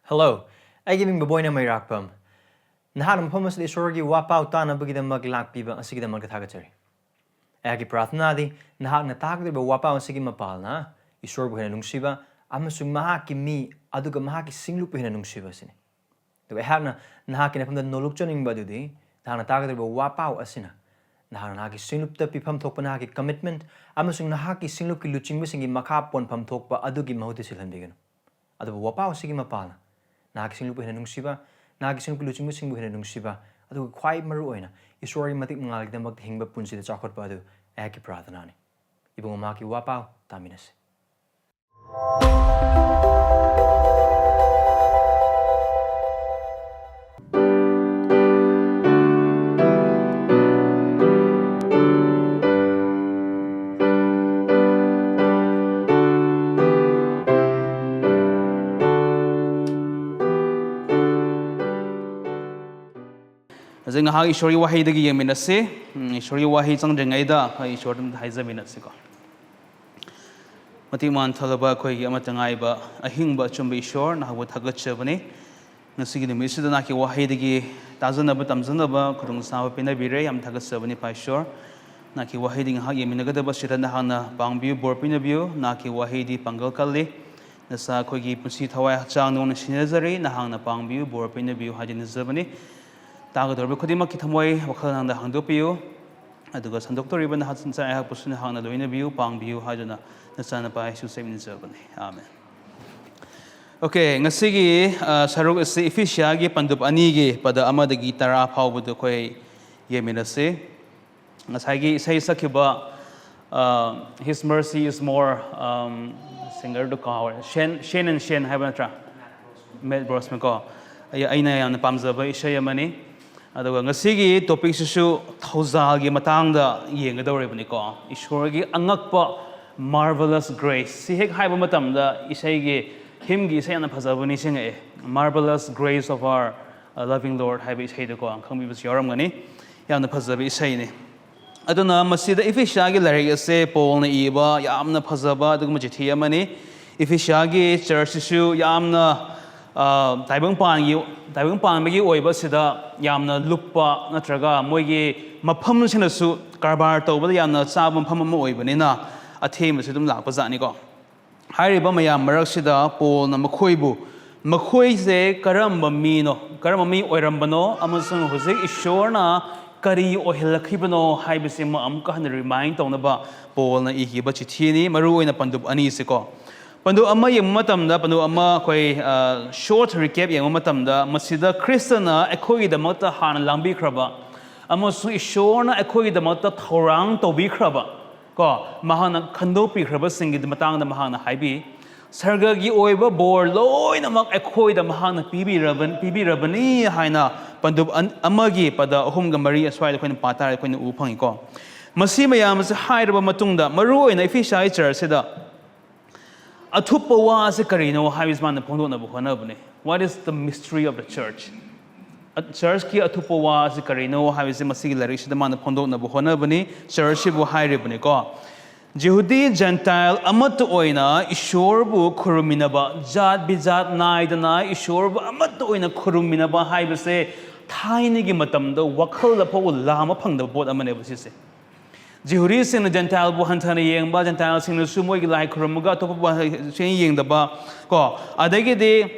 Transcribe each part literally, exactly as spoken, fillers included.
Hello, ꯑꯩꯒꯤ ꯃꯤꯡ ꯕꯣꯕꯣꯏꯅ ꯃꯩꯔꯥꯛꯄꯝ꯫ ꯅꯍꯥꯛꯅ ꯃꯐꯝ ꯑꯁꯤꯗ ꯏꯁꯣꯔꯒꯤ ꯋꯥꯄꯥꯎ ꯇꯥꯅꯕꯒꯤꯗꯃꯛ ꯂꯥꯛꯄꯤꯕ ꯑꯁꯤꯒꯤꯗꯃꯛꯇ ꯊꯥꯒꯠꯆꯔꯤ꯫ ꯑꯩꯍꯥꯛꯀꯤ ꯄ꯭ꯔꯥꯔꯊꯅꯥꯗꯤ ꯅꯍꯥꯛꯅ ꯇꯥꯒꯗꯧꯔꯤꯕ ꯋꯥꯄꯥꯎ ꯑꯁꯤꯒꯤ ꯃꯄꯥꯜꯅ ꯏꯁꯣꯔꯕꯨ ꯍꯦꯟꯅ ꯅꯨꯡꯁꯤꯕ ꯑꯃꯁꯨꯡ ꯃꯍꯥꯛꯀꯤ ꯃꯤ ꯑꯗꯨꯒ ꯃꯍꯥꯛꯀꯤ ꯁꯤꯡꯂꯨꯞꯄꯨ ꯍꯦꯟꯅ ꯅꯨꯡꯁꯤꯕ ꯑꯁꯤꯅꯤ꯫ ꯑꯗꯨꯒ ꯑꯩꯍꯥꯛꯅ ꯅꯍꯥꯛꯀꯤ ꯅꯐꯝꯗ ꯅꯣꯂꯨꯛꯆꯅꯤꯡꯕ ꯑꯗꯨꯗꯤ ꯅꯍꯥꯛꯅ ꯇꯥꯒꯗꯧꯔꯤꯕ ꯋꯥꯄꯥꯎ ꯑꯁꯤꯅ ꯅꯍꯥꯛꯅ ꯅꯍꯥꯛꯀꯤ ꯁꯤꯡꯂꯨꯞꯇ ꯄꯤꯐꯝ ꯊꯣꯛꯄ ꯅꯍꯥꯛꯀꯤ commitment ꯑꯃꯁꯨꯡ ꯅꯍꯥꯛꯀꯤ ꯁꯤꯡꯂꯨꯞꯀꯤ ꯂꯨꯆꯤꯡꯕꯁꯤꯡꯒꯤ ꯃꯈꯥ ꯄꯣꯟꯐꯝ ꯊꯣꯛꯄ ꯑꯗꯨꯒꯤ ꯃꯍꯨꯠꯇ ꯁꯤꯜꯍꯟꯕꯤꯒꯅꯨ꯫ ꯑꯗꯨꯕꯨ ꯋꯥꯄꯥꯎ ꯑꯁꯤꯒꯤ ꯃꯄꯥꯜꯅ ꯅꯍꯥꯛꯀꯤ ꯁꯤꯡꯂꯨꯞꯄꯨ ꯍꯦꯟꯅ ꯅꯨꯡꯁꯤꯕ, ꯅꯍꯥꯛꯀꯤ ꯁꯤꯡꯂꯨꯞꯀꯤ ꯂꯨꯆꯤꯡꯕꯁꯤꯡꯕꯨ ꯍꯦꯟꯅ ꯅꯨꯡꯁꯤꯕ, ꯑꯗꯨꯒ ꯈ꯭ꯋꯥꯏ ꯃꯔꯨ ꯑꯣꯏꯅ ꯏꯁꯣꯔꯒꯤ ꯃꯇꯤꯛ ꯃꯉꯥꯜꯒꯤꯗꯃꯛꯇ ꯍꯤꯡꯕ ꯄꯨꯟꯁꯤꯗ ꯆꯥꯎꯈꯠꯄ ꯑꯗꯨ ꯑꯩꯍꯥꯛꯀꯤ ꯄ꯭ꯔꯥꯔꯊꯅꯥꯅꯤ꯫ ꯏꯕꯨꯡꯉꯣ, ꯃꯍꯥꯛꯀꯤ ꯋꯥꯄꯥꯎ ꯇꯥꯃꯤꯟꯅꯁꯤ꯫ ꯍꯧꯖꯤꯛ ꯉꯥꯏꯍꯥꯛ ꯏꯁꯣꯔꯒꯤ ꯋꯥꯍꯩꯗꯒꯤ ꯌꯦꯡꯃꯤꯟꯅꯁꯤ꯫ ꯎꯝ, ꯏꯁꯣꯔꯒꯤ ꯋꯥꯍꯩ ꯆꯪꯗ꯭ꯔꯤꯉꯩꯗ ꯑꯩꯈꯣꯏ ꯏꯁꯣꯔꯗ ꯑꯝꯇ ꯍꯥꯏꯖꯃꯤꯟꯅꯁꯤꯀꯣ꯫ ꯃꯇꯤꯛ ꯃꯥꯟꯊꯂꯕ ꯑꯩꯈꯣꯏꯒꯤ ꯑꯃꯠꯇ ꯉꯥꯏꯕ ꯑꯍꯤꯡꯕ ꯑꯆꯨꯝꯕ ꯏꯁꯣꯔ, ꯅꯍꯥꯛꯄꯨ ꯊꯥꯒꯠꯆꯕꯅꯤ꯫ ꯉꯁꯤꯒꯤ ꯅꯨꯃꯤꯠꯁꯤꯗ ꯅꯍꯥꯛꯀꯤ ꯋꯥꯍꯩꯗꯒꯤ ꯇꯥꯖꯅꯕ, ꯇꯝꯖꯅꯕ ꯈꯨꯗꯣꯡꯆꯥꯕ ꯄꯤꯅꯕꯤꯔꯦ꯫ ꯌꯥꯝ ꯊꯥꯒꯠꯆꯕꯅꯤ, ꯏꯄꯥ ꯏꯁꯣꯔ꯫ ꯅꯍꯥꯛꯀꯤ ꯋꯥꯍꯩꯗꯤ ꯉꯥꯏꯍꯥꯛ ꯌꯦꯡꯃꯤꯟꯅꯒꯗꯕꯁꯤꯗ ꯅꯍꯥꯛꯅ ꯄꯥꯡꯕꯤꯌꯨ, ꯕꯣꯔ ꯄꯤꯅꯕꯤꯌꯨ꯫ ꯅꯍꯥꯛꯀꯤ ꯋꯥꯍꯩꯗꯤ ꯄꯥꯡꯒꯜ ꯀꯜꯂꯤ꯫ ꯅꯆꯥ ꯑꯩꯈꯣꯏꯒꯤ ꯄꯨꯟꯁꯤ, ꯊꯋꯥꯏ, ꯍꯛꯆꯥꯡ ꯅꯉꯣꯟꯗ ꯁꯤꯟꯅꯖꯔꯤ꯫ ꯅꯍꯥꯛꯅ ꯄꯥꯡꯕꯤꯌꯨ, ꯕꯣꯔ ꯄꯤꯅꯕꯤꯌꯨ ꯍꯥꯏꯗꯨꯅ ꯅꯤꯖꯕꯅꯤ꯫ ꯇꯥꯒꯗꯧꯔꯤꯕ ꯈꯨꯗꯤꯡꯃꯛꯀꯤ ꯊꯃꯣꯏ, ꯋꯥꯈꯜ ꯅꯍꯥꯛꯅ ꯍꯥꯡꯗꯣꯛꯄꯤꯌꯨ꯫ ꯑꯗꯨꯒ ꯁꯟꯗꯣꯛꯇꯧꯔꯤꯕ ꯅꯍꯥꯛ ꯅꯆꯥ ꯑꯩꯍꯥꯛꯄꯨꯁꯨ ꯅꯍꯥꯛꯅ ꯂꯣꯏꯅꯕꯤꯌꯨ, ꯄꯥꯡꯕꯤꯌꯨ ꯍꯥꯏꯗꯨꯅ ꯅꯆꯥꯅꯨꯄꯥ ꯌꯤꯁꯨ ꯁꯦꯝꯅꯖꯕꯅꯤ꯫ ꯑꯥꯃꯦꯟ꯫ ꯑꯣꯀꯦ, ꯉꯁꯤꯒꯤ, ꯑ, ꯁꯔꯨꯛ ꯑꯁꯤ ꯏꯐꯤꯁꯤꯌꯥꯒꯤ ꯄꯟꯗꯨꯞ ꯑꯅꯤꯒꯤ ꯄꯗ ꯑꯃꯗꯒꯤ ꯇꯔꯥ ꯐꯥꯎꯕꯗꯨ ꯑꯩꯈꯣꯏ ꯌꯦꯡꯃꯤꯟꯅꯁꯤ꯫ ꯉꯁꯥꯏꯒꯤ ꯏꯁꯩ ꯁꯛꯈꯤꯕ, ꯑ, His Mercy Is More, ꯑꯝ, ꯁꯤꯡꯒꯔꯗꯨ ꯀꯥꯎꯔꯦ꯫ ꯁꯦꯟ, ꯁꯦꯟ ꯑꯦꯟ ꯁꯦꯟ ꯍꯥꯏꯕ ꯅꯠꯇ꯭ꯔꯥ? ꯃꯦꯠ ꯕ꯭ꯔꯣꯁꯃꯦꯟꯀꯣ꯫ ꯑꯩ, ꯑꯩꯅ ꯌꯥꯝꯅ ꯄꯥꯝꯖꯕ ꯏꯁꯩ ꯑꯃꯅꯤ꯫ ꯑꯗꯨꯒ ꯉꯁꯤꯒꯤ ꯇꯣꯄꯤꯛꯁꯤꯁꯨ ꯊꯧꯖꯥꯜꯒꯤ ꯃꯇꯥꯡꯗ ꯌꯦꯡꯒꯗꯧꯔꯤꯕꯅꯤꯀꯣ꯫ ꯏꯁꯣꯔꯒꯤ ꯑꯉꯛꯄ, marvelous grace꯫ ꯁꯤ ꯍꯦꯛ ꯍꯥꯏꯕ ꯃꯇꯝꯗ ꯏꯁꯩꯒꯤ, ꯍꯤꯝꯒꯤ ꯏꯁꯩ ꯌꯥꯝꯅ ꯐꯖꯕ ꯅꯤꯡꯁꯤꯡꯉꯛꯑꯦ꯫ Marvelous Grace of Our, uh, Loving Lord ꯍꯥꯏꯕ ꯏꯁꯩꯗꯨꯀꯣ, ꯈꯪꯕꯤꯕꯁꯨ ꯌꯥꯎꯔꯝꯒꯅꯤ꯫ ꯌꯥꯝꯅ ꯐꯖꯕ ꯏꯁꯩꯅꯤ꯫ ꯑꯗꯨꯅ ꯃꯁꯤꯗ ꯏꯐꯤꯁꯤꯌꯥꯒꯤ ꯂꯥꯏꯔꯤꯛ ꯑꯁꯦ ꯄꯣꯜꯅ ꯏꯕ ꯌꯥꯝꯅ ꯐꯖꯕ ꯑꯗꯨꯒꯨꯝꯕ ꯆꯤꯊꯤ ꯑꯃꯅꯤ꯫ ꯏꯐꯤꯁꯤꯌꯥꯒꯤ ꯆꯔꯆꯁꯤꯁꯨ ꯌꯥꯝꯅ, ꯇꯥꯏꯕꯪꯄꯥꯟꯒꯤ ꯇꯥꯏꯕꯪꯄꯥꯟꯕꯒꯤ ꯑꯣꯏꯕꯁꯤꯗ ꯌꯥꯝꯅ ꯂꯨꯞꯄ ꯅꯠꯇ꯭ꯔꯒ ꯃꯣꯏꯒꯤ ꯃꯐꯝꯁꯤꯅꯁꯨ ꯀꯔꯕꯥꯔ ꯇꯧꯕꯗ ꯌꯥꯝꯅ ꯆꯥꯕ ꯃꯐꯝ ꯑꯃ ꯑꯣꯏꯕꯅꯤꯅ, ꯑꯊꯦꯝꯕꯁꯤ ꯑꯗꯨꯝ ꯂꯥꯛꯄ ꯖꯥꯠꯅꯤꯀꯣ꯫ ꯍꯥꯏꯔꯤꯕ ꯃꯌꯥꯝ ꯃꯔꯛꯁꯤꯗ ꯄꯣꯜꯅ ꯃꯈꯣꯏꯕꯨ, ꯃꯈꯣꯏꯁꯦ ꯀꯔꯝꯕ ꯃꯤꯅꯣ, ꯀꯔꯝꯕ ꯃꯤ ꯑꯣꯏꯔꯝꯕꯅꯣ ꯑꯃꯁꯨꯡ ꯍꯧꯖꯤꯛ ꯏꯁꯣꯔꯅ ꯀꯔꯤ ꯑꯣꯏꯍꯜꯂꯛꯈꯤꯕꯅꯣ ꯍꯥꯏꯕꯁꯤꯃ ꯑꯃꯨꯛꯀ ꯍꯟꯅ ꯔꯤꯃꯥꯏꯟ ꯇꯧꯅꯕ ꯄꯣꯜꯅ ꯏꯈꯤꯕ ꯆꯤꯊꯤꯅꯤ꯫ ꯃꯔꯨꯑꯣꯏꯅ ꯄꯟꯗꯨꯞ ꯑꯅꯤꯁꯤꯀꯣ꯫ ꯄꯟꯗꯨꯞ ꯑꯃ ꯌꯦꯡꯕ ꯃꯇꯝꯗ, ꯄꯟꯗꯨꯞ ꯑꯃ ꯑꯩꯈꯣꯏ ꯁꯣꯔꯠ ꯔꯤꯀꯦꯞ ꯌꯦꯡꯕ ꯃꯇꯝꯗ, ꯃꯁꯤꯗ ꯈ꯭ꯔꯤꯁꯇꯅ ꯑꯩꯈꯣꯏꯒꯤꯗꯃꯛꯇ ꯍꯥꯟꯅ ꯂꯥꯡꯕꯤꯈ꯭ꯔꯕ ꯑꯃꯁꯨꯡ ꯏꯁꯣꯔꯅ ꯑꯩꯈꯣꯏꯒꯤꯗꯃꯛꯇ ꯊꯧꯔꯥꯡ ꯇꯧꯕꯤꯈ꯭ꯔꯕ ꯀꯣ, ꯃꯍꯥꯛꯅ ꯈꯟꯗꯣꯛꯄꯤꯈ꯭ꯔꯕꯁꯤꯡꯒꯤ ꯃꯇꯥꯡꯗ ꯃꯍꯥꯛꯅ ꯍꯥꯏꯕꯤ꯫ ꯁꯔꯒꯒꯤ ꯑꯣꯏꯕ ꯕꯣꯔ ꯂꯣꯏꯅꯃꯛ ꯑꯩꯈꯣꯏꯗ ꯃꯍꯥꯛꯅ ꯄꯤꯕꯤꯔꯕ-, ꯄꯤꯕꯤꯔꯕꯅꯤ ꯍꯥꯏꯅ ꯄꯟꯗꯨꯞ ꯑꯟ-, ꯑꯃꯒꯤ ꯄꯗ ꯑꯍꯨꯝꯒ ꯃꯔꯤ ꯑꯁ꯭ꯋꯥꯏꯗ ꯑꯩꯈꯣꯏꯅ ꯄꯥ ꯇꯥꯔꯦ, ꯑꯩꯈꯣꯏꯅ ꯎꯕ ꯐꯪꯉꯤꯀꯣ꯫ ꯃꯁꯤ ꯃꯌꯥꯝ ꯑꯁꯤ ꯍꯥꯏꯔꯕ ꯃꯇꯨꯡꯗ, ꯃꯔꯨꯑꯣꯏꯅ ꯏꯐꯤꯁꯥꯏ ꯆꯔꯆꯁꯤꯗ ꯑꯊꯨꯞꯄ ꯋꯥ ꯑꯁꯤ ꯀꯔꯤꯅꯣ ꯍꯥꯏꯕꯁꯤ ꯃꯥꯅ ꯐꯣꯡꯗꯣꯛꯅꯕ ꯍꯣꯠꯅꯕꯅꯤ꯫ What is the mystery of the church? ꯆꯔꯆꯀꯤ ꯑꯊꯨꯞꯄ ꯋꯥ ꯑꯁꯤ ꯀꯔꯤꯅꯣ ꯍꯥꯏꯕꯁꯤ ꯃꯁꯤꯒꯤ ꯂꯥꯏꯔꯤꯛꯁꯤꯗ ꯃꯥꯅ ꯐꯣꯡꯗꯣꯛꯅꯕ ꯍꯣꯠꯅꯕꯅꯤ꯫ ꯆꯔꯆꯁꯤꯕꯨ ꯍꯥꯏꯔꯤꯕꯅꯤꯀꯣ꯫ ꯖꯤꯍꯨꯗꯤ ꯖꯦꯟꯇꯥꯏꯜ ꯑꯃꯠꯇ ꯑꯣꯏꯅ ꯏꯁꯣꯔꯕꯨ ꯈꯨꯔꯨꯝꯃꯤꯟꯅꯕ, ꯖꯥꯠ ꯕꯤꯖꯥꯠ ꯅꯥꯏꯗꯅ ꯏꯁꯣꯔꯕꯨ ꯑꯃꯠꯇ ꯑꯣꯏꯅ ꯈꯨꯔꯨꯝꯃꯤꯟꯅꯕ ꯍꯥꯏꯕꯁꯦ ꯊꯥꯏꯅꯒꯤ ꯃꯇꯝꯗ ꯋꯥꯈꯜꯗ ꯐꯥꯎꯕ ꯂꯥꯝꯕ ꯐꯪꯗꯕ ꯄꯣꯠ ꯑꯃꯅꯦꯕ ꯁꯤꯁꯦ꯫ ꯖꯤꯍꯨꯗꯤꯁꯤꯡꯅ ꯖꯦꯟꯇꯥꯏꯜꯕꯨ ꯍꯟꯊꯅ ꯌꯦꯡꯕ, ꯖꯦꯟꯇꯥꯏꯜꯁꯤꯡꯅꯁꯨ ꯃꯣꯏꯒꯤ ꯂꯥꯏ ꯈꯨꯔꯨꯝꯃꯒ ꯑꯇꯣꯞꯄꯕꯨ ꯍꯟꯊꯅ ꯌꯦꯡꯗꯕ ꯀꯣ, ꯑꯗꯒꯤꯗꯤ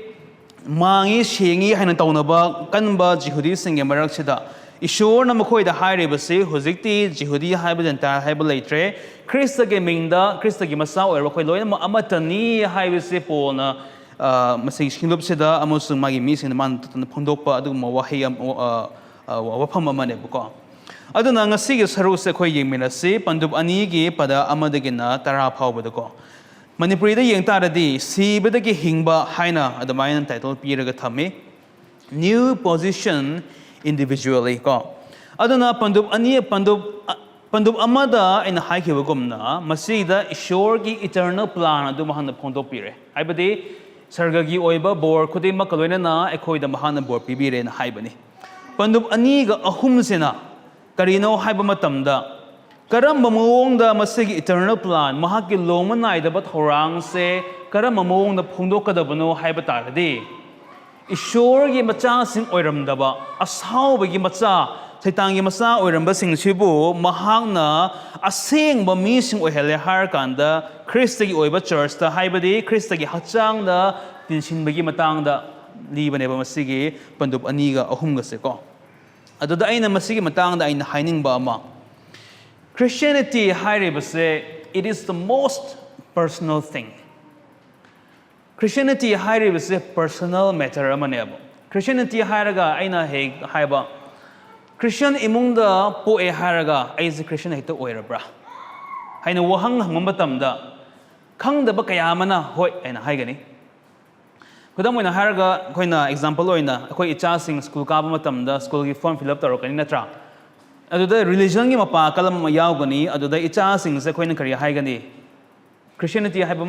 ꯃꯥꯡꯉꯤ ꯁꯦꯡꯉꯤ ꯍꯥꯏꯅ ꯇꯧꯅꯕ ꯀꯟꯕ ꯖꯤꯍꯨꯗꯤꯁꯤꯡꯒꯤ ꯃꯔꯛꯁꯤꯗ ꯏꯁꯣꯔꯅ ꯃꯈꯣꯏꯗ ꯍꯥꯏꯔꯤꯕꯁꯤ, ꯍꯧꯖꯤꯛꯇꯤ ꯖꯤꯍꯨꯗꯤ ꯍꯥꯏꯕ ꯖꯦꯟꯇꯥꯏꯜ ꯍꯥꯏꯕ ꯂꯩꯇ꯭ꯔꯦ, ꯈ꯭ꯔꯤꯁꯇꯒꯤ ꯃꯤꯡꯗ, ꯈ꯭ꯔꯤꯁꯇꯒꯤ ꯃꯆꯥ ꯑꯣꯏꯔꯕ ꯑꯩꯈꯣꯏ ꯂꯣꯏꯅꯃꯛ ꯑꯃꯠꯇꯅꯤ ꯍꯥꯏꯕꯁꯤ ꯄꯣꯜꯅ, ꯑ, ꯃꯁꯤꯒꯤ ꯁꯤꯡꯂꯨꯞꯁꯤꯗ ꯑꯃꯁꯨꯡ ꯃꯥꯒꯤ ꯃꯤꯁꯤꯡꯗ ꯃꯥꯅ ꯐꯣꯡꯗꯣꯛꯄ ꯑꯗꯨꯒꯨꯝꯕ ꯋꯥꯍꯩ ꯑꯃ, ꯑ, ꯑ, ꯋꯥꯐꯝ ꯑꯃꯅꯦꯕꯀꯣ꯫ ꯑꯗꯨꯅ ꯉꯁꯤꯒꯤ ꯁꯔꯨꯛꯁꯦ ꯑꯩꯈꯣꯏ ꯌꯦꯡꯃꯤꯟꯅꯁꯤ, ꯄꯟꯗꯨꯞ ꯑꯅꯤꯒꯤ ꯄꯗ ꯑꯃꯗꯒꯤꯅ ꯇꯔꯥ ꯐꯥꯎꯕꯗꯀꯣ꯫ ꯃꯅꯤꯄꯨꯔꯤꯗ ꯌꯦꯡ ꯇꯥꯔꯗꯤ "ꯁꯤꯕꯗꯒꯤ ꯍꯤꯡꯕ" ꯍꯥꯏꯅ ꯑꯗꯨꯃꯥꯏꯅ ꯇꯥꯏꯇꯜ ꯄꯤꯔꯒ ꯊꯝꯃꯤ꯫ New position individually ꯀꯣ꯫ ꯑꯗꯨꯅ ꯄꯟꯗꯨꯞ ꯑꯅꯤ, ꯄꯟꯗꯨꯞ, ꯑ, ꯄꯟꯗꯨꯞ ꯑꯃꯗ ꯑꯩꯅ ꯍꯥꯏꯈꯤꯕꯒꯨꯝꯅ, ꯃꯁꯤꯗ ꯏꯁꯣꯔꯒꯤ eternal plan ꯑꯗꯨ ꯃꯍꯥꯛꯅ ꯐꯣꯡꯗꯣꯛꯄꯤꯔꯦ꯫ ꯍꯥꯏꯕꯗꯤ ꯁꯔꯒꯒꯤ ꯑꯣꯏꯕ ꯕꯣꯔ ꯈꯨꯗꯤꯡꯃꯛꯀ ꯂꯣꯏꯅꯅ ꯑꯩꯈꯣꯏꯗ ꯃꯍꯥꯛꯅ ꯕꯣꯔ ꯄꯤꯕꯤꯔꯦꯅ ꯍꯥꯏꯕꯅꯤ꯫ ꯄꯟꯗꯨꯞ ꯑꯅꯤꯒ ꯑꯍꯨꯝꯁꯤꯅ ꯀꯔꯤꯅꯣ ꯍꯥꯏꯕ ꯃꯇꯝꯗ, ꯀꯔꯝꯕ ꯃꯑꯣꯡꯗ ꯃꯁꯤꯒꯤ eternal plan, ꯃꯍꯥꯛꯀꯤ ꯂꯣꯡꯕ ꯅꯥꯏꯗꯕ ꯊꯧꯔꯥꯡꯁꯦ ꯀꯔꯝꯕ ꯃꯑꯣꯡꯗ ꯐꯣꯡꯗꯣꯛꯀꯗꯕꯅꯣ ꯍꯥꯏꯕ ꯇꯥꯔꯒꯗꯤ, ꯏꯁꯣꯔꯒꯤ ꯃꯆꯥꯁꯤꯡ ꯑꯣꯏꯔꯝꯗꯕ, ꯑꯁꯥꯎꯕꯒꯤ ꯃꯆꯥ, ꯁꯩꯇꯥꯟꯒꯤ ꯃꯆꯥ ꯑꯣꯏꯔꯝꯕꯁꯤꯡꯁꯤꯕꯨ ꯃꯍꯥꯛꯅ ꯑꯁꯦꯡꯕ ꯃꯤꯁꯤꯡ ꯑꯣꯏꯍꯜꯂꯦ ꯍꯥꯏꯔꯀꯥꯟꯗ, ꯈ꯭ꯔꯤꯁꯇꯒꯤ ꯑꯣꯏꯕ ꯆꯔꯆꯇ, ꯍꯥꯏꯕꯗꯤ ꯈ꯭ꯔꯤꯁꯇꯒꯤ ꯍꯛꯆꯥꯡꯗ ꯇꯤꯟꯁꯤꯟꯕꯒꯤ ꯃꯇꯥꯡꯗ ꯂꯤꯕꯅꯦꯕ ꯃꯁꯤꯒꯤ ꯄꯟꯗꯨꯞ ꯑꯅꯤꯒ ꯑꯍꯨꯝꯒꯁꯦꯀꯣ꯫ ꯑꯗꯨꯗ ꯑꯩꯅ ꯃꯁꯤꯒꯤ ꯃꯇꯥꯡꯗ ꯑꯩꯅ ꯍꯥꯏꯅꯤꯡꯕ ꯑꯃ, Christianity ꯍꯥꯏꯔꯤꯕꯁꯦ, it is the most personal thing. Christianity ꯍꯥꯏꯔꯤꯕꯁꯦ personal matter ꯑꯃꯅꯦꯕ꯫ Christianity ꯍꯥꯏꯔꯒ ꯑꯩꯅ ꯍꯦꯛ ꯍꯥꯏꯕ, ꯈ꯭ꯔꯤꯁꯇꯤꯌꯟ ꯏꯃꯨꯡꯗ ꯄꯣꯛꯑꯦ ꯍꯥꯏꯔꯒ ꯑꯩꯁꯦ ꯈ꯭ꯔꯤꯁꯇꯤꯌꯟ ꯍꯦꯛꯇ ꯑꯣꯏꯔꯕ꯭ꯔꯥ ꯍꯥꯏꯅ ꯋꯥꯍꯪ ꯍꯪꯕ ꯃꯇꯝꯗ, ꯈꯪꯗꯕ ꯀꯌꯥ ꯑꯃꯅ ꯍꯣꯏ ꯍꯥꯏꯅ ꯍꯥꯏꯒꯅꯤ꯫ ꯈꯨꯗꯝ ꯑꯣꯏꯅ ꯍꯥꯏꯔꯒ, ꯑꯩꯈꯣꯏꯅ example ꯑꯣꯏꯅ ꯑꯩꯈꯣꯏ ꯏꯆꯥꯁꯤꯡ ꯁ꯭ꯀꯨꯜ ꯀꯥꯕ ꯃꯇꯝꯗ ꯁ꯭ꯀꯨꯜꯒꯤ form fill up ꯇꯧꯔꯛꯀꯅꯤ, ꯅꯠꯇ꯭ꯔꯥ? ꯑꯗꯨꯗ ꯔꯤꯂꯤꯖꯟꯒꯤ ꯃꯄꯥ ꯀꯂꯝ ꯑꯃ ꯌꯥꯎꯒꯅꯤ꯫ ꯑꯗꯨꯗ ꯏꯆꯥꯁꯤꯡꯁꯦ ꯑꯩꯈꯣꯏꯅ ꯀꯔꯤ ꯍꯥꯏꯒꯅꯤ? ꯈ꯭ꯔꯤꯁꯇꯤꯌꯥꯅꯤꯇꯤ ꯍꯥꯏꯕ,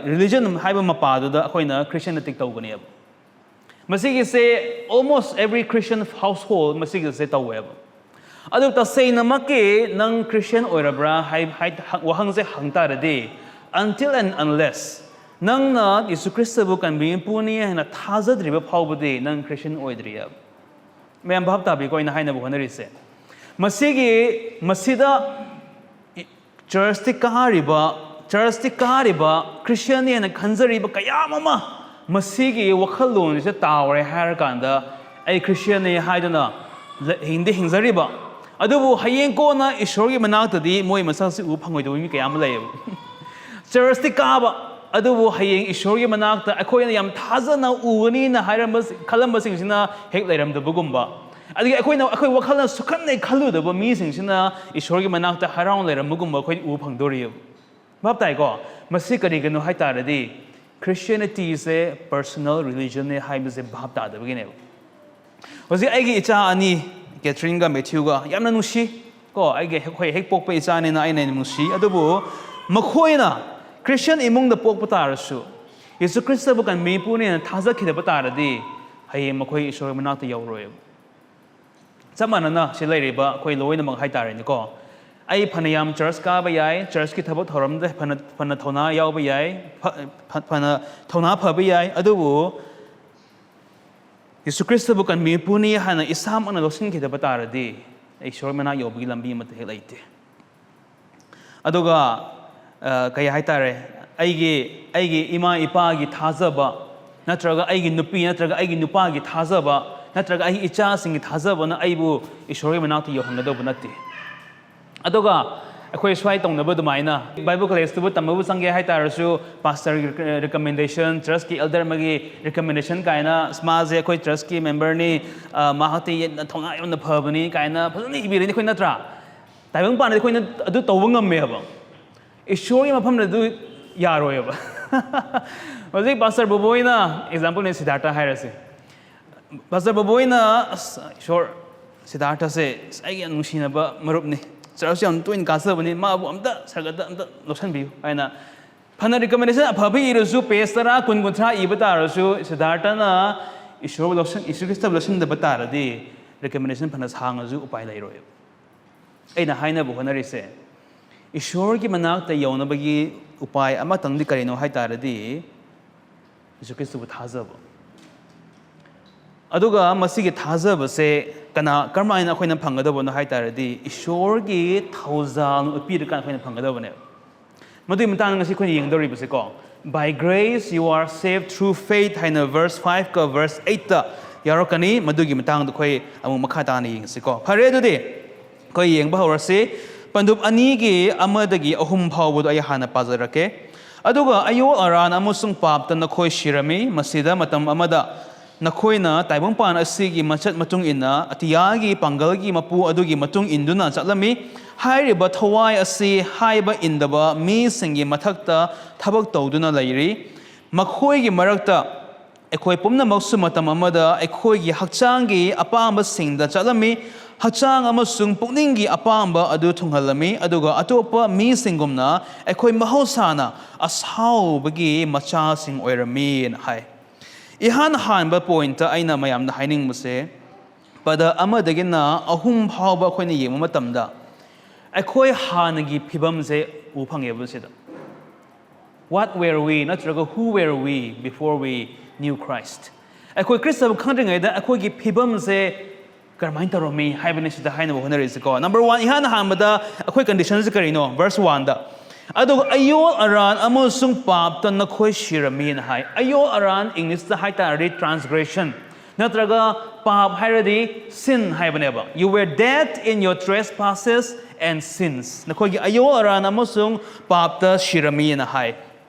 ꯔꯤꯂꯤꯖꯟ ꯍꯥꯏꯕ ꯃꯄꯥꯗꯨꯗ ꯑꯩꯈꯣꯏꯅ ꯈ꯭ꯔꯤꯁꯇꯤꯌꯥꯅꯤꯇꯤ ꯇꯤꯛ ꯇꯧꯒꯅꯦꯕ꯫ ꯃꯁꯤꯒꯤꯁꯦ almost every Christian household ꯃꯁꯤꯒꯤꯁꯦ ꯇꯧꯋꯦꯕ꯫ ꯑꯗꯨ ꯇꯁꯦꯡꯅꯃꯛꯀꯤ ꯅꯪ ꯈ꯭ꯔꯤꯁꯇꯤꯌꯥꯟ ꯑꯣꯏꯔꯕ꯭ꯔꯥ ꯍꯥꯏ, ꯍꯥꯏ, ꯋꯥꯍꯪꯁꯦ ꯍꯪ ꯇꯥꯔꯗꯤ, until and unless ꯅꯪꯅ ꯌꯤꯁꯨ ꯈ꯭ꯔꯤꯁꯇꯕꯨ ꯀꯟꯕꯤꯕ ꯄꯨꯅꯤ ꯍꯥꯏꯅ ꯊꯥꯖꯗ꯭ꯔꯤꯕ ꯐꯥꯎꯕꯗꯤ ꯅꯪ ꯈ꯭ꯔꯤꯁꯇꯤꯌꯥꯟ ꯑꯣꯏꯗ꯭ꯔꯤꯑꯕ꯫ ꯃꯌꯥꯝ ꯚꯥꯞ ꯇꯥꯕꯤꯀꯣ ꯑꯩꯅ ꯍꯥꯏꯅꯕ ꯍꯣꯠꯅꯔꯤꯁꯦ? ꯃꯁꯤꯒꯤ, ꯃꯁꯤꯗ ꯆꯔꯆꯇꯤ ꯀꯥꯔꯤꯕ, ꯆꯔꯆꯇꯤ ꯀꯥꯔꯤꯕ, ꯈ꯭ꯔꯤꯁꯇꯤꯌꯥꯟꯅꯦꯅ ꯈꯟꯖꯔꯤꯕ ꯀꯌꯥ ꯑꯃ ꯃꯁꯤꯒꯤ ꯋꯥꯈꯜꯂꯣꯟꯁꯤꯗ ꯇꯥꯎꯔꯦ ꯍꯥꯏꯔꯀꯥꯟꯗ, ꯑꯩ ꯈ꯭ꯔꯤꯁꯇꯤꯌꯥꯟꯅꯦ ꯍꯥꯏꯗꯨꯅ ꯂ-, ꯍꯤꯡꯗꯤ ꯍꯤꯡꯖꯔꯤꯕ, ꯑꯗꯨꯕꯨ ꯍꯌꯦꯡ ꯀꯣꯟꯅ ꯏꯁꯣꯔꯒꯤ ꯃꯅꯥꯛꯇꯗꯤ ꯃꯣꯏ ꯃꯁꯛꯁꯤ ꯎꯕ ꯐꯪꯉꯣꯏꯗꯕ ꯃꯤ ꯀꯌꯥ ꯑꯃ ꯂꯩꯌꯦꯕ꯫ ꯆꯔꯆꯇꯤ ꯀꯥꯕ, ꯑꯗꯨꯕꯨ ꯍꯌꯦꯡ ꯏꯁꯣꯔꯒꯤ ꯃꯅꯥꯛꯇ ꯑꯩꯈꯣꯏꯅ ꯌꯥꯝ ꯊꯥꯖꯅ ꯎꯒꯅꯤꯅ ꯍꯥꯏꯔꯝꯕ, ꯈꯜꯂꯝꯕꯁꯤꯡꯁꯤꯅ ꯍꯦꯛ ꯂꯩꯔꯝꯗꯕꯒꯨꯝꯕ, ꯑꯗꯒꯤ ꯑꯩꯈꯣꯏꯅ, ꯑꯩꯈꯣꯏ ꯋꯥꯈꯜꯅ ꯁꯨꯛꯈꯟ ꯍꯦꯛ ꯈꯜꯂꯨꯗꯕ ꯃꯤꯁꯤꯡꯁꯤꯅ ꯏꯁꯣꯔꯒꯤ ꯃꯅꯥꯛꯇ ꯍꯔꯥꯎꯅ ꯂꯩꯔꯝꯕꯒꯨꯝꯕ ꯑꯩꯈꯣꯏ ꯎꯕ ꯐꯪꯗꯣꯔꯤꯑꯕ꯫ ꯚꯥꯞ ꯇꯥꯏꯀꯣ? ꯃꯁꯤ ꯀꯔꯤꯒꯤꯅꯣ ꯍꯥꯏ ꯇꯥꯔꯗꯤ, ꯈ꯭ꯔꯤꯁꯇꯤꯌꯥꯅꯤꯇꯤꯁꯦ personal ꯔꯤꯂꯤꯖꯟꯅꯦ ꯍꯥꯏꯕꯁꯦ ꯚꯥꯞ ꯇꯥꯗꯕꯒꯤꯅꯦꯕ꯫ ꯍꯧꯖꯤꯛ ꯑꯩꯒꯤ ꯏꯆꯥ ꯑꯅꯤ, ꯀꯦꯊ꯭ꯔꯤꯟꯒ ꯃꯦꯊ꯭ꯌꯨꯒ, ꯌꯥꯝꯅ ꯅꯨꯡꯁꯤ ꯀꯣ, ꯑꯩꯒꯤ ꯍꯦꯛ, ꯑꯩꯈꯣꯏ ꯍꯦꯛ ꯄꯣꯛꯄ ꯏꯆꯥꯅꯤꯅ ꯑꯩꯅ ꯌꯥꯝ ꯅꯨꯡꯁꯤ꯫ ꯑꯗꯨꯕꯨ ꯃꯈꯣꯏꯅ ꯈ꯭ꯔꯤꯁꯇꯤꯌꯥꯟ ꯏꯃꯨꯡꯗ ꯄꯣꯛꯄ ꯇꯥꯔꯁꯨ, ꯌꯤꯁꯨ ꯈ꯭ꯔꯤꯁꯇꯕꯨ ꯀꯟꯕꯤꯕ ꯄꯨꯅꯦꯅ ꯊꯥꯖꯈꯤꯗꯕ ꯇꯥꯔꯗꯤ, ꯍꯌꯦꯡ ꯃꯈꯣꯏ ꯏꯁꯣꯔꯒꯤ ꯃꯅꯥꯛꯇ ꯌꯧꯔꯣꯏꯕ꯫ ꯆꯞ ꯃꯥꯟꯅꯅ ꯁꯤ ꯂꯩꯔꯤꯕ ꯑꯩꯈꯣꯏ ꯂꯣꯏꯅꯃꯛ ꯍꯥꯏ ꯇꯥꯔꯦꯅꯦꯀꯣ꯫ ꯑꯩ ꯐꯅꯌꯥꯝ ꯆꯔꯆ ꯀꯥꯕ ꯌꯥꯏ, ꯆꯔꯆꯀꯤ ꯊꯕꯛ ꯊꯧꯔꯝꯗ ꯐꯅ, ꯐꯅ ꯊꯧꯅꯥ ꯌꯥꯎꯕ ꯌꯥꯏ, ꯐ-, ꯐ-, ꯐꯅ ꯊꯧꯅꯥ ꯐꯕ ꯌꯥꯏ, ꯑꯗꯨꯕꯨ ꯌꯤꯁꯨ ꯈ꯭ꯔꯤꯁꯇꯕꯨ ꯀꯟꯕ ꯃꯄꯨꯅꯤ ꯍꯥꯏꯅ ꯏꯁꯥꯃꯛꯅ ꯂꯧꯁꯤꯟꯈꯤꯗꯕ ꯇꯥꯔꯗꯤ, ꯑꯩ ꯏꯁꯣꯔ ꯃꯅꯥꯛ ꯌꯧꯕꯒꯤ ꯂꯝꯕꯤ ꯑꯃꯠꯇ ꯍꯦꯛ ꯂꯩꯇꯦ꯫ ꯑꯗꯨꯒ, ꯑ, ꯀꯩ ꯍꯥꯏꯇꯥꯔꯦ, ꯑꯩꯒꯤ, ꯑꯩꯒꯤ ꯏꯃꯥ ꯏꯄꯥꯒꯤ ꯊꯥꯖꯕ, ꯅꯠꯇ꯭ꯔꯒ ꯑꯩꯒꯤ ꯅꯨꯄꯤ ꯅꯠꯇ꯭ꯔꯒ ꯑꯩꯒꯤ ꯅꯨꯄꯥꯒꯤ ꯊꯥꯖꯕ, ꯅꯠꯇ꯭ꯔꯒ ꯑꯩꯒꯤ ꯏꯆꯥꯁꯤꯡꯒꯤ ꯊꯥꯖꯕꯅ ꯑꯩꯕꯨ ꯏꯁꯣꯔꯒꯤ ꯃꯅꯥꯛꯇ ꯌꯧꯍꯟꯒꯗꯧꯕ ꯅꯠꯇꯦ꯫ ꯑꯗꯨꯒ ꯑꯩꯈꯣꯏ ꯁ꯭ꯋꯥꯏ ꯇꯧꯅꯕ ꯑꯗꯨꯃꯥꯏꯅ Bible collegeꯇꯨꯕꯨ ꯇꯝꯕꯕꯨ ꯆꯪꯒꯦ ꯍꯥꯏꯇꯥꯔꯁꯨ, ꯄꯥꯁꯇꯔꯒꯤ recommendation, ꯆꯔꯆꯀꯤ ꯑꯦꯜꯗꯔ ꯑꯃꯒꯤ recommendation ꯀꯥꯏꯅ, "ꯑꯁ, ꯃꯥꯁꯦ ꯑꯩꯈꯣꯏ ꯆꯔꯆꯀꯤ ꯃꯦꯝꯕꯔꯅꯤ, ꯑ, ꯃꯍꯥꯛꯇꯤ ꯌꯥꯝꯅ ꯊꯧꯅꯥ ꯌꯥꯝꯅ ꯐꯕꯅꯤ" ꯀꯥꯏꯅ ꯐꯖꯅ ꯏꯕꯤꯔꯅꯤ ꯑꯩꯈꯣꯏ, ꯅꯠꯇ꯭ꯔꯥ? ꯇꯥꯏꯕꯪ ꯄꯥꯟꯗꯗꯤ ꯑꯩꯈꯣꯏꯅ ꯑꯗꯨ ꯇꯧꯕ ꯉꯝꯃꯦꯕ꯫ ꯏꯁꯣꯔꯒꯤ ꯃꯐꯝꯗ ꯑꯗꯨ ꯌꯥꯔꯣꯏꯕ꯫ ꯍꯧꯖꯤꯛ ꯄꯥꯁꯇꯔ ꯕꯣꯕꯣꯏꯅ, exampleꯅꯦ, ꯁꯤꯗꯥꯔꯊ ꯍꯥꯏꯔꯁꯦ꯫ ꯄꯥꯁꯇꯔ ꯕꯣꯕꯣꯏꯅ, "ꯑꯁ, ꯏꯁꯣꯔ, ꯁꯤꯗꯥꯔꯊꯁꯦ, ꯑꯁ, ꯑꯩꯒꯤ ꯌꯥꯝ ꯅꯨꯡꯁꯤꯅꯕ ꯃꯔꯨꯞꯅꯤ, ꯆꯔꯆ ꯌꯥꯝ ꯇꯣꯏꯅ ꯀꯥꯖꯕꯅꯤ, ꯃꯥꯕꯨ ꯑꯝꯇ ꯁꯔꯒꯗ ꯑꯝꯇ ꯂꯧꯁꯤꯟꯕꯤꯌꯨ" ꯍꯥꯏꯅ ꯐꯅ recommendation ꯑꯐꯕ ꯏꯔꯁꯨ, page ꯇꯔꯥ, ꯀꯨꯟ, ꯀꯨꯟꯊ꯭ꯔꯥ ꯏꯕ ꯇꯥꯔꯁꯨ, ꯁꯤꯗꯥꯔꯊꯅ ꯏꯁꯣꯔꯕꯨ ꯂꯧꯁꯤꯟ-, ꯏꯁꯣꯔ ꯈ꯭ꯔꯤꯁꯇꯕꯨ ꯂꯧꯁꯤꯟꯗꯕ ꯇꯥꯔꯗꯤ, recommendation ꯐꯅ ꯁꯥꯡꯉꯁꯨ ꯎꯄꯥꯏ ꯂꯩꯔꯣꯏꯕ꯫ ꯑꯩꯅ ꯍꯥꯏꯅꯕ ꯍꯣꯠꯅꯔꯤꯁꯦ, ꯏꯁꯣꯔꯒꯤ ꯃꯅꯥꯛꯇ ꯌꯧꯅꯕꯒꯤ ꯎꯄꯥꯏ ꯑꯃꯇꯪꯗꯤ ꯀꯔꯤꯅꯣ ꯍꯥꯏ ꯇꯥꯔꯗꯤ, ꯌꯤꯁꯨ ꯈ꯭ꯔꯤꯁꯇꯕꯨ ꯊꯥꯖꯕ꯫ ꯑꯗꯨꯒ ꯃꯁꯤꯒꯤ ꯊꯥꯖꯕꯁꯦ ꯀꯅꯥ, ꯀꯔꯝꯍꯥꯏꯅ ꯑꯩꯈꯣꯏꯅ ꯐꯪꯒꯗꯕꯅꯣ ꯍꯥꯏ ꯇꯥꯔꯗꯤ, ꯏꯁꯣꯔꯒꯤ ꯊꯧꯖꯥꯜꯅ ꯎꯠꯄꯤꯔꯀꯥꯟꯗ ꯑꯩꯈꯣꯏꯅ ꯐꯪꯒꯗꯕꯅꯦꯕ꯫ ꯃꯗꯨꯒꯤ ꯃꯇꯥꯡꯗ ꯉꯁꯤ ꯑꯩꯈꯣꯏꯅ ꯌꯦꯡꯗꯧꯔꯤꯕꯁꯦꯀꯣ, "By grace you are saved through faith" ꯍꯥꯏꯅ verse fiveꯀ verse eightꯇ ꯌꯥꯎꯔꯛꯀꯅꯤ꯫ ꯃꯗꯨꯒꯤ ꯃꯇꯥꯡꯗ ꯑꯩꯈꯣꯏ ꯑꯃꯨꯛ ꯃꯈꯥ ꯇꯥꯅ ꯌꯦꯡꯁꯤꯀꯣ꯫ ꯐꯔꯦ, ꯑꯗꯨꯗꯤ ꯑꯩꯈꯣꯏ ꯌꯦꯡꯕ ꯍꯧꯔꯁꯤ꯫ ꯄꯟꯗꯨꯞ ꯑꯅꯤꯒꯤ ꯑꯃꯗꯒꯤ ꯑꯍꯨꯝ ꯐꯥꯎꯕꯗꯣ ꯑꯩ ꯍꯥꯟꯅ ꯄꯥꯖꯔꯛꯀꯦ꯫ "ꯑꯗꯨꯒ ꯑꯌꯣꯜ ꯑꯔꯥꯟ ꯑꯃꯁꯨꯡ ꯄꯥꯞꯇ ꯅꯈꯣꯏ ꯁꯤꯔꯝꯃꯤ꯫ ꯃꯁꯤꯗ ꯃꯇꯝ ꯑꯃꯗ ꯅꯈꯣꯏꯅ ꯇꯥꯏꯕꯪꯄꯥꯟ ꯑꯁꯤꯒꯤ ꯃꯆꯠ ꯃꯇꯨꯡ ꯏꯟꯅ ꯑꯇꯤꯌꯥꯒꯤ ꯄꯥꯡꯒꯜꯒꯤ ꯃꯄꯨ ꯑꯗꯨꯒꯤ ꯃꯇꯨꯡ ꯏꯟꯗꯨꯅ ꯆꯠꯂꯝꯃꯤ꯫ ꯍꯥꯏꯔꯤꯕ ꯊꯋꯥꯏ ꯑꯁꯤ ꯍꯥꯏꯕ ꯏꯟꯗꯕ ꯃꯤꯁꯤꯡꯒꯤ ꯃꯊꯛꯇ ꯊꯕꯛ ꯇꯧꯗꯨꯅ ꯂꯩꯔꯤ꯫ ꯃꯈꯣꯏꯒꯤ ꯃꯔꯛꯇ ꯑꯩꯈꯣꯏ ꯄꯨꯝꯅꯃꯛꯁꯨ ꯃꯇꯝ ꯑꯃꯗ ꯑꯩꯈꯣꯏꯒꯤ ꯍꯛꯆꯥꯡꯒꯤ ꯑꯄꯥꯝꯕꯁꯤꯡꯗ ꯆꯠꯂꯝꯃꯤ, ꯍꯛꯆꯥꯡ ꯑꯃꯁꯨꯡ ꯄꯨꯛꯅꯤꯡꯒꯤ ꯑꯄꯥꯝꯕ ꯑꯗꯨ ꯊꯨꯡꯍꯜꯂꯝꯃꯤ, ꯑꯗꯨꯒ ꯑꯇꯣꯞꯄ ꯃꯤꯁꯤꯡꯒꯨꯝꯅ ꯑꯩꯈꯣꯏ ꯃꯍꯧꯁꯥꯅ ꯑꯁꯥꯎꯕꯒꯤ ꯃꯆꯥꯁꯤꯡ ꯑꯣꯏꯔꯝꯃꯤꯅ" ꯍꯥꯏ꯫ ꯏꯍꯥꯟ ꯍꯥꯟꯕ ꯄꯣꯏꯟꯠꯇ ꯑꯩꯅ ꯃꯌꯥꯝꯗ ꯍꯥꯏꯅꯤꯡꯕꯁꯦ, ꯄꯗ ꯑꯃꯗꯒꯤꯅ ꯑꯍꯨꯝ ꯐꯥꯎꯕ ꯑꯩꯈꯣꯏꯅ ꯌꯦꯡꯕ ꯃꯇꯝꯗ, ꯑꯩꯈꯣꯏ ꯍꯥꯟꯅꯒꯤ ꯐꯤꯕꯝꯁꯦ ꯎ ꯐꯪꯉꯦꯕ ꯁꯤꯗ꯫ "What were we?" ꯅꯠꯇ꯭ꯔꯒ "Who were we before we knew Christ?" ꯑꯩꯈꯣꯏ ꯈ꯭ꯔꯤꯁꯇꯕꯨ ꯈꯪꯗ꯭ꯔꯤꯉꯩꯗ ꯑꯩꯈꯣꯏꯒꯤ ꯐꯤꯕꯝꯁꯦ ꯀꯔꯝꯍꯥꯏꯅ ꯇꯧꯔꯝꯃꯤ ꯍꯥꯏꯕꯅꯤ ꯁꯤꯗ ꯍꯥꯏꯅꯕ ꯍꯣꯠꯅꯔꯤꯁꯤꯀꯣ꯫ ꯅꯝꯕꯔ ꯋꯥꯟ, ꯏꯍꯥꯟ ꯍꯥꯟꯕꯗ ꯑꯩꯈꯣꯏ ꯀꯟꯗꯤꯁꯟꯁꯦ ꯀꯔꯤꯅꯣ? ꯚꯔꯁ ꯋꯥꯟꯗ, "ꯑꯗꯨꯒ ꯑꯌꯣꯜ ꯑꯔꯥꯟ ꯑꯃꯁꯨꯡ ꯄꯥꯞꯇ ꯅꯈꯣꯏ ꯁꯤꯔꯝꯃꯤꯅ" ꯍꯥꯏ꯫ ꯑꯌꯣꯜ ꯑꯔꯥꯟ, ꯏꯪꯂꯤꯁꯇ ꯍꯥꯏ ꯇꯥꯔꯗꯤ transgression, ꯅꯠꯇ꯭ꯔꯒ ꯄꯥꯞ ꯍꯥꯏꯔꯗꯤ sin ꯍꯥꯏꯕꯅꯦꯕ꯫ "You were dead in your trespasses and sins." ꯅꯈꯣꯏꯒꯤ ꯑꯌꯣꯜ ꯑꯔꯥꯟ ꯑꯃꯁꯨꯡ ꯄꯥꯞꯇ ꯁꯤꯔꯝꯃꯤꯅ ꯍꯥꯏ꯫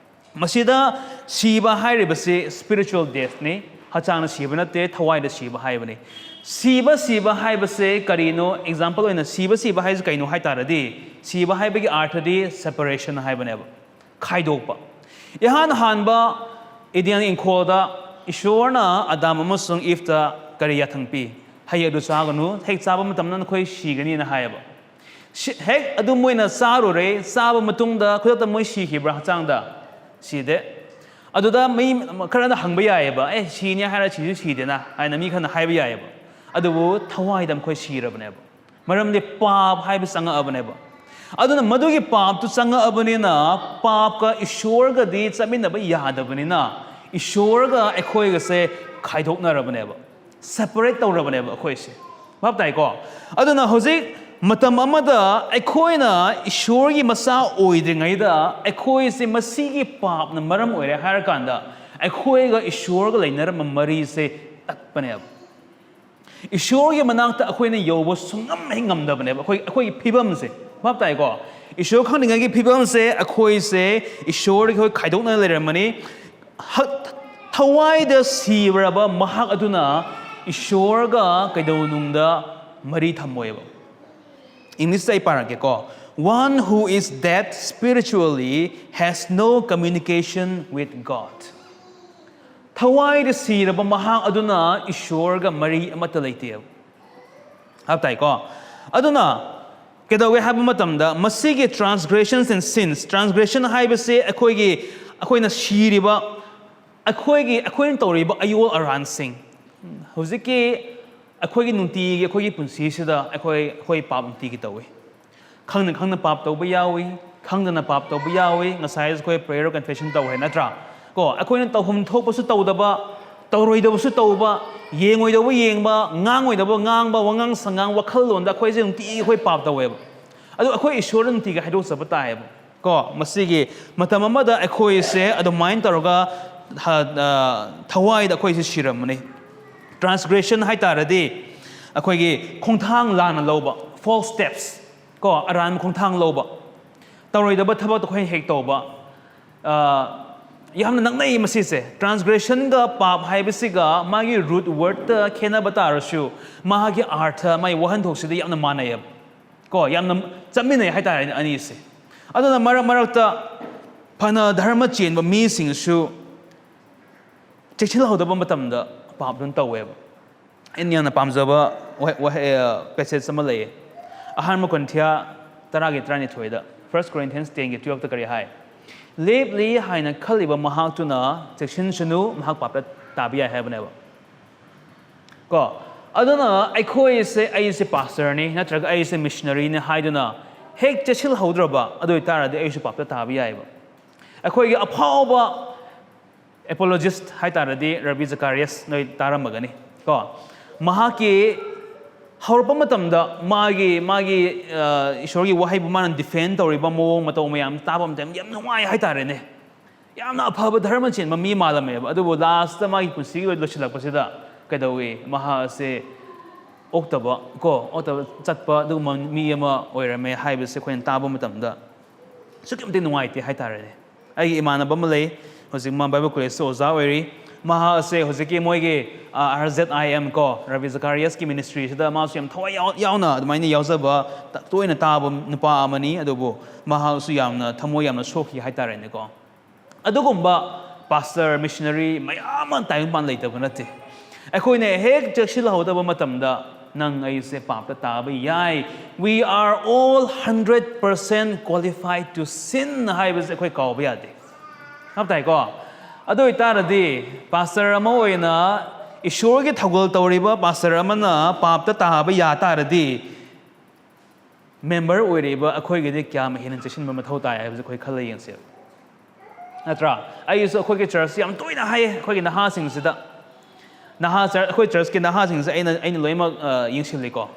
ꯃꯁꯤꯗ ꯁꯤꯕ ꯍꯥꯏꯔꯤꯕꯁꯤ spiritual deathꯅꯤ, ꯍꯛꯆꯥꯡꯅ ꯁꯤꯕ ꯅꯠꯇꯦ, ꯊꯋꯥꯏꯗ ꯁꯤꯕ ꯍꯥꯏꯕꯅꯤ꯫ ꯁꯤꯕ, ꯁꯤꯕ ꯍꯥꯏꯕꯁꯦ ꯀꯔꯤꯅꯣ? ꯑꯦꯛꯖꯥꯝꯄꯜ ꯑꯣꯏꯅ ꯁꯤꯕ, ꯁꯤꯕ ꯍꯥꯏꯁꯦ ꯀꯩꯅꯣ ꯍꯥꯏ ꯇꯥꯔꯗꯤ, ꯁꯤꯕ ꯍꯥꯏꯕꯒꯤ ꯑꯥꯔꯊꯗꯤ separation ꯍꯥꯏꯕꯅꯦꯕ, ꯈꯥꯏꯗꯣꯛꯄ꯫ ꯏꯍꯥꯟ ꯍꯥꯟꯕ ꯏꯗꯦꯟ ꯏꯪꯈꯣꯜꯗ ꯏꯁꯣꯔꯅ ꯑꯗꯥꯝ ꯑꯃꯁꯨꯡ ꯏꯐꯇ ꯀꯔꯤ ꯌꯥꯊꯪ ꯄꯤ? "ꯍꯩ ꯑꯗꯨ ꯆꯥꯒꯅꯨ, ꯍꯦꯛ ꯆꯥꯕ ꯃꯇꯝꯗ ꯅꯈꯣꯏ ꯁꯤꯒꯅꯤꯅ" ꯍꯥꯏꯌꯦꯕ꯫ ꯁꯤ-, ꯍꯦꯛ ꯑꯗꯨ ꯃꯣꯏꯅ ꯆꯥꯔꯨꯔꯦ, ꯆꯥꯕ ꯃꯇꯨꯡꯗ ꯈꯨꯗꯛꯇ ꯃꯣꯏ ꯁꯤꯈꯤꯕ꯭ꯔꯥ ꯍꯛꯆꯥꯡꯗ? ꯁꯤꯗꯦ꯫ ꯑꯗꯨꯗ ꯃꯤ ꯈꯔꯅ ꯍꯪꯕ ꯌꯥꯏꯑꯕ, "ꯑꯦ, ꯁꯤꯅꯤ ꯍꯥꯏꯔ ꯁꯤꯁꯨ ꯁꯤꯗꯦꯅ" ꯍꯥꯏꯅ ꯃꯤ ꯈꯔꯅ ꯍꯥꯏꯕ ꯌꯥꯏꯑꯕ꯫ ꯑꯗꯨꯕꯨ ꯊꯋꯥꯏꯗ ꯃꯈꯣꯏ ꯁꯤꯔꯕꯅꯦꯕ꯫ ꯃꯔꯝꯗꯤ ꯄꯥꯞ ꯍꯥꯏꯕ ꯆꯪꯉꯛꯑꯕꯅꯦꯕ꯫ ꯑꯗꯨꯅ ꯃꯗꯨꯒꯤ ꯄꯥꯞꯇꯨ ꯆꯪꯉꯛꯑꯕꯅꯤꯅ ꯄꯥꯞꯀ ꯏꯁꯣꯔꯒꯗꯤ ꯆꯠꯃꯤꯟꯅꯕ ꯌꯥꯗꯕꯅꯤꯅ ꯏꯁꯣꯔꯒ ꯑꯩꯈꯣꯏꯒꯁꯦ ꯈꯥꯏꯗꯣꯛꯅꯔꯕꯅꯦꯕ, separate ꯇꯧꯔꯕꯅꯦꯕ ꯑꯩꯈꯣꯏꯁꯦ꯫ ꯚꯥꯞ ꯇꯥꯏꯀꯣ? ꯑꯗꯨꯅ ꯍꯧꯖꯤꯛ ꯃꯇꯝ ꯑꯃꯗ ꯑꯩꯈꯣꯏꯅ ꯏꯁꯣꯔꯒꯤ ꯃꯆꯥ ꯑꯣꯏꯗ꯭ꯔꯤꯉꯩꯗ ꯑꯩꯈꯣꯏꯁꯦ ꯃꯁꯤꯒꯤ ꯄꯥꯞꯅ ꯃꯔꯝ ꯑꯣꯏꯔꯦ ꯍꯥꯏꯔꯀꯥꯟꯗ ꯑꯩꯈꯣꯏꯒ ꯏꯁꯣꯔꯒ ꯂꯩꯅꯔꯝꯕ ꯃꯔꯤꯁꯦ ꯇꯠꯄꯅꯦꯕ꯫ ꯏꯁꯣꯔꯒꯤ ꯃꯅꯥꯛꯇ ꯑꯩꯈꯣꯏꯅ ꯌꯧꯕ ꯁꯨꯡꯉꯝ ꯍꯦꯛ ꯉꯝꯗꯕꯅꯦꯕ꯫ ꯑꯩꯈꯣꯏ, ꯑꯩꯈꯣꯏꯒꯤ ꯐꯤꯕꯝꯁꯦ, ꯚꯥꯞ ꯇꯥꯏꯀꯣ? ꯏꯁꯣꯔ ꯈꯪꯅꯤꯡꯉꯥꯏꯒꯤ ꯐꯤꯕꯝꯁꯦ ꯑꯩꯈꯣꯏꯁꯦ ꯏꯁꯣꯔꯗꯒꯤ ꯑꯩꯈꯣꯏ ꯈꯥꯏꯗꯣꯛꯅ ꯂꯩꯔꯝꯃꯅꯤ꯫ ꯍ-, ꯊꯋꯥꯏꯗ ꯁꯤꯔꯕ ꯃꯍꯥꯛ ꯑꯗꯨꯅ ꯏꯁꯣꯔꯒ ꯀꯩꯗꯧꯅꯨꯡꯗ ꯃꯔꯤ ꯊꯝꯃꯣꯏꯕ꯫ ꯏꯪꯂꯤꯁꯇ ꯑꯩ ꯄꯥꯔꯛꯀꯦꯀꯣ꯫ "One who is dead spiritually has no communication with God." ꯊꯋꯥꯏꯗ ꯁꯤꯔꯕ ꯃꯍꯥꯛ ꯑꯗꯨꯅ ꯏꯁꯣꯔꯒ ꯃꯔꯤ ꯑꯃꯠꯇ ꯂꯩꯇꯦꯕ꯫ ꯚꯥꯞ ꯇꯥꯏꯀꯣ? ꯑꯗꯨꯅ ꯀꯩꯗꯧꯒꯦ ꯍꯥꯏꯕ ꯃꯇꯝꯗ ꯃꯁꯤꯒꯤ transgressions and sins, transgression ꯍꯥꯏꯕꯁꯦ ꯑꯩꯈꯣꯏꯒꯤ, ꯑꯩꯈꯣꯏꯅ ꯁꯤꯔꯤꯕ, ꯑꯩꯈꯣꯏꯒꯤ, ꯑꯩꯈꯣꯏꯅ ꯇꯧꯔꯤꯕ ꯑꯌꯣꯜ ꯑꯔꯥꯟꯁꯤꯡ, ꯍꯧꯖꯤꯛꯀꯤ ꯑꯩꯈꯣꯏꯒꯤ ꯅꯨꯡꯇꯤꯒꯤ ꯑꯩꯈꯣꯏꯒꯤ ꯄꯨꯟꯁꯤꯁꯤꯗ ꯑꯩꯈꯣꯏ, ꯑꯩꯈꯣꯏ ꯄꯥꯞ ꯅꯨꯡꯇꯤꯒꯤ ꯇꯧꯏ꯫ ꯈꯪꯅ ꯈꯪꯅ ꯄꯥꯞ ꯇꯧꯕ ꯌꯥꯎꯏ, ꯈꯪꯗꯅ ꯄꯥꯞ ꯇꯧꯕ ꯌꯥꯎꯏ꯫ ꯉꯁꯥꯏ ꯑꯩꯈꯣꯏ prayer confession ꯇꯧꯈ꯭ꯔꯦ ꯅꯠꯇ꯭ꯔꯥ? ꯀꯣ, ꯑꯩꯈꯣꯏꯅ ꯇꯧꯐꯝ ꯊꯣꯛꯄꯁꯨ ꯇꯧꯗꯕ, ꯇꯧꯔꯣꯏꯗꯕꯁꯨ ꯇꯧꯕ, ꯌꯦꯡꯉꯣꯏꯗꯕ ꯌꯦꯡꯕ, ꯉꯥꯡꯉꯣꯏꯗꯕ ꯉꯥꯡꯕ, ꯋꯥꯉꯥꯡ ꯁꯉꯥꯡ, ꯋꯥꯈꯜꯂꯣꯟꯗ ꯑꯩꯈꯣꯏꯁꯦ ꯅꯨꯡꯇꯤꯒꯤ ꯑꯩꯈꯣꯏ ꯄꯥꯞ ꯇꯧꯋꯦꯕ꯫ ꯑꯗꯨ ꯑꯩꯈꯣꯏ ꯏꯁꯣꯔꯗ ꯅꯨꯡꯇꯤꯒꯤ ꯍꯥꯏꯗꯣꯛꯆꯕ ꯇꯥꯏꯌꯦꯕ꯫ ꯀꯣ, ꯃꯁꯤꯒꯤ ꯃꯇꯝ ꯑꯃꯗ ꯑꯩꯈꯣꯏꯁꯦ ꯑꯗꯨꯃꯥꯏꯅ ꯇꯧꯔꯒ ꯊ-, ꯑ, ꯊꯋꯥꯏꯗ ꯑꯩꯈꯣꯏꯁꯦ ꯁꯤꯔꯝꯕꯅꯤ꯫ ꯇ꯭ꯔꯥꯟꯁꯒ꯭ꯔꯦꯁꯟ ꯍꯥꯏ ꯇꯥꯔꯗꯤ ꯑꯩꯈꯣꯏꯒꯤ ꯈꯣꯡꯊꯥꯡ ꯂꯥꯟꯅ ꯂꯧꯕ, ꯐꯣꯜꯁ ꯁ꯭ꯇꯦꯞꯁ, ꯀꯣ, ꯑꯔꯥꯟꯕ ꯈꯣꯡꯊꯥꯡ ꯂꯧꯕ, ꯇꯧꯔꯣꯏꯗꯕ ꯊꯕꯛꯇꯣ ꯑꯩꯈꯣꯏꯅ ꯍꯦꯛ ꯇꯧꯕ꯫ ꯑ, ꯌꯥꯝꯅ ꯅꯛꯅꯩ ꯃꯁꯤꯁꯦ꯫ ꯇ꯭ꯔꯥꯟꯁꯒ꯭ꯔꯦꯁꯟꯒ ꯄꯥꯞ ꯍꯥꯏꯕꯁꯤꯒ ꯃꯥꯒꯤ ꯔꯨꯠ ꯋꯥꯔꯗꯇ ꯈꯦꯠꯅꯕ ꯇꯥꯔꯁꯨ, ꯃꯥꯒꯤ ꯑꯥꯔꯊ, ꯃꯥꯒꯤ ꯋꯥꯍꯟꯊꯣꯛꯁꯤꯗ ꯌꯥꯝꯅ ꯃꯥꯟꯅꯩꯌꯦꯕ꯫ ꯀꯣ, ꯌꯥꯝꯅ ꯆꯠꯃꯤꯟꯅꯩ ꯍꯥꯏꯇꯥꯔꯦꯅꯦ ꯑꯅꯤꯁꯦ꯫ ꯑꯗꯨꯅ ꯃꯔꯛ ꯃꯔꯛꯇ ꯐꯅ ꯙꯔꯃ ꯆꯦꯟꯕ ꯃꯤꯁꯤꯡꯁꯨ ꯆꯦꯛꯁꯤꯜꯍꯧꯗꯕ ꯃꯇꯝꯗ ꯄꯥꯞ ꯑꯗꯨꯝ ꯇꯧꯋꯦꯕ꯫ ꯑꯩꯅ ꯌꯥꯝꯅ ꯄꯥꯝꯖꯕ ꯋꯥꯍꯩ, ꯋꯥꯍꯩ, ꯑ, ꯄꯦꯁꯦꯖ ꯑꯃ ꯂꯩꯌꯦ꯫ ꯑꯍꯥꯟꯕ ꯀꯣꯔꯤꯟꯊꯤꯌꯥ ꯇꯔꯥꯒꯤ ꯇꯔꯥꯅꯤꯊꯣꯏꯗ, First Corinthians ten ꯒꯤ twelve ꯇ ꯀꯔꯤ ꯍꯥꯏ? "ꯂꯦꯞꯂꯤ ꯍꯥꯏꯅ ꯈꯜꯂꯤꯕ ꯃꯍꯥꯛꯇꯨꯅ ꯆꯦꯛꯁꯤꯟꯁꯅꯨ, ꯃꯍꯥꯛ ꯄꯥꯞꯇ ꯇꯥꯕ ꯌꯥꯏ" ꯍꯥꯏꯕꯅꯦꯕ꯫ ꯀꯣ, ꯑꯗꯨꯅ ꯑꯩꯈꯣꯏꯁꯦ, "ꯑꯩꯁꯦ ꯄꯥꯁꯇꯔꯅꯤ" ꯅꯠꯇ꯭ꯔꯒ "ꯑꯩꯁꯦ ꯃꯤꯁꯅꯔꯤꯅꯤ" ꯍꯥꯏꯗꯨꯅ ꯍꯦꯛ ꯆꯦꯛꯁꯤꯜꯍꯧꯗ꯭ꯔꯕ, ꯑꯗꯨ ꯑꯣꯏꯇꯥꯔꯗꯤ ꯑꯩꯁꯨ ꯄꯥꯞꯇ ꯇꯥꯕ ꯌꯥꯏꯕ꯫ ꯑꯩꯈꯣꯏꯒꯤ ꯑꯐꯥꯎꯕ ꯑꯦꯄꯣꯂꯣꯖꯤꯁ ꯍꯥꯏ ꯇꯥꯔꯗꯤ ꯔꯕꯤ ꯖꯀꯥꯔꯤꯌꯁ ꯅꯣꯏ ꯇꯥꯔꯝꯃꯒꯅꯤ꯫ ꯀꯣ, ꯃꯍꯥꯛꯀꯤ ꯍꯧꯔꯛꯄ ꯃꯇꯝꯗ ꯃꯥꯒꯤ, ꯃꯥꯒꯤ, ꯑ, ꯏꯁꯣꯔꯒꯤ ꯋꯥꯍꯩꯕꯨ ꯃꯥꯅ ꯗꯤꯐꯦꯟ ꯇꯧꯔꯤꯕ ꯃꯑꯣꯡ ꯃꯇꯧ ꯃꯌꯥꯝ ꯇꯥꯕ ꯃꯇꯝꯗ ꯌꯥꯝ ꯅꯨꯡꯉꯥꯏ ꯍꯥꯏ ꯇꯥꯔꯦꯅꯦ꯫ ꯌꯥꯝꯅ ꯑꯐꯕ ꯙꯔꯃ ꯆꯦꯟꯕ ꯃꯤ ꯃꯥꯜꯂꯝꯃꯦꯕ꯫ ꯑꯗꯨꯕꯨ ꯂꯥꯁꯇ ꯃꯥꯒꯤ ꯄꯨꯟꯁꯤꯒꯤ ꯑꯣꯏꯅ ꯂꯣꯏꯁꯤꯜꯂꯛꯄꯁꯤꯗ ꯀꯩꯗꯧꯏ? ꯃꯍꯥꯛ ꯑꯁꯦ ꯑꯣꯛꯇꯕ, ꯀꯣ, ꯑꯣꯛꯇꯕ ꯆꯠꯄ ꯑꯗꯨꯒꯨꯝꯕ ꯃꯤ ꯑꯃ ꯑꯣꯏꯔꯝꯃꯦ ꯍꯥꯏꯕꯁꯦ ꯑꯩꯈꯣꯏꯅ ꯇꯥꯕ ꯃꯇꯝꯗ ꯑꯁꯨꯛꯀꯤ ꯃꯇꯤꯛ ꯅꯨꯡꯉꯥꯏꯇꯦ ꯍꯥꯏ ꯇꯥꯔꯦꯅꯦ꯫ ꯑꯩꯒꯤ ꯏꯃꯥꯟꯅꯕ ꯑꯃ ꯂꯩ, ꯍꯧꯖꯤꯛ ꯃꯥ ꯕꯥꯏꯕꯜ ꯀꯣꯂꯦꯖꯇ ꯑꯣꯖꯥ ꯑꯣꯏꯔꯤ꯫ ꯃꯍꯥꯛ ꯑꯁꯦ ꯍꯧꯖꯤꯛꯀꯤ ꯃꯣꯏꯒꯤ, ꯑ, R Z I M ꯀꯣ, ꯔꯕꯤ ꯖꯀꯥꯔꯤꯌꯁꯀꯤ ꯃꯤꯅꯤꯁꯇ꯭ꯔꯤꯁꯤꯗ ꯃꯥꯁꯨ ꯌꯥꯝ ꯊꯋꯥꯏ ꯌꯥꯎ-, ꯌꯥꯎꯅ ꯑꯗꯨꯃꯥꯏꯅ ꯌꯥꯎꯖꯕ ꯇ-, ꯇꯣꯏꯅ ꯇꯥꯕ ꯅꯨꯄꯥ ꯑꯃꯅꯤ꯫ ꯑꯗꯨꯕꯨ ꯃꯍꯥꯛꯁꯨ ꯌꯥꯝꯅ ꯊꯃꯣꯏ ꯌꯥꯝꯅ ꯁꯣꯛꯈꯤ ꯍꯥꯏ ꯇꯥꯔꯦꯅꯦꯀꯣ꯫ ꯑꯗꯨꯒꯨꯝꯕ ꯄꯥꯁꯇꯔ, ꯃꯤꯁꯅꯔꯤ ꯃꯌꯥꯝ ꯑꯃ ꯇꯥꯏꯕꯪꯄꯥꯟ ꯂꯩꯇꯕ ꯅꯠꯇꯦ꯫ ꯑꯩꯈꯣꯏꯅ ꯍꯦꯛ ꯆꯦꯛꯁꯤꯜꯍꯧꯗꯕ ꯃꯇꯝꯗ ꯅꯪ ꯑꯩꯁꯦ ꯄꯥꯞꯇ ꯇꯥꯕ ꯌꯥꯏ꯫ "We are all hundred percent qualified to sin" ꯍꯥꯏꯕꯁꯦ ꯑꯩꯈꯣꯏ ꯀꯥꯎꯕ ꯌꯥꯗꯦ꯫ ꯚꯥꯞ ꯇꯥꯏꯀꯣ? ꯑꯗꯨ ꯑꯣꯏꯇꯥꯔꯗꯤ ꯄꯥꯁꯇꯔ ꯑꯃ ꯑꯣꯏꯅ ꯏꯁꯣꯔꯒꯤ ꯊꯧꯒꯜ ꯇꯧꯔꯤꯕ ꯄꯥꯁꯇꯔ ꯑꯃꯅ ꯄꯥꯞꯇ ꯇꯥꯕ ꯌꯥ ꯇꯥꯔꯗꯤ ꯃꯦꯝꯕꯔ ꯑꯣꯏꯔꯤꯕ ꯑꯩꯈꯣꯏꯒꯤꯗꯤ ꯀꯌꯥꯝ ꯍꯦꯟꯅ ꯆꯦꯛꯁꯤꯟꯕ ꯃꯊꯧ ꯇꯥꯏ ꯍꯥꯏꯕꯁꯦ ꯑꯩꯈꯣꯏ ꯈꯜꯂ ꯌꯦꯡꯁꯦꯕ꯫ ꯅꯠꯇ꯭ꯔꯥ? ꯑꯩꯁꯨ ꯑꯩꯈꯣꯏꯒꯤ ꯆꯔꯆꯁꯤ ꯌꯥꯝ ꯇꯣꯏꯅ ꯍꯥꯏꯌꯦ ꯑꯩꯈꯣꯏꯒꯤ ꯅꯍꯥꯁꯤꯡꯁꯤꯗ, ꯅꯍꯥ ꯆꯔ ꯑꯩꯈꯣꯏ ꯆꯔꯆꯀꯤ ꯅꯍꯥꯁꯤꯡꯁꯦ ꯑꯩꯅ ꯑꯩꯅ ꯂꯣꯏꯅꯃꯛ ꯑ, ꯌꯦꯡꯁꯤꯜꯂꯤꯀꯣ꯫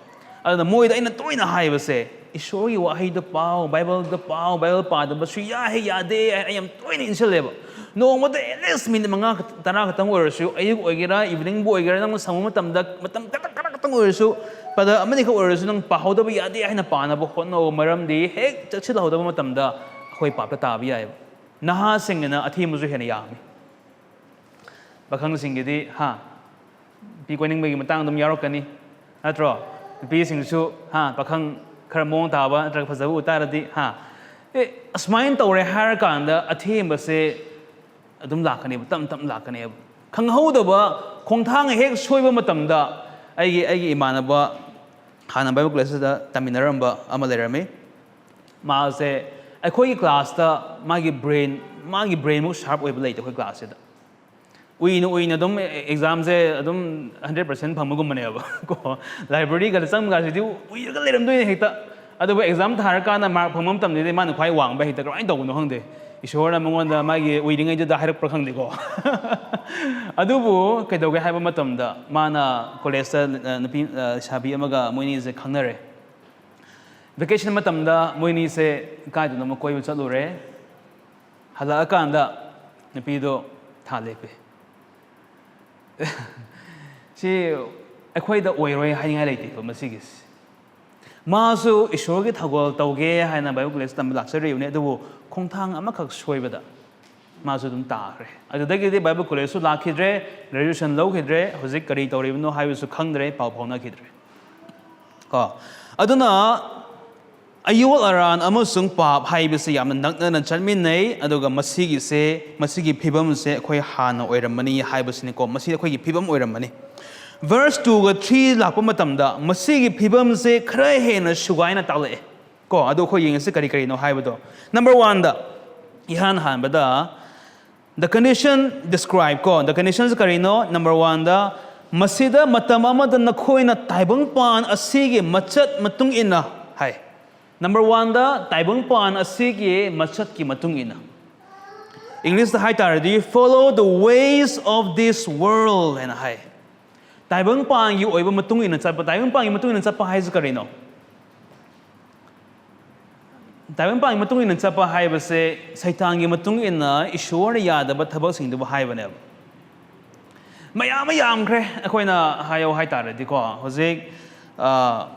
ꯑꯗꯨꯅ ꯃꯣꯏꯗ ꯑꯩꯅ ꯇꯣꯏꯅ ꯍꯥꯏꯕꯁꯦ, ꯏꯁꯣꯔꯒꯤ ꯋꯥꯍꯩꯗꯣ ꯄꯥꯎ, ꯕꯥꯏꯕꯜꯗꯣ ꯄꯥꯎ, ꯕꯥꯏꯕꯜ ꯄꯥꯗꯕ ꯁꯨꯌꯥ ꯍꯦꯛ ꯌꯥꯗꯦ ꯍꯥꯏꯅ ꯑꯩ ꯌꯥꯝ ꯇꯣꯏꯅ ꯏꯟꯁꯤꯜꯂꯦꯕ꯫ ꯅꯣꯡꯃꯗ at least ꯃꯤꯅꯤꯠ ꯃꯉꯥ ꯇꯔꯥ ꯈꯛꯇꯪ ꯑꯣꯏꯔꯁꯨ, ꯑꯌꯨꯛ ꯑꯣꯏꯒꯦꯔꯥ, ꯏꯚꯤꯅꯤꯡꯕꯨ ꯑꯣꯏꯒꯦꯔꯥ, ꯅꯪꯅ ꯁꯪꯕ ꯃꯇꯝꯗ ꯃꯇꯝ ꯈꯤꯇꯪ ꯈꯤꯇꯪ ꯈꯛꯇꯪ ꯑꯣꯏꯔꯁꯨ, ꯄꯗ ꯑꯃꯅꯤꯈꯛ ꯑꯣꯏꯔꯁꯨ ꯅꯪ ꯄꯥꯍꯧꯗꯕ ꯌꯥꯗꯦ ꯍꯥꯏꯅ ꯄꯥꯅꯕ ꯍꯣꯠꯅꯧ꯫ ꯃꯔꯝꯗꯤ ꯍꯦꯛ ꯆꯠꯁꯤꯜꯍꯧꯗꯕ ꯃꯇꯝꯗ ꯑꯩꯈꯣꯏ ꯄꯥꯞꯇ ꯇꯥꯕ ꯌꯥꯏꯑꯕ꯫ ꯅꯍꯥꯁꯤꯡꯒꯤꯅ ꯑꯊꯦꯡꯕꯁꯨ ꯍꯦꯟꯅ ꯌꯥꯝꯃꯤ꯫ ꯄꯥꯈꯪꯁꯤꯡꯒꯤꯗꯤ, ꯍꯥ, ꯅꯨꯄꯤ ꯀꯣꯏꯅꯤꯡꯕꯒꯤ ꯃꯇꯥꯡ ꯑꯗꯨꯝ ꯌꯥꯎꯔꯛꯀꯅꯤ, ꯅꯠꯇ꯭ꯔꯣ? ꯅꯨꯄꯤꯁꯤꯡꯁꯨ, ꯍꯥ, ꯄꯥꯈꯪ ꯈꯔ ꯃꯑꯣꯡ ꯇꯥꯕ ꯅꯠꯇ꯭ꯔꯒ ꯐꯖꯕ ꯎ ꯇꯥꯔꯗꯤ, ꯍꯥ, ꯑꯦ, ꯑꯁꯨꯃꯥꯏꯅ ꯇꯧꯔꯦ ꯍꯥꯏꯔꯀꯥꯟꯗ ꯑꯊꯦꯡꯕꯁꯦ ꯑꯗꯨꯝ ꯂꯥꯛꯀꯅꯦꯕ, ꯇꯞ ꯇꯞꯅ ꯂꯥꯛꯀꯅꯦꯕ꯫ ꯈꯪꯍꯧꯗꯕ ꯈꯣꯡꯊꯥꯡ ꯍꯦꯛ ꯁꯣꯏꯕ ꯃꯇꯝꯗ, ꯑꯩꯒꯤ ꯑꯩꯒꯤ ꯏꯃꯥꯟꯅꯕ, ꯍꯥꯟꯅ ꯕꯥꯏꯕꯜ ꯀꯣꯂꯦꯖꯁꯤꯗ ꯇꯝꯃꯤꯟꯅꯔꯝꯕ ꯑꯃ ꯂꯩꯔꯝꯃꯤ꯫ ꯃꯥꯁꯦ ꯑꯩꯈꯣꯏꯒꯤ ꯀ꯭ꯂꯥꯁꯇ ꯃꯥꯒꯤ ꯕ꯭ꯔꯦꯟ ꯃꯥꯒꯤ ꯕ꯭ꯔꯦꯟꯃꯨꯛ ꯁꯥꯔꯞ ꯑꯣꯏꯕ ꯂꯩꯇꯦ ꯑꯩꯈꯣꯏ ꯀ꯭ꯂꯥꯁꯁꯤꯗ꯫ ꯎꯏꯅ ꯎꯏꯅ ꯑꯗꯨꯝ ꯑꯦꯛꯖꯥꯝꯁꯦ ꯑꯗꯨꯝ ꯍꯟꯗ꯭ꯔꯦꯠ ꯄꯥꯔꯁꯦꯟ ꯐꯪꯕꯒꯨꯝꯕꯅꯦꯕ ꯀꯣ꯫ ꯂꯥꯏꯕ꯭ꯔꯦꯔꯤꯒꯗ ꯆꯪꯕꯒꯁꯤꯗꯤ ꯎꯏꯔꯒ ꯂꯩꯔꯝꯗꯣꯏꯅꯦ ꯍꯦꯛꯇ꯫ ꯑꯗꯨꯕꯨ ꯑꯦꯛꯖꯥꯝ ꯊꯥꯔꯀꯥꯟꯗ ꯃꯥꯔꯛ ꯐꯪꯕ ꯃꯇꯝꯗꯗꯤ ꯃꯥꯅ ꯈ꯭ꯋꯥꯏ ꯋꯥꯡꯕ ꯍꯦꯛꯇ ꯀꯃꯥꯏꯅ ꯇꯧꯕꯅꯣ ꯈꯪꯗꯦ꯫ ꯏꯁꯣꯔꯅ ꯃꯉꯣꯟꯗ ꯃꯥꯒꯤ ꯎꯏꯔꯤꯉꯩꯗꯨꯗ ꯍꯥꯏꯔꯛꯄ꯭ꯔꯥ ꯈꯪꯗꯦꯀꯣ꯫ ꯑꯗꯨꯕꯨ ꯀꯩꯗꯧꯒꯦ ꯍꯥꯏꯕ ꯃꯇꯝꯗ ꯃꯥꯅ ꯀꯣꯂꯦꯖꯇ, ꯑ, ꯅꯨꯄꯤ, ꯑ, ꯂꯩꯁꯥꯕꯤ ꯑꯃꯒ ꯃꯣꯏꯅꯤꯁꯦ ꯈꯪꯅꯔꯦ꯫ ꯚꯦꯀꯦꯁꯟ ꯃꯇꯝꯗ ꯃꯣꯏꯅꯤꯁꯦ ꯀꯥꯏꯗꯅꯣꯃ ꯀꯣꯏꯕ ꯆꯠꯂꯨꯔꯦ꯫ ꯍꯜꯂꯛꯑꯀꯥꯟꯗ ꯅꯨꯄꯤꯗꯣ ꯊꯥ ꯂꯦꯞꯄꯦ꯫ ꯁꯤ ꯑꯩꯈꯣꯏꯗ ꯑꯣꯏꯔꯣꯏ ꯍꯥꯏꯅꯤꯡꯉꯥꯏ ꯂꯩꯇꯦꯕ ꯃꯁꯤꯒꯤꯁꯤ꯫ ꯃꯥꯁꯨ ꯏꯁꯣꯔꯒꯤ ꯊꯧꯒꯜ ꯇꯧꯒꯦ ꯍꯥꯏꯅ ꯕꯥꯏꯕꯜ ꯀꯣꯂꯦꯖ ꯇꯝꯕ ꯂꯥꯛꯆꯔꯤꯕꯅꯤ, ꯑꯗꯨꯕꯨ ꯈꯣꯡꯊꯥꯡ ꯑꯃꯈꯛ ꯁꯣꯏꯕꯗ ꯃꯥꯁꯨ ꯑꯗꯨꯝ ꯇꯥꯈ꯭ꯔꯦ꯫ ꯑꯗꯨꯗꯒꯤꯗꯤ ꯕꯥꯏꯕꯜ ꯀꯣꯂꯦꯖꯁꯨ ꯂꯥꯛꯈꯤꯗ꯭ꯔꯦ, ꯒ꯭ꯔꯦꯖꯨꯑꯦꯁꯟ ꯂꯧꯈꯤꯗ꯭ꯔꯦ, ꯍꯧꯖꯤꯛ ꯀꯔꯤ ꯇꯧꯔꯤꯕꯅꯣ ꯍꯥꯏꯕꯁꯨ ꯈꯪꯗ꯭ꯔꯦ, ꯄꯥꯎ ꯐꯥꯎꯅꯈꯤꯗ꯭ꯔꯦ꯫ ꯀꯣ, ꯑꯗꯨꯅ ꯑꯌꯣꯜ ꯑꯔꯥꯟ ꯑꯃꯁꯨꯡ ꯄꯥꯞ ꯍꯥꯏꯕꯁꯤ ꯌꯥꯝꯅ ꯅꯛꯅꯅ ꯆꯠꯃꯤꯟꯅꯩ, ꯑꯗꯨꯒ ꯃꯁꯤꯒꯤꯁꯦ, ꯃꯁꯤꯒꯤ ꯐꯤꯕꯝꯁꯦ ꯑꯩꯈꯣꯏ ꯍꯥꯟꯅ ꯑꯣꯏꯔꯝꯕꯅꯤ ꯍꯥꯏꯕꯁꯤꯅꯤꯀꯣ, ꯃꯁꯤ ꯑꯩꯈꯣꯏꯒꯤ ꯐꯤꯕꯝ ꯑꯣꯏꯔꯝꯕꯅꯤ꯫ ꯚꯔꯁ ꯇꯨꯒ ꯊ꯭ꯔꯤ ꯂꯥꯛꯄ ꯃꯇꯝꯗ ꯃꯁꯤꯒꯤ ꯐꯤꯕꯝꯁꯦ ꯈꯔ ꯍꯦꯟꯅ ꯁꯨꯒꯥꯏꯅ ꯇꯥꯛꯂꯛꯑꯦ ꯀꯣ꯫ ꯑꯗꯣ ꯑꯩꯈꯣꯏ ꯌꯦꯡꯉꯁꯤ ꯀꯔꯤ ꯀꯔꯤꯅꯣ ꯍꯥꯏꯕꯗꯣ꯫ ꯅꯝꯕꯔ ꯋꯥꯟꯗ, ꯏꯍꯥꯟ ꯍꯥꯟꯕꯗ, the condition describe ꯀꯣ, the condition ꯁꯤ ꯀꯔꯤꯅꯣ? ꯅꯝꯕꯔ ꯋꯥꯟꯗ, ꯃꯁꯤꯗ ꯃꯇꯝ ꯑꯃꯗ ꯅꯈꯣꯏꯅ ꯇꯥꯏꯕꯪꯄꯥꯟ ꯑꯁꯤꯒꯤ ꯃꯆꯠ ꯃꯇꯨꯡ ꯏꯟꯅ ꯍꯥꯏ꯫ ꯅꯝꯕꯔ ꯋꯥꯟꯗ, ꯇꯥꯏꯕꯪꯄꯥꯟ ꯑꯁꯤꯒꯤ ꯃꯆꯠꯀꯤ ꯃꯇꯨꯡ ꯏꯟꯅ꯫ ꯏꯪꯂꯤꯁꯇ ꯍꯥꯏ ꯇꯥꯔꯗꯤ, "Follow the ways of this world" ꯍꯥꯏꯅ ꯍꯥꯏ꯫ ꯇꯥꯏꯕꯪꯄꯥꯟꯒꯤ ꯑꯣꯏꯕ ꯃꯇꯨꯡ ꯏꯟꯅ ꯆꯠꯄ꯫ ꯇꯥꯏꯕꯪꯄꯥꯟꯒꯤ ꯃꯇꯨꯡ ꯏꯟꯅ ꯆꯠꯄ ꯍꯥꯏꯁꯤ ꯀꯔꯤꯅꯣ? ꯇꯥꯏꯕꯪꯄꯥꯟꯒꯤ ꯃꯇꯨꯡ ꯏꯟꯅ ꯆꯠꯄ ꯍꯥꯏꯕꯁꯦ ꯁꯩꯇꯥꯟꯒꯤ ꯃꯇꯨꯡ ꯏꯟꯅ ꯏꯁꯣꯔꯅ ꯌꯥꯗꯕ ꯊꯕꯛꯁꯤꯡꯗꯨꯕꯨ ꯍꯥꯏꯕꯅꯦꯕ꯫ ꯃꯌꯥꯝ ꯑꯃ ꯌꯥꯝꯈ꯭ꯔꯦ ꯑꯩꯈꯣꯏꯅ ꯍꯥꯏꯌꯣ ꯍꯥꯏ ꯇꯥꯔꯗꯤꯀꯣ꯫ ꯍꯧꯖꯤꯛ, ꯑ,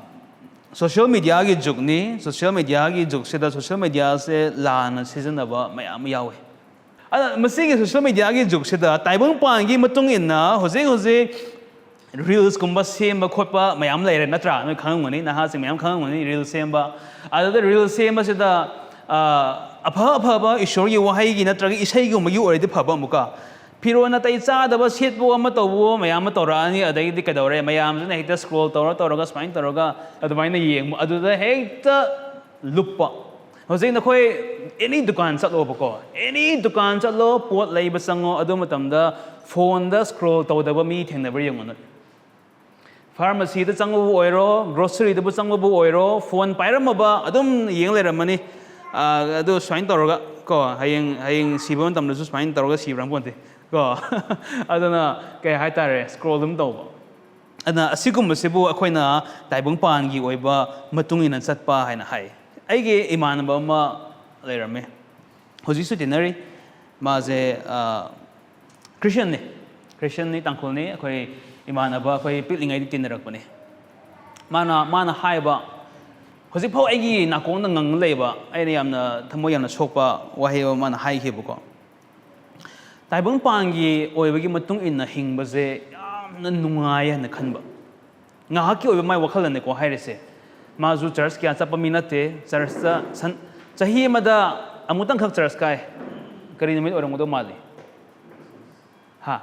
ꯁꯣꯁꯤꯌꯦꯜ ꯃꯤꯗꯤꯌꯥꯒꯤ ꯖꯨꯒꯅꯤ꯫ ꯁꯣꯁꯤꯌꯦꯜ ꯃꯤꯗꯤꯌꯥꯒꯤ ꯖꯨꯒꯁꯤꯗ ꯁꯣꯁꯤꯌꯦꯜ ꯃꯤꯗꯤꯌꯥꯁꯦ ꯂꯥꯟꯅ ꯁꯤꯖꯤꯟꯅꯕ ꯃꯌꯥꯝ ꯑꯃ ꯌꯥꯎꯋꯦ꯫ ꯑꯗ ꯃꯁꯤꯒꯤ ꯁꯣꯁꯤꯌꯦꯜ ꯃꯤꯗꯤꯌꯥꯒꯤ ꯖꯨꯒꯁꯤꯗ ꯇꯥꯏꯕꯪꯄꯥꯟꯒꯤ ꯃꯇꯨꯡ ꯏꯟꯅ ꯍꯧꯖꯤꯛ ꯍꯧꯖꯤꯛ ꯔꯤꯜꯁꯀꯨꯝꯕ ꯁꯦꯝꯕ ꯈꯣꯠꯄ ꯃꯌꯥꯝ ꯂꯩꯔꯦ, ꯅꯠꯇ꯭ꯔꯥ? ꯅꯣꯏ ꯈꯪꯉꯝꯒꯅꯤ, ꯅꯍꯥꯁꯤꯡ ꯃꯌꯥꯝ ꯈꯪꯉꯝꯒꯅꯤ ꯔꯤꯜꯁ ꯁꯦꯝꯕ꯫ ꯑꯗꯨꯗ ꯔꯤꯜꯁ ꯁꯦꯝꯕꯁꯤꯗ, ꯑ, ꯑꯐ ꯑꯐꯕ ꯏꯁꯣꯔꯒꯤ ꯋꯥꯍꯩꯒꯤ ꯅꯠꯇ꯭ꯔꯒ ꯏꯁꯩꯒꯨꯝꯕꯒꯤ ꯑꯣꯏꯔꯗꯤ ꯐꯕ꯫ ꯑꯃꯨꯛꯀ ꯐꯤꯔꯣꯜ ꯅꯥꯇꯩ ꯆꯥꯗꯕ ꯁꯦꯠꯄ ꯑꯃ ꯇꯧꯕ ꯃꯌꯥꯝ ꯑꯃ ꯇꯧꯔꯛꯑꯅꯤ꯫ ꯑꯗꯒꯤꯗꯤ ꯀꯩꯗꯧꯔꯦ, ꯃꯌꯥꯝꯁꯤꯅ ꯍꯦꯛꯇ ꯁ꯭ꯀ꯭ꯔꯣꯜ ꯇꯧꯔ ꯇꯧꯔꯒ ꯁꯨꯃꯥꯏꯅ ꯇꯧꯔꯒ ꯑꯗꯨꯃꯥꯏꯅ ꯌꯦꯡꯕ, ꯑꯗꯨꯗ ꯍꯦꯛꯇ ꯂꯨꯞꯄ꯫ ꯍꯧꯖꯤꯛ ꯅꯈꯣꯏ ꯑꯦꯅꯤ ꯗꯨꯀꯥꯟ ꯆꯠꯂꯣꯕꯀꯣ, ꯑꯦꯅꯤ ꯗꯨꯀꯥꯟ ꯆꯠꯂꯣ, ꯄꯣꯠ ꯂꯩꯕ ꯆꯪꯉꯣ, ꯑꯗꯨ ꯃꯇꯝꯗ ꯐꯣꯟꯗ ꯁ꯭ꯀ꯭ꯔꯣꯜ ꯇꯧꯗꯕ ꯃꯤ ꯊꯦꯡꯅꯕ꯭ꯔꯥ ꯌꯦꯡꯉꯣ ꯅꯣꯏ꯫ ꯐꯥꯔꯃꯥꯁꯤꯗ ꯆꯪꯕꯕꯨ ꯑꯣꯏꯔꯣ, ꯒ꯭ꯔꯣꯁꯔꯤꯗꯕꯨ ꯆꯪꯕꯕꯨ ꯑꯣꯏꯔꯣ, ꯐꯣꯟ ꯄꯥꯏꯔꯝꯃꯕ ꯑꯗꯨꯝ ꯌꯦꯡ ꯂꯩꯔꯝꯃꯅꯤ꯫ ꯑꯥ, ꯑꯗꯨ ꯁꯨꯃꯥꯏꯅ ꯇꯧꯔꯒ ꯀꯣ, ꯍꯌꯦꯡ, ꯍꯌꯦꯡ ꯁꯤꯕ ꯃꯇꯝꯗꯁꯨ ꯁꯨꯃꯥꯏꯅ ꯇꯧꯔꯒ ꯁꯤꯕ꯭ꯔꯥ ꯈꯪꯄꯣꯟꯇꯦ ꯀꯣ꯫ ꯑꯗꯨꯅ ꯀꯩ ꯍꯥꯏꯇꯥꯔꯦ, ꯁ꯭ꯀ꯭ꯔꯣꯜ ꯑꯗꯨꯝ ꯇꯧꯕ꯫ ꯑꯗꯨꯅ ꯑꯁꯤꯒꯨꯝꯕꯁꯤꯕꯨ ꯑꯩꯈꯣꯏꯅ ꯇꯥꯏꯕꯪꯄꯥꯟꯒꯤ ꯑꯣꯏꯕ ꯃꯇꯨꯡ ꯏꯟꯅ ꯆꯠꯄ ꯍꯥꯏꯅ ꯍꯥꯏ꯫ ꯑꯩꯒꯤ ꯏꯃꯥꯟꯅꯕ ꯑꯃ ꯂꯩꯔꯝꯃꯦ, ꯍꯧꯖꯤꯛꯁꯨ ꯇꯤꯟꯅꯔꯤ꯫ ꯃꯥꯁꯦ, ꯑ, ꯈ꯭ꯔꯤꯁꯇꯤꯌꯟꯅꯤ, ꯈ꯭ꯔꯤꯁꯇꯤꯌꯟꯅꯤ, ꯇꯥꯡꯈꯨꯜꯅꯤ꯫ ꯑꯩꯈꯣꯏ ꯏꯃꯥꯟꯅꯕ, ꯑꯩꯈꯣꯏ ꯄꯤꯛꯂꯤꯉꯩꯗ ꯇꯤꯟꯅꯔꯛꯄꯅꯤ꯫ ꯃꯥꯅ, ꯃꯥꯅ ꯍꯥꯏꯕ, ꯍꯧꯖꯤꯛꯐꯥꯎ ꯑꯩꯒꯤ ꯅꯥꯀꯣꯡꯗ ꯉꯪꯉ ꯂꯩꯕ, ꯑꯩꯅ ꯌꯥꯝꯅ ꯊꯃꯣꯏ ꯌꯥꯝꯅ ꯁꯣꯛꯄ ꯋꯥꯍꯩ ꯑꯃ ꯃꯥꯅ ꯍꯥꯏꯈꯤꯕꯀꯣ꯫ ꯇꯥꯏꯕꯪꯄꯥꯟꯒꯤ ꯑꯣꯏꯕꯒꯤ ꯃꯇꯨꯡ ꯏꯟꯅ ꯍꯤꯡꯕꯁꯦ ꯌꯥꯝꯅ ꯅꯨꯡꯉꯥꯏ ꯍꯥꯏꯅ ꯈꯟꯕ꯫ ꯉꯥꯏꯍꯥꯛꯀꯤ ꯑꯣꯏꯕ ꯃꯥꯏ ꯋꯥꯈꯜꯗꯅꯤꯀꯣ ꯍꯥꯏꯔꯤꯁꯦ꯫ ꯃꯥꯁꯨ ꯆꯔꯆ ꯀꯌꯥ ꯆꯠꯄ ꯃꯤ ꯅꯠꯇꯦ꯫ ꯆꯔꯆꯇ ꯁꯟ-, ꯆꯍꯤ ꯑꯃꯗ ꯑꯃꯨꯛꯇꯪꯈꯛ ꯆꯔꯆ ꯀꯥꯏ꯫ ꯀꯔꯤ ꯅꯨꯃꯤꯠ ꯑꯣꯏꯔꯝꯒꯗꯧ ꯃꯥꯜꯂꯤ? ꯍꯥ?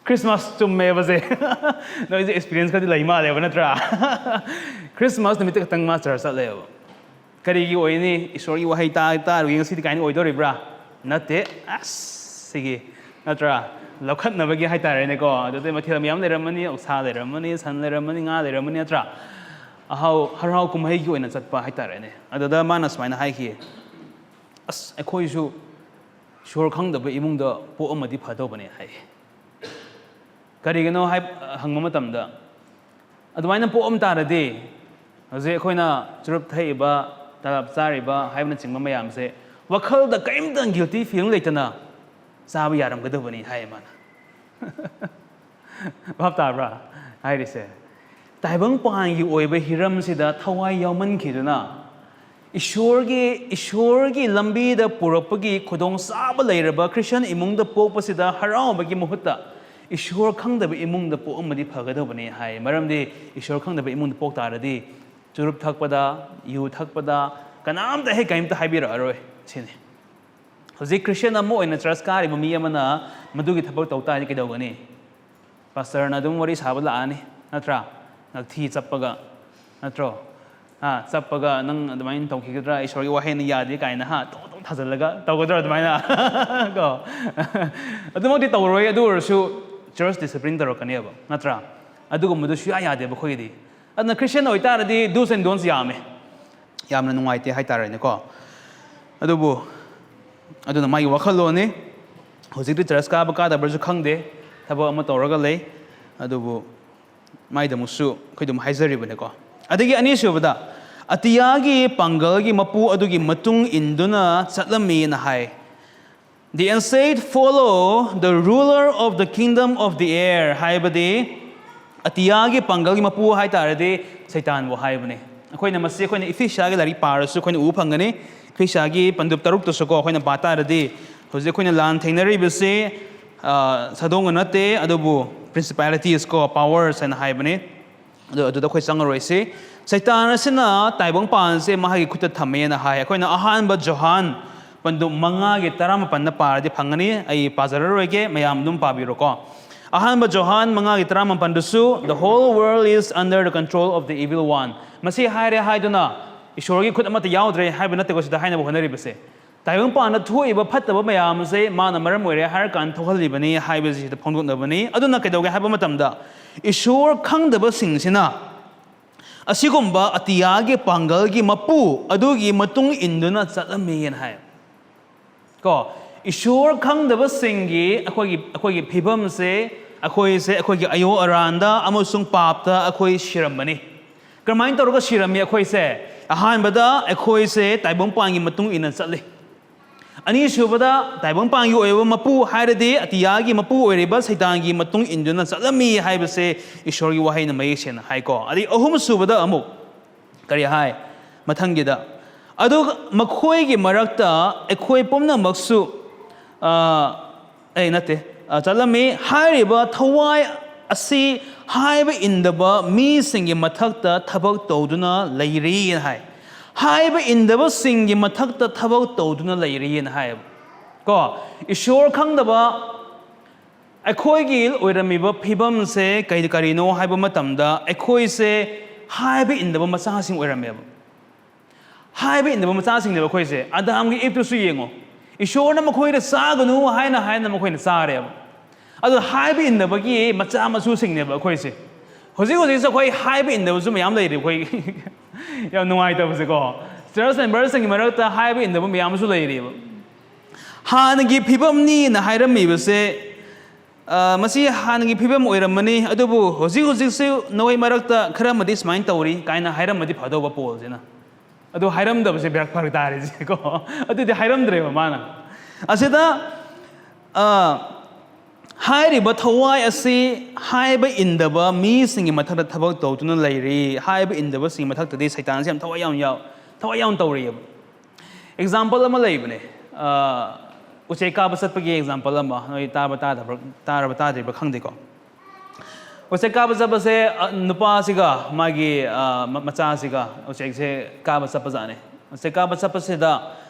ꯈ꯭ꯔꯤꯁꯃꯥꯁ ꯆꯨꯝꯃꯦꯕꯁꯦ꯫ ꯅꯣꯏꯁꯦ ꯑꯦꯛꯁꯄꯤꯔꯤꯌꯦꯟꯁ ꯈꯔꯗꯤ ꯂꯩ ꯃꯥꯜꯂꯦꯕ, ꯅꯠꯇ꯭ꯔꯥ? ꯈ꯭ꯔꯤꯁꯃꯥꯁ ꯅꯨꯃꯤꯠꯇ ꯈꯛꯇꯪ ꯃꯥ ꯆꯔꯆ ꯆꯠꯂꯦꯕ꯫ ꯀꯔꯤꯒꯤ ꯑꯣꯏꯅꯤ? ꯏꯁꯣꯔꯒꯤ ꯋꯥꯍꯩ ꯇꯥ-, ꯇꯥꯔꯨꯒꯦ ꯉꯁꯤꯗꯤ ꯀꯥꯏꯅ ꯑꯣꯏꯗꯣꯔꯤꯕ꯭ꯔꯥ? ꯅꯠꯇꯦ꯫ ꯑꯁ, ꯁꯤꯒꯤ, ꯅꯠꯇ꯭ꯔꯥ? ꯂꯧꯈꯠꯅꯕꯒꯤ ꯍꯥꯏꯇꯥꯔꯦꯅꯦꯀꯣ꯫ ꯑꯗꯨꯗꯩ ꯃꯊꯦꯜ ꯃꯌꯥꯝ ꯂꯩꯔꯝꯃꯅꯤ, ꯑꯣꯛꯁꯥ ꯂꯩꯔꯝꯃꯅꯤ, ꯁꯟ ꯂꯩꯔꯝꯃꯅꯤ, ꯉꯥ ꯂꯩꯔꯝꯃꯅꯤ, ꯅꯠꯇ꯭ꯔꯥ? ꯑꯍꯥꯎ-, ꯍꯔꯥꯎ ꯀꯨꯝꯍꯩꯒꯤ ꯑꯣꯏꯅ ꯆꯠꯄ ꯍꯥꯏꯇꯥꯔꯦꯅꯦ꯫ ꯑꯗꯨꯗ ꯃꯥꯅ ꯁꯨꯃꯥꯏꯅ ꯍꯥꯏꯈꯤ, "ꯑꯁ, ꯑꯩꯈꯣꯏꯁꯨ ꯏꯁꯣꯔ ꯈꯪꯗꯕ ꯏꯃꯨꯡꯗ ꯄꯣꯛꯑꯝꯃꯗꯤ ꯐꯗꯧꯕꯅꯦ ꯍꯥꯏ꯫ ꯀꯔꯤꯒꯤꯅꯣ ꯍꯥꯏ ꯍꯪꯕ ꯃꯇꯝꯗ, ꯑꯗꯨꯃꯥꯏꯅ ꯄꯣꯛꯑꯝ ꯇꯥꯔꯗꯤ ꯍꯧꯖꯤꯛ ꯑꯩꯈꯣꯏꯅ ꯆꯨꯔꯨꯞ ꯊꯛꯏꯕ, ꯇꯂꯞ ꯆꯥꯔꯤꯕ ꯍꯥꯏꯕꯅꯆꯤꯡꯕ ꯃꯌꯥꯝꯁꯦ ꯋꯥꯈꯜꯗ ꯀꯔꯤꯝꯇ guilty feeling ꯂꯩꯇꯅ ꯆꯥꯕ ꯌꯥꯔꯝꯒꯗꯕꯅꯤ ꯍꯥꯏ ꯃꯥꯅ꯫ ꯚꯥꯞ ꯇꯥꯕ꯭ꯔꯥ ꯍꯥꯏꯔꯤꯁꯦ? ꯇꯥꯏꯕꯪꯄꯥꯟꯒꯤ ꯑꯣꯏꯕ ꯍꯤꯔꯝꯁꯤꯗ ꯊꯋꯥꯏ ꯌꯥꯎꯃꯟꯈꯤꯗꯨꯅ ꯏꯁꯣꯔꯒꯤ, ꯏꯁꯣꯔꯒꯤ ꯂꯝꯕꯤꯗ ꯄꯨꯔꯛꯄꯒꯤ ꯈꯨꯗꯣꯡꯆꯥꯕ ꯂꯩꯔꯕ ꯈ꯭ꯔꯤꯁꯇꯤꯌꯥꯟ ꯏꯃꯨꯡꯗ ꯄꯣꯛꯄꯁꯤꯗ ꯍꯔꯥꯎꯕꯒꯤ ꯃꯍꯨꯠꯇ ꯏꯁꯣꯔ ꯈꯪꯗꯕ ꯏꯃꯨꯡꯗ ꯄꯣꯛꯑꯝꯕꯗꯤ ꯐꯒꯗꯧꯕꯅꯤ ꯍꯥꯏ꯫ ꯃꯔꯝꯗꯤ ꯏꯁꯣꯔ ꯈꯪꯗꯕ ꯏꯃꯨꯡꯗ ꯄꯣꯛ ꯇꯥꯔꯗꯤ ꯆꯨꯔꯨꯞ ꯊꯛꯄꯗ, ꯌꯨ ꯊꯛꯄꯗ ꯀꯅꯥꯝꯇ ꯍꯦꯛ ꯀꯔꯤꯝꯇ ꯍꯥꯏꯕꯤꯔꯛꯑꯔꯣꯏ ꯁꯤꯅꯤ꯫ ꯍꯧꯖꯤꯛ ꯈ꯭ꯔꯤꯁꯇꯤꯌꯥꯟ ꯑꯃ ꯑꯣꯏꯅ ꯆꯔꯆ ꯀꯥꯔꯤꯕ ꯃꯤ ꯑꯃꯅ ꯃꯗꯨꯒꯤ ꯊꯕꯛ ꯇꯧ ꯇꯥꯔꯗꯤ ꯀꯩꯗꯧꯒꯅꯤ? ꯄꯥꯁꯇꯔꯅ ꯑꯗꯨꯝ ꯋꯥꯔꯤ ꯁꯥꯕ ꯂꯥꯛꯑꯅꯤ, ꯅꯠꯇ꯭ꯔꯥ? ꯅꯛꯊꯤ ꯆꯞꯄꯒ, ꯅꯠꯇ꯭ꯔꯣ? ꯍꯥ, ꯆꯞꯄꯒ ꯅꯪ ꯑꯗꯨꯃꯥꯏꯅ ꯇꯧꯈꯤꯒꯗ꯭ꯔꯥ? ꯏꯁꯣꯔꯒꯤ ꯋꯥꯍꯩꯅ ꯌꯥꯗꯦ ꯀꯥꯏꯅ, ꯍꯥ, ꯇꯣꯡ ꯇꯣꯡ ꯊꯥꯖꯤꯜꯂꯒ ꯇꯧꯒꯗ꯭ꯔꯥ ꯑꯗꯨꯃꯥꯏꯅ? ꯀꯣ? ꯑꯗꯨꯃꯛꯇꯤ ꯇꯧꯔꯣꯏ, ꯑꯗꯨ ꯑꯣꯏꯔꯁꯨ ꯆꯔꯆ ꯗꯤꯁꯤꯄ꯭ꯂꯤꯟ ꯇꯧꯔꯛꯀꯅꯦꯕ, ꯅꯠꯇ꯭ꯔꯥ? ꯑꯗꯨꯒꯨꯝꯕꯗꯨ ꯁꯨꯌꯥ ꯌꯥꯗꯦꯕ ꯑꯩꯈꯣꯏꯒꯤꯗꯤ꯫ ꯑꯗꯨꯅ ꯈ꯭ꯔꯤꯁꯇꯤꯌꯥꯟ ꯑꯣꯏꯇꯥꯔꯗꯤ do's and don'ts ꯌꯥꯝꯃꯦ꯫ ꯌꯥꯝꯅ ꯅꯨꯡꯉꯥꯏꯇꯦ ꯍꯥꯏꯇꯥꯔꯦꯅꯦꯀꯣ꯫ ꯑꯗꯨꯕꯨ ꯑꯗꯨꯅ ꯃꯥꯒꯤ ꯋꯥꯈꯜꯂꯣꯟꯅꯤ꯫ ꯍꯧꯖꯤꯛꯇꯤ ꯆꯔꯆ ꯀꯥꯕ ꯀꯥꯗꯕ꯭ꯔꯁꯨ ꯈꯪꯗꯦ, ꯊꯕꯛ ꯑꯃ ꯇꯧꯔꯒ ꯂꯩ꯫ ꯑꯗꯨꯕꯨ ꯃꯥꯏꯗꯃꯛꯁꯨ ꯑꯩꯈꯣꯏ ꯑꯗꯨꯝ ꯍꯥꯏꯖꯔꯤꯕꯅꯤꯀꯣ꯫ ꯑꯗꯒꯤ ꯑꯅꯤꯁꯨꯕꯗ, ꯑꯇꯤꯌꯥꯒꯤ ꯄꯥꯡꯒꯜꯒꯤ ꯃꯄꯨ ꯑꯗꯨꯒꯤ ꯃꯇꯨꯡ ꯏꯟꯗꯨꯅ ꯆꯠꯂꯝꯃꯤꯅ ꯍꯥꯏ꯫ The insect follow the ruler of the kingdom of the air ꯍꯥꯏꯕꯗꯤ ꯑꯇꯤꯌꯥꯒꯤ ꯄꯥꯡꯒꯜꯒꯤ ꯃꯄꯨ ꯍꯥꯏꯇꯥꯔꯗꯤ ꯁꯩꯇꯥꯟꯕꯨ ꯍꯥꯏꯕꯅꯤ꯫ ꯑꯩꯈꯣꯏꯅ ꯃꯁꯤ ꯑꯩꯈꯣꯏꯅ ꯏꯐꯤꯁꯤꯌꯥꯒꯤ ꯂꯥꯏꯔꯤꯛ ꯄꯥꯔꯁꯨ ꯑꯩꯈꯣꯏꯅ ꯎꯕ ꯐꯪꯒꯅꯤ꯫ ꯏꯐꯤꯁꯤꯌꯥꯒꯤ ꯄꯟꯗꯨꯞ ꯇꯔꯨꯛꯇꯁꯨꯀꯣ ꯑꯩꯈꯣꯏꯅ ꯄꯥ ꯇꯥꯔꯗꯤ ꯍꯧꯖꯤꯛ ꯑꯩꯈꯣꯏꯅ ꯂꯥꯟ ꯊꯦꯡꯅꯔꯤꯕꯁꯤ, ꯑ, ꯁꯥꯗꯣꯡꯒ ꯅꯠꯇꯦ, ꯑꯗꯨꯕꯨ principalities ꯀꯣ, powers ꯍꯥꯏꯅ ꯍꯥꯏꯕꯅꯤ꯫ ꯑꯗꯨ, ꯑꯗꯨꯗ ꯑꯩꯈꯣꯏ ꯆꯪꯉꯔꯣꯏꯁꯤ꯫ ꯁꯩꯇꯥꯟ ꯑꯁꯤꯅ ꯇꯥꯏꯕꯪꯄꯥꯟꯁꯦ ꯃꯍꯥꯛꯀꯤ ꯈꯨꯠꯇ ꯊꯝꯃꯦꯅ ꯍꯥꯏ꯫ ꯑꯩꯈꯣꯏꯅ ꯑꯍꯥꯟꯕ ꯖꯣꯍꯥꯟ ꯄꯟꯗꯨꯞ ꯃꯉꯥꯒꯤ ꯇꯔꯥꯃꯥꯄꯟꯗ ꯄꯥꯔꯗꯤ ꯐꯪꯒꯅꯤ꯫ ꯑꯩ ꯄꯥꯖꯔꯔꯣꯏꯒꯦ, ꯃꯌꯥꯝ ꯑꯗꯨꯝ ꯄꯥꯕꯤꯔꯣꯀꯣ꯫ ꯑꯍꯥꯟꯕ ꯖꯣꯍꯥꯟ ꯃꯉꯥꯒꯤ ꯇꯔꯥꯃꯥꯄꯟꯗꯁꯨ, "The whole world is under the control of the evil one." ꯃꯁꯤ ꯍꯥꯏꯔꯦ ꯍꯥꯏꯗꯨꯅ ꯏꯁꯣꯔꯒꯤ ꯈꯨꯠ ꯑꯃꯠꯇ ꯌꯥꯎꯗ꯭ꯔꯦ ꯍꯥꯏꯕ ꯅꯠꯇꯦꯀꯣ ꯁꯤꯗ ꯍꯥꯏꯅꯕ ꯍꯣꯠꯅꯔꯤꯕꯁꯦ꯫ ꯇꯥꯏꯕꯪꯄꯥꯟꯗ ꯊꯣꯛꯏꯕ ꯐꯠꯇꯕ ꯃꯌꯥꯝ ꯑꯁꯦ ꯃꯥꯅ ꯃꯔꯝ ꯑꯣꯏꯔꯦ ꯍꯥꯏꯔ ꯀꯥꯟꯗ ꯊꯣꯛꯍꯜꯂꯤꯕꯅꯤ ꯍꯥꯏꯕꯁꯤꯗ ꯐꯣꯡꯗꯣꯛꯅꯕꯅꯤ꯫ ꯑꯗꯨꯅ ꯀꯩꯗꯧꯒꯦ ꯍꯥꯏꯕ ꯃꯇꯝꯗ, ꯏꯁꯣꯔ ꯈꯪꯗꯕꯁꯤꯡꯁꯤꯅ ꯑꯁꯤꯒꯨꯝꯕ ꯑꯇꯤꯌꯥꯒꯤ ꯄꯥꯡꯒꯜꯒꯤ ꯃꯄꯨ ꯑꯗꯨꯒꯤ ꯃꯇꯨꯡ ꯏꯟꯗꯨꯅ ꯆꯠꯂꯝꯃꯤꯅ ꯍꯥꯏ꯫ ꯀꯣ, ꯏꯁꯣꯔ ꯈꯪꯗꯕꯁꯤꯡꯒꯤ ꯑꯩꯈꯣꯏꯒꯤ ꯑꯩꯈꯣꯏꯒꯤ ꯐꯤꯕꯝꯁꯦ, ꯑꯩꯈꯣꯏꯁꯦ ꯑꯩꯈꯣꯏꯒꯤ ꯑꯌꯣ ꯑꯔꯥꯟꯗ ꯑꯃꯁꯨꯡ ꯄꯥꯞꯇ ꯑꯩꯈꯣꯏ ꯁꯤꯔꯝꯕꯅꯤ꯫ ꯀꯔꯝꯍꯥꯏꯅ ꯇꯧꯔꯒ ꯁꯤꯔꯝꯃꯤ ꯑꯩꯈꯣꯏꯁꯦ? ꯑꯍꯥꯟꯕꯗ ꯑꯩꯈꯣꯏꯁꯦ ꯇꯥꯏꯕꯪꯄꯥꯟꯒꯤ ꯃꯇꯨꯡ ꯏꯟꯅ ꯆꯠꯂꯤ꯫ ꯑꯅꯤꯁꯨꯕꯗ, ꯇꯥꯏꯕꯪꯄꯥꯟꯒꯤ ꯑꯣꯏꯕ ꯃꯄꯨ ꯍꯥꯏꯔꯗꯤ ꯑꯇꯤꯌꯥꯒꯤ ꯃꯄꯨ ꯑꯣꯏꯔꯤꯕ ꯁꯩꯇꯥꯟꯒꯤ ꯃꯇꯨꯡ ꯏꯟꯗꯨꯅ ꯆꯠꯂꯝꯃꯤ ꯍꯥꯏꯕꯁꯦ ꯏꯁꯣꯔꯒꯤ ꯋꯥꯍꯩꯅ ꯃꯌꯦꯛ ꯁꯦꯡꯅ ꯍꯥꯏꯀꯣ꯫ ꯑꯗꯩ ꯑꯍꯨꯝꯁꯨꯕꯗ ꯑꯃꯨꯛ ꯀꯔꯤ ꯍꯥꯏ? ꯃꯊꯪꯒꯤꯗ, "ꯑꯗꯨꯒ ꯃꯈꯣꯏꯒꯤ ꯃꯔꯛꯇ ꯑꯩꯈꯣꯏ ꯄꯨꯝꯅꯃꯛꯁꯨ," ꯑ, ꯑꯩ ꯅꯠꯇꯦ, ꯑ, ꯆꯠꯂꯝꯃꯤ꯫ ꯍꯥꯏꯔꯤꯕ ꯊꯋꯥꯏ ꯑꯁꯤ ꯍꯥꯏꯕ ꯏꯟꯗꯕ ꯃꯤꯁꯤꯡꯒꯤ ꯃꯊꯛꯇ ꯊꯕꯛ ꯇꯧꯗꯨꯅ ꯂꯩꯔꯤ ꯍꯥꯏ꯫ ꯍꯥꯏꯕ ꯏꯟꯗꯕꯁꯤꯡꯒꯤ ꯃꯊꯛꯇ ꯊꯕꯛ ꯇꯧꯗꯨꯅ ꯂꯩꯔꯤꯅ ꯍꯥꯏꯌꯦꯕ꯫ ꯀꯣ, ꯏꯁꯣꯔ ꯈꯪꯗꯕ ꯑꯩꯈꯣꯏꯒꯤ ꯑꯣꯏꯔꯝꯃꯤꯕ ꯐꯤꯕꯝꯁꯦ ꯀꯩ, ꯀꯔꯤꯅꯣ ꯍꯥꯏꯕ ꯃꯇꯝꯗ, ꯑꯩꯈꯣꯏꯁꯦ ꯍꯥꯏꯕ ꯏꯟꯗꯕ ꯃꯆꯥꯁꯤꯡ ꯑꯣꯏꯔꯝꯃꯦꯕ꯫ ꯍꯥꯏꯕ ꯏꯟꯗꯕ ꯃꯆꯥꯁꯤꯡꯅꯦꯕ ꯑꯩꯈꯣꯏꯁꯦ꯫ ꯑꯗꯥꯝꯒꯤ ꯏꯞꯇꯨꯁꯨ ꯌꯦꯡꯉꯣ, ꯏꯁꯣꯔꯅ ꯃꯈꯣꯏꯗ ꯆꯥꯒꯅꯨ ꯍꯥꯏꯅ ꯍꯥꯏꯅ ꯃꯈꯣꯏꯅ ꯆꯥꯔꯦꯕ꯫ ꯑꯗꯣ ꯍꯥꯏꯕ ꯏꯟꯗꯕꯒꯤ ꯃꯆꯥ ꯃꯁꯨꯁꯤꯡꯅꯦꯕ ꯑꯩꯈꯣꯏꯁꯦ꯫ ꯍꯧꯖꯤꯛ ꯍꯧꯖꯤꯛꯁꯨ ꯑꯩꯈꯣꯏ ꯍꯥꯏꯕ ꯏꯟꯗꯕꯁꯨ ꯃꯌꯥꯝ ꯂꯩꯔꯤ ꯑꯩꯈꯣꯏ꯫ ꯌꯥꯝ ꯅꯨꯡꯉꯥꯏꯇꯕꯁꯦꯀꯣ, ꯆꯔꯆ ꯃꯦꯝꯕꯔꯁꯤꯡꯒꯤ ꯃꯔꯛꯇ ꯍꯥꯏꯕ ꯏꯟꯗꯕ ꯃꯌꯥꯝ ꯑꯃꯁꯨ ꯂꯩꯔꯤꯕ꯫ ꯍꯥꯟꯅꯒꯤ ꯐꯤꯕꯝꯅꯤꯅ ꯍꯥꯏꯔꯝꯃꯤꯕꯁꯦ, ꯑ, ꯃꯁꯤ ꯍꯥꯟꯅꯒꯤ ꯐꯤꯕꯝ ꯑꯣꯏꯔꯝꯃꯅꯤ, ꯑꯗꯨꯕꯨ ꯍꯧꯖꯤꯛ ꯍꯧꯖꯤꯛꯁꯨ ꯅꯈꯣꯏ ꯃꯔꯛꯇ ꯈꯔ ꯑꯃꯗꯤ ꯁꯨꯃꯥꯏꯅ ꯇꯧꯔꯤ ꯀꯥꯏꯅ ꯍꯥꯏꯔꯝꯃꯗꯤ ꯐꯗꯧꯕ ꯄꯣꯜꯁꯤꯅ꯫ ꯑꯗꯨ ꯍꯥꯏꯔꯝꯗꯕꯁꯦ ꯕꯦꯔꯥ ꯐꯔꯛ ꯇꯥꯔꯤꯁꯦꯀꯣ꯫ ꯑꯗꯨꯗꯤ ꯍꯥꯏꯔꯝꯗ꯭ꯔꯦꯕ ꯃꯥꯅ꯫ ꯑꯁꯤꯗ, ꯑ, ꯍꯥꯏꯔꯤꯕ ꯊꯋꯥꯏ ꯑꯁꯤ ꯍꯥꯏꯕ ꯏꯟꯗꯕ ꯃꯤꯁꯤꯡꯒꯤ ꯃꯊꯛꯇ ꯊꯕꯛ ꯇꯧꯗꯨꯅ ꯂꯩꯔꯤ꯫ ꯍꯥꯏꯕ ꯏꯟꯗꯕꯁꯤꯡꯒꯤ ꯃꯊꯛꯇꯗꯤ ꯁꯩꯇꯥꯟꯁꯤ ꯌꯥꯝ ꯊꯋꯥꯏ ꯌꯥꯝ ꯌꯥꯎ-, ꯊꯋꯥꯏ ꯌꯥꯝ ꯇꯧꯔꯤꯑꯕ꯫ ꯑꯦꯛꯖꯥꯝꯄꯜ ꯑꯃ ꯂꯩꯕꯅꯦ꯫ ꯑ, ꯎꯆꯦꯛ ꯀꯥꯕ ꯆꯠꯄꯒꯤ ꯑꯦꯛꯖꯥꯝꯄꯜ ꯑꯃ꯫ ꯅꯣꯏ ꯇꯥꯕ ꯇꯥꯗꯕ꯭ꯔꯥ, ꯇꯥꯔꯕ ꯇꯥꯗ꯭ꯔꯤꯕ꯭ꯔꯥ ꯈꯪꯗꯦꯀꯣ꯫ ꯎꯆꯦꯛ ꯀꯥꯕ ꯆꯠꯄꯁꯦ, ꯑ, ꯅꯨꯄꯥꯁꯤꯒ ꯃꯥꯒꯤ, ꯑ, ꯃ-, ꯃꯆꯥꯁꯤꯒ ꯎꯆꯦꯛꯁꯦ ꯀꯥꯕ ꯆꯠꯄꯖꯥꯠꯅꯦ꯫ ꯎꯆꯦꯛ ꯀꯥꯕ ꯆꯠꯄꯁꯤꯗ,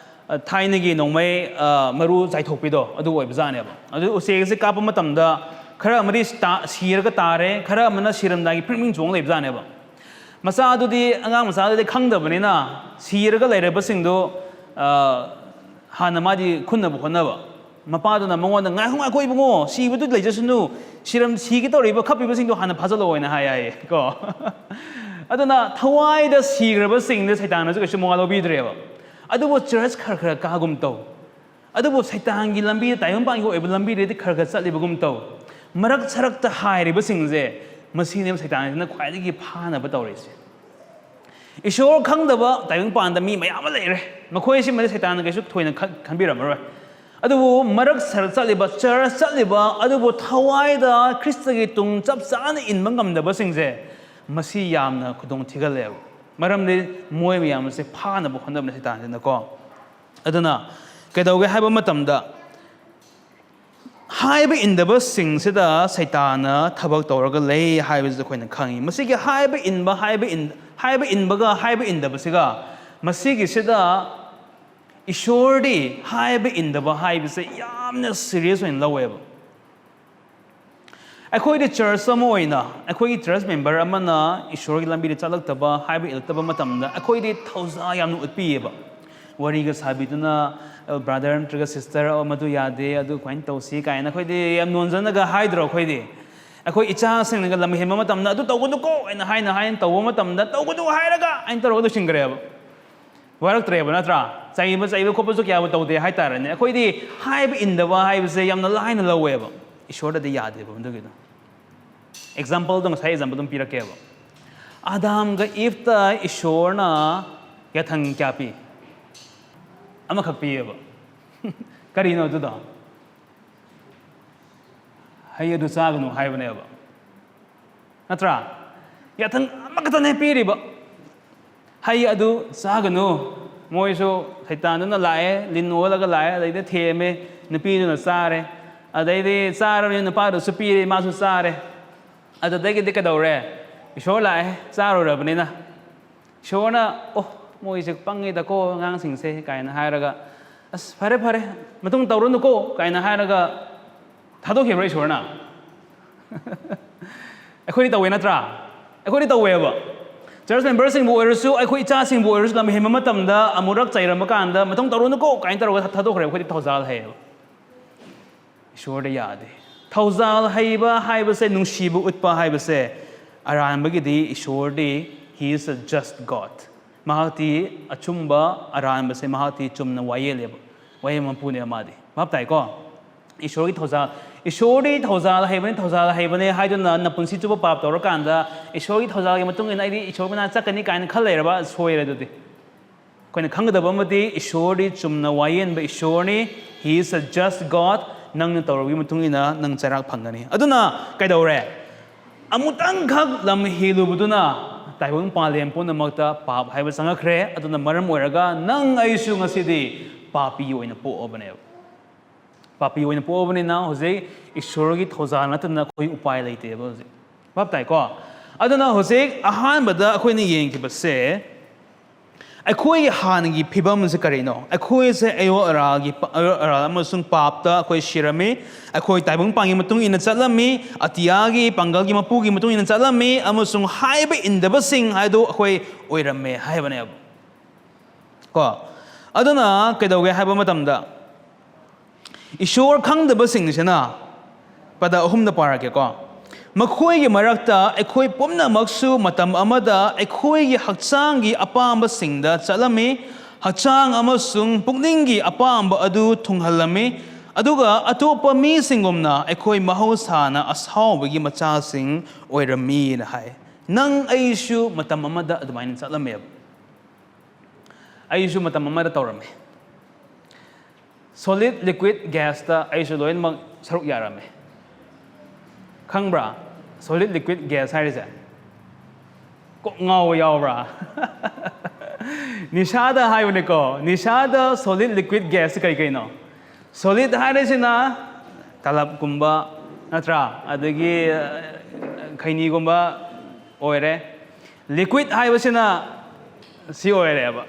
ꯑ, ꯊꯥꯏꯅꯒꯤ ꯅꯣꯡꯃꯩ, ꯑ, ꯃꯔꯨ ꯆꯥꯏꯊꯣꯛꯄꯤꯗꯣ ꯑꯗꯨ ꯑꯣꯏꯕꯖꯥꯠꯅꯦꯕ꯫ ꯑꯗꯨ ꯎꯆꯦꯛꯁꯦ ꯀꯥꯞꯄ ꯃꯇꯝꯗ ꯈꯔ ꯑꯃꯗꯤ ꯁꯤꯇꯥ-, ꯁꯤꯔꯒ ꯇꯥꯔꯦ, ꯈꯔ ꯑꯃꯅ ꯁꯤꯔꯝꯗꯥꯏꯒꯤ ꯐ꯭ꯔꯤꯡ ꯐ꯭ꯔꯤꯡ ꯆꯣꯡ ꯂꯩꯕꯖꯥꯠꯅꯦꯕ꯫ ꯃꯆꯥꯗꯨꯗꯤ, ꯑꯉꯥꯡ ꯃꯆꯥꯗꯨꯗꯤ ꯈꯪꯗꯕꯅꯤꯅ ꯁꯤꯔꯒ ꯂꯩꯔꯕꯁꯤꯡꯗꯣ, ꯑ, ꯍꯥꯟꯅ ꯃꯥꯗꯤ ꯈꯨꯟꯅꯕ ꯍꯣꯠꯅꯕ꯫ ꯃꯄꯥꯗꯨꯅ ꯃꯉꯣꯟꯗ, "ꯉꯥꯏꯈꯣ, ꯉꯥꯏꯈꯣ ꯏꯕꯨꯡꯉꯣ, ꯁꯤꯕꯗꯨ ꯂꯩꯖꯁꯅꯨ, ꯁꯤꯔꯝ-, ꯁꯤꯒꯦ ꯇꯧꯔꯤꯕ ꯈꯞꯄꯤꯕꯁꯤꯡꯗꯣ ꯍꯥꯟꯅ ꯐꯥꯖꯤꯜꯂꯛꯑꯣ" ꯍꯥꯏꯅ ꯍꯥꯏ ꯍꯥꯏꯌꯦ ꯀꯣ꯫ ꯑꯗꯨꯅ ꯊꯋꯥꯏꯗ ꯁꯤꯈ꯭ꯔꯕꯁꯤꯡꯗ ꯁꯩꯇꯥꯟꯅꯁꯨ ꯀꯩꯁꯨ ꯃꯋꯥ ꯂꯧꯕꯤꯗ꯭ꯔꯦꯕ꯫ ꯑꯗꯨꯕꯨ ꯆꯔꯆ ꯈꯔ ꯈꯔ ꯀꯥꯒꯨꯝ ꯇꯧ꯫ ꯑꯗꯨꯕꯨ ꯁꯩꯇꯥꯟꯒꯤ ꯂꯝꯕꯤꯗ, ꯇꯥꯏꯕꯪꯄꯥꯟꯒꯤ ꯑꯣꯏꯕ ꯂꯝꯕꯤꯗꯗꯤ ꯈꯔ ꯈꯔ ꯆꯠꯂꯤꯕꯒꯨꯝ ꯇꯧ꯫ ꯃꯔꯛ ꯁꯔꯛꯇ ꯍꯥꯏꯔꯤꯕꯁꯤꯡꯁꯦ, ꯃꯁꯤꯅꯦꯕ ꯁꯩꯇꯥꯟꯁꯤꯅ ꯈ꯭ꯋꯥꯏꯗꯒꯤ ꯐꯥꯅꯕ ꯇꯧꯔꯤꯁꯦ꯫ ꯏꯁꯣꯔ ꯈꯪꯗꯕ ꯇꯥꯏꯕꯪꯄꯥꯟꯗ ꯃꯤ ꯃꯌꯥꯝ ꯑꯃ ꯂꯩꯔꯦ꯫ ꯃꯈꯣꯏꯁꯤꯃꯗꯤ ꯁꯩꯇꯥꯟꯅ ꯀꯩꯁꯨ ꯊꯣꯏꯅ ꯈꯟ-, ꯈꯟꯕꯤꯔꯝꯃꯔꯣꯏ꯫ ꯑꯗꯨꯕꯨ ꯃꯔꯛ ꯁꯔꯛ ꯆꯠꯂꯤꯕ, ꯆꯔꯆ ꯆꯠꯂꯤꯕ, ꯑꯗꯨꯕꯨ ꯊꯋꯥꯏꯗ ꯈ꯭ꯔꯤꯁꯇꯒꯤ ꯇꯨꯡ ꯆꯞ ꯆꯥꯅ ꯏꯟꯕ ꯉꯝꯗꯕꯁꯤꯡꯁꯦ, ꯃꯁꯤ ꯌꯥꯝꯅ ꯈꯨꯗꯣꯡ ꯊꯤꯒꯜꯂꯦꯕ꯫ ꯃꯔꯝꯗꯤ ꯃꯣꯏ ꯃꯌꯥꯝ ꯑꯁꯦ ꯐꯥꯅꯕ ꯍꯣꯠꯅꯕꯅꯦ ꯁꯩꯇꯥꯟꯁꯤꯅꯀꯣ꯫ ꯑꯗꯨꯅ ꯀꯩꯗꯧꯒꯦ ꯍꯥꯏꯕ ꯃꯇꯝꯗ, ꯍꯥꯏꯕ ꯏꯟꯗꯕꯁꯤꯡꯁꯤꯗ ꯁꯩꯇꯥꯟꯅ ꯊꯕꯛ ꯇꯧꯔꯒ ꯂꯩ ꯍꯥꯏꯕꯁꯤ ꯑꯩꯈꯣꯏꯅ ꯈꯪꯉꯤ꯫ ꯃꯁꯤꯒꯤ ꯍꯥꯏꯕ ꯏꯟꯕ, ꯍꯥꯏꯕ ꯏꯟ-, ꯍꯥꯏꯕ ꯏꯟꯕꯒ ꯍꯥꯏꯕ ꯏꯟꯗꯕꯁꯤꯒ, ꯃꯁꯤꯒꯤꯁꯤꯗ ꯏꯁꯣꯔꯗꯤ ꯍꯥꯏꯕ ꯏꯟꯗꯕ ꯍꯥꯏꯕꯁꯦ ꯌꯥꯝꯅ ꯁꯤꯔꯤꯌꯁ ꯑꯣꯏꯅ ꯂꯧꯋꯦꯕ꯫ ꯑꯩꯈꯣꯏꯗꯤ ꯆꯔꯆ ꯑꯃ ꯑꯣꯏꯅ, ꯑꯩꯈꯣꯏꯒꯤ ꯆꯔꯆ ꯃꯦꯝꯕꯔ ꯑꯃꯅ ꯏꯁꯣꯔꯒꯤ ꯂꯝꯕꯤꯗ ꯆꯠꯂꯛꯇꯕ, ꯍꯥꯏꯕ ꯏꯜꯂꯛꯇꯕ ꯃꯇꯝꯗ ꯑꯩꯈꯣꯏꯗꯤ ꯊꯧꯖꯥꯜ ꯌꯥꯝꯅ ꯎꯠꯄꯤꯌꯦꯕ꯫ ꯋꯥꯔꯤꯒ ꯁꯥꯕꯤꯗꯨꯅ, "ꯑ, ꯕ꯭ꯔꯥꯗꯔ ꯅꯠꯇ꯭ꯔꯒ ꯁꯤꯁꯇꯔ, ꯑ, ꯃꯗꯨ ꯌꯥꯗꯦ, ꯑꯗꯨ ꯀꯃꯥꯏꯅ ꯇꯧꯁꯤ?" ꯀꯥꯏꯅ ꯑꯩꯈꯣꯏꯗꯤ ꯌꯥꯝ ꯅꯣꯟꯖꯅꯒ ꯍꯥꯏꯗ꯭ꯔꯣ? ꯑꯩꯈꯣꯏꯗꯤ, ꯑꯩꯈꯣꯏ ꯏꯆꯥꯁꯤꯡꯅꯒ ꯂꯝ ꯍꯦꯟꯕ ꯃꯇꯝꯗ, "ꯑꯗꯨ ꯇꯧꯒꯅꯨꯀꯣ" ꯍꯥꯏꯅ, ꯍꯥꯏꯅ, ꯍꯥꯏꯅ ꯇꯧꯕ ꯃꯇꯝꯗ, "ꯇꯧꯒꯅꯨ ꯍꯥꯏꯔꯒ" ꯍꯥꯏꯅ ꯇꯧꯔꯒ ꯂꯣꯏꯁꯤꯟꯈ꯭ꯔꯦꯕ꯫ ꯋꯥꯔꯛꯇ꯭ꯔꯦꯕ, ꯅꯠꯇ꯭ꯔꯥ? ꯆꯩꯕ, ꯆꯩꯕ ꯈꯣꯠꯄꯁꯨ ꯀꯌꯥꯕꯨ ꯇꯧꯗꯦ ꯍꯥꯏꯇꯥꯔꯦꯅꯦ꯫ ꯑꯩꯈꯣꯏꯗꯤ ꯍꯥꯏꯕ ꯏꯟꯗꯕ ꯍꯥꯏꯕꯁꯦ ꯌꯥꯝꯅ ꯂꯥꯏꯅ ꯂꯧꯋꯦꯕ꯫ ꯏꯁꯣꯔꯗꯗꯤ ꯌꯥꯗꯦꯕ ꯃꯗꯨꯒꯤꯗꯣ꯫ ꯑꯦꯛꯖꯥꯝꯄꯜꯗꯣ, ꯉꯁꯥꯏ ꯑꯦꯛꯖꯥꯝꯄꯜ ꯑꯗꯨꯝ ꯄꯤꯔꯛꯀꯦꯕ꯫ ꯑꯗꯥꯝꯒ ꯏꯐꯇ ꯏꯁꯣꯔꯅ ꯌꯥꯊꯪ ꯀꯌꯥ ꯄꯤ? ꯑꯃꯈꯛ ꯄꯤꯌꯦꯕ꯫ ꯀꯔꯤꯅꯣ ꯑꯗꯨꯗꯣ? "ꯍꯩ ꯑꯗꯨ ꯆꯥꯒꯅꯨ" ꯍꯥꯏꯕꯅꯦꯕ, ꯅꯠꯇ꯭ꯔꯥ? ꯌꯥꯊꯪ ꯑꯃꯈꯛꯇꯅꯦ ꯄꯤꯔꯤꯕ, "ꯍꯩ ꯑꯗꯨ ꯆꯥꯒꯅꯨ"꯫ ꯃꯣꯏꯁꯨ, ꯁꯩꯇꯥꯟꯗꯨꯅ ꯂꯥꯛꯑꯦ, ꯂꯤꯟ ꯑꯣꯜꯂꯒ ꯂꯥꯛꯑꯦ, ꯑꯗꯩꯗꯤ ꯊꯦꯝꯃꯦ, ꯅꯨꯄꯤꯗꯨꯅ ꯆꯥꯔꯦ, ꯑꯗꯩꯗꯤ ꯆꯥꯔꯕꯅꯤꯅ ꯅꯨꯄꯥꯗꯨꯁꯨ ꯄꯤꯔꯦ, ꯃꯥꯁꯨ ꯆꯥꯔꯦ꯫ ꯑꯗꯨꯗꯒꯤꯗꯤ ꯀꯩꯗꯧꯔꯦ? ꯏꯁꯣꯔ ꯂꯥꯛꯑꯦ, ꯆꯥꯔꯨꯔꯕꯅꯤꯅ꯫ ꯏꯁꯣꯔꯅ, "ꯑꯣ, ꯃꯣꯏꯁꯦ ꯄꯪꯉꯤꯗꯀꯣ, ꯑꯉꯥꯡꯁꯤꯡꯁꯦ" ꯀꯥꯏꯅ ꯍꯥꯏꯔꯒ, "ꯑꯁ, ꯐꯔꯦ, ꯐꯔꯦ, ꯃꯇꯨꯡ ꯇꯧꯔꯨꯅꯨꯀꯣ" ꯀꯥꯏꯅ ꯍꯥꯏꯔꯒ ꯊꯥꯗꯣꯛꯈꯤꯕ꯭ꯔꯥ ꯏꯁꯣꯔꯅ? ꯑꯩꯈꯣꯏꯗꯤ ꯇꯧꯋꯦ, ꯅꯠꯇ꯭ꯔꯥ? ꯑꯩꯈꯣꯏꯗꯤ ꯇꯧꯋꯦꯕ꯫ ꯆꯔꯆ ꯃꯦꯝꯕꯔꯁꯤꯡꯕꯨ ꯑꯣꯏꯔꯁꯨ, ꯑꯩꯈꯣꯏ ꯏꯆꯥꯁꯤꯡꯕꯨ ꯑꯣꯏꯔꯁꯨ, ꯂꯝ ꯍꯦꯟꯕ ꯃꯇꯝꯗ ꯑꯃꯨꯔꯛ ꯆꯩꯔꯝꯕ ꯀꯥꯟꯗ, "ꯃꯇꯨꯡ ꯇꯧꯔꯨꯅꯨꯀꯣ" ꯀꯥꯏꯅ ꯇꯧꯔꯒ ꯊꯥꯗꯣꯛꯈ꯭ꯔꯦ꯫ ꯑꯩꯈꯣꯏꯗꯤ ꯊꯧꯖꯥꯜ ꯍꯩꯌꯦꯕ꯫ ꯏꯁꯣꯔꯗ ꯌꯥꯗꯦ꯫ ꯊꯧꯖꯥꯜ ꯍꯩꯕ ꯍꯥꯏꯕꯁꯦ, ꯅꯨꯡꯁꯤꯕ ꯎꯠꯄ ꯍꯥꯏꯕꯁꯦ, ꯑꯔꯥꯟꯕꯒꯤꯗꯤ ꯏꯁꯣꯔꯗꯤ, he is a just God꯫ ꯃꯍꯥꯛꯇꯤ ꯑꯆꯨꯝꯕ, ꯑꯔꯥꯟꯕꯁꯦ ꯃꯍꯥꯛꯇꯤ ꯆꯨꯝꯅ ꯋꯥꯌꯦꯜꯂꯦꯕ꯫ ꯋꯥꯌꯦꯜ ꯃꯄꯨꯅꯦꯕ ꯃꯥꯗꯤ꯫ ꯚꯥꯞ ꯇꯥꯏꯀꯣ? ꯏꯁꯣꯔꯒꯤ ꯊꯧꯖꯥꯜ, ꯏꯁꯣꯔꯗꯤ ꯊꯧꯖꯥꯜ ꯍꯩꯕꯅꯤ, ꯊꯧꯖꯥꯜ ꯍꯩꯕꯅꯤ ꯍꯥꯏꯗꯨꯅ ꯅꯄꯨꯟꯁꯤ ꯆꯨꯞꯄ ꯄꯥꯞ ꯇꯧꯔꯀꯥꯟꯗ, ꯏꯁꯣꯔꯒꯤ ꯊꯧꯖꯥꯜꯒꯤ ꯃꯇꯨꯡ ꯏꯟꯅ ꯑꯩꯗꯤ ꯏꯁꯣꯔ ꯃꯅꯥꯛ ꯆꯠꯀꯅꯤ ꯀꯥꯏꯅ ꯈꯜ ꯂꯩꯔꯕ, ꯁꯣꯏꯔꯦ ꯑꯗꯨꯗꯤ꯫ ꯑꯩꯈꯣꯏꯅ ꯈꯪꯒꯗꯕ ꯑꯃꯗꯤ ꯏꯁꯣꯔꯗꯤ ꯆꯨꯝꯅ ꯋꯥꯌꯦꯟꯕ ꯏꯁꯣꯔꯅꯤ꯫ He is a just God. ꯅꯪꯅ ꯇꯧꯔꯨꯕꯒꯤ ꯃꯇꯨꯡ ꯏꯟꯅ ꯅꯪ ꯆꯩꯔꯥꯛ ꯐꯪꯒꯅꯤ꯫ ꯑꯗꯨꯅ ꯀꯩꯗꯧꯔꯦ? ꯑꯃꯨꯛꯇꯪꯈꯛ ꯂꯝ ꯍꯦꯜꯂꯨꯕꯗꯨꯅ ꯇꯥꯏꯕꯪ ꯄꯥꯂꯦꯝ ꯄꯨꯝꯅꯃꯛꯇ ꯄꯥꯞ ꯍꯥꯏꯕ ꯆꯪꯉꯛꯈ꯭ꯔꯦ꯫ ꯑꯗꯨꯅ ꯃꯔꯝ ꯑꯣꯏꯔꯒ ꯅꯪ ꯑꯩꯁꯨ ꯉꯁꯤꯗꯤ ꯄꯥꯄꯤ ꯑꯣꯏꯅ ꯄꯣꯛꯑꯕꯅꯦꯕ꯫ ꯄꯥꯄꯤ ꯑꯣꯏꯅ ꯄꯣꯛꯑꯕꯅꯤꯅ ꯍꯧꯖꯤꯛ ꯏꯁꯣꯔꯒꯤ ꯊꯧꯖꯥꯜ ꯅꯠꯇꯅ ꯑꯩꯈꯣꯏ ꯎꯄꯥꯏ ꯂꯩꯇꯦꯕ ꯍꯧꯖꯤꯛ꯫ ꯚꯥꯞ ꯇꯥꯏꯀꯣ? ꯑꯗꯨꯅ ꯍꯧꯖꯤꯛ ꯑꯍꯥꯟꯕꯗ ꯑꯩꯈꯣꯏꯅ ꯌꯦꯡꯈꯤꯕꯁꯦ, ꯑꯩꯈꯣꯏꯒꯤ ꯍꯥꯟꯅꯒꯤ ꯐꯤꯕꯝꯁꯦ ꯀꯔꯤꯅꯣ? ꯑꯩꯈꯣꯏꯁꯦ ꯑꯌꯣ ꯑꯔꯥꯒꯤ ꯄ-, ꯑꯌꯣ ꯑꯔꯥ ꯑꯃꯁꯨꯡ ꯄꯥꯞꯇ ꯑꯩꯈꯣꯏ ꯁꯤꯔꯝꯃꯤ꯫ ꯑꯩꯈꯣꯏ ꯇꯥꯏꯕꯪ ꯄꯥꯟꯒꯤ ꯃꯇꯨꯡ ꯏꯟꯅ ꯆꯠꯂꯝꯃꯤ, ꯑꯇꯤꯌꯥꯒꯤ ꯄꯥꯡꯒꯜꯒꯤ ꯃꯄꯨꯒꯤ ꯃꯇꯨꯡ ꯏꯟꯅ ꯆꯠꯂꯝꯃꯤ, ꯑꯃꯁꯨꯡ ꯍꯥꯏꯕ ꯏꯟꯗꯕꯁꯤꯡ ꯍꯥꯏꯗꯣ ꯑꯩꯈꯣꯏ ꯑꯣꯏꯔꯝꯃꯦ ꯍꯥꯏꯕꯅꯦꯕ꯫ ꯀꯣ? ꯑꯗꯨꯅ ꯀꯩꯗꯧꯒꯦ ꯍꯥꯏꯕ ꯃꯇꯝꯗ, ꯏꯁꯣꯔ ꯈꯪꯗꯕꯁꯤꯡꯁꯤꯅ, ꯄꯗ ꯑꯍꯨꯝꯗ ꯄꯥꯔꯛꯀꯦꯀꯣ꯫ ꯃꯈꯣꯏꯒꯤ ꯃꯔꯛꯇ ꯑꯩꯈꯣꯏ ꯄꯨꯝꯅꯃꯛꯁꯨ ꯃꯇꯝ ꯑꯃꯗ ꯑꯩꯈꯣꯏꯒꯤ ꯍꯛꯆꯥꯡꯒꯤ ꯑꯄꯥꯝꯕꯁꯤꯡꯗ ꯆꯠꯂꯝꯃꯤ, ꯍꯛꯆꯥꯡ ꯑꯃꯁꯨꯡ ꯄꯨꯛꯅꯤꯡꯒꯤ ꯑꯄꯥꯝꯕ ꯑꯗꯨ ꯊꯨꯡꯍꯜꯂꯝꯃꯤ, ꯑꯗꯨꯒ ꯑꯇꯣꯞꯄ ꯃꯤꯁꯤꯡꯒꯨꯝꯅ ꯑꯩꯈꯣꯏ ꯃꯍꯧꯁꯥꯅ ꯑꯁꯥꯎꯕꯒꯤ ꯃꯆꯥꯁꯤꯡ ꯑꯣꯏꯔꯝꯃꯤꯅ ꯍꯥꯏ꯫ ꯅꯪ ꯑꯩꯁꯨ ꯃꯇꯝ ꯑꯃꯗ ꯑꯗꯨꯃꯥꯏꯅ ꯆꯠꯂꯝꯃꯦꯕ꯫ ꯑꯩꯁꯨ ꯃꯇꯝ ꯑꯃꯗ ꯇꯧꯔꯝꯃꯤ꯫ Solid liquid gasꯇ ꯑꯩꯁꯨ ꯂꯣꯏꯅꯃꯛ ꯁꯔꯨꯛ ꯌꯥꯔꯝꯃꯤ꯫ ꯈꯪꯕ꯭ꯔꯥ? Solid liquid gas ꯍꯥꯏꯔꯤꯁꯦ꯫ ꯀꯣꯛ ꯉꯥꯎꯕ ꯌꯥꯎꯕ꯭ꯔꯥ? ꯅꯤꯁꯥꯗ ꯍꯥꯏꯕꯅꯤꯀꯣ꯫ ꯅꯤꯁꯥꯗ solid liquid gas ꯀꯩ ꯀꯩꯅꯣ? Solid ꯍꯥꯏꯔꯤꯁꯤꯅ ꯇꯂꯞꯀꯨꯝꯕ, ꯅꯠꯇ꯭ꯔꯥ? ꯑꯗꯒꯤ, ꯑ, ꯈꯩꯅꯤꯒꯨꯝꯕ ꯑꯣꯏꯔꯦ꯫ Liquid ꯍꯥꯏꯕꯁꯤꯅ ꯁꯤ ꯑꯣꯏꯔꯦꯕ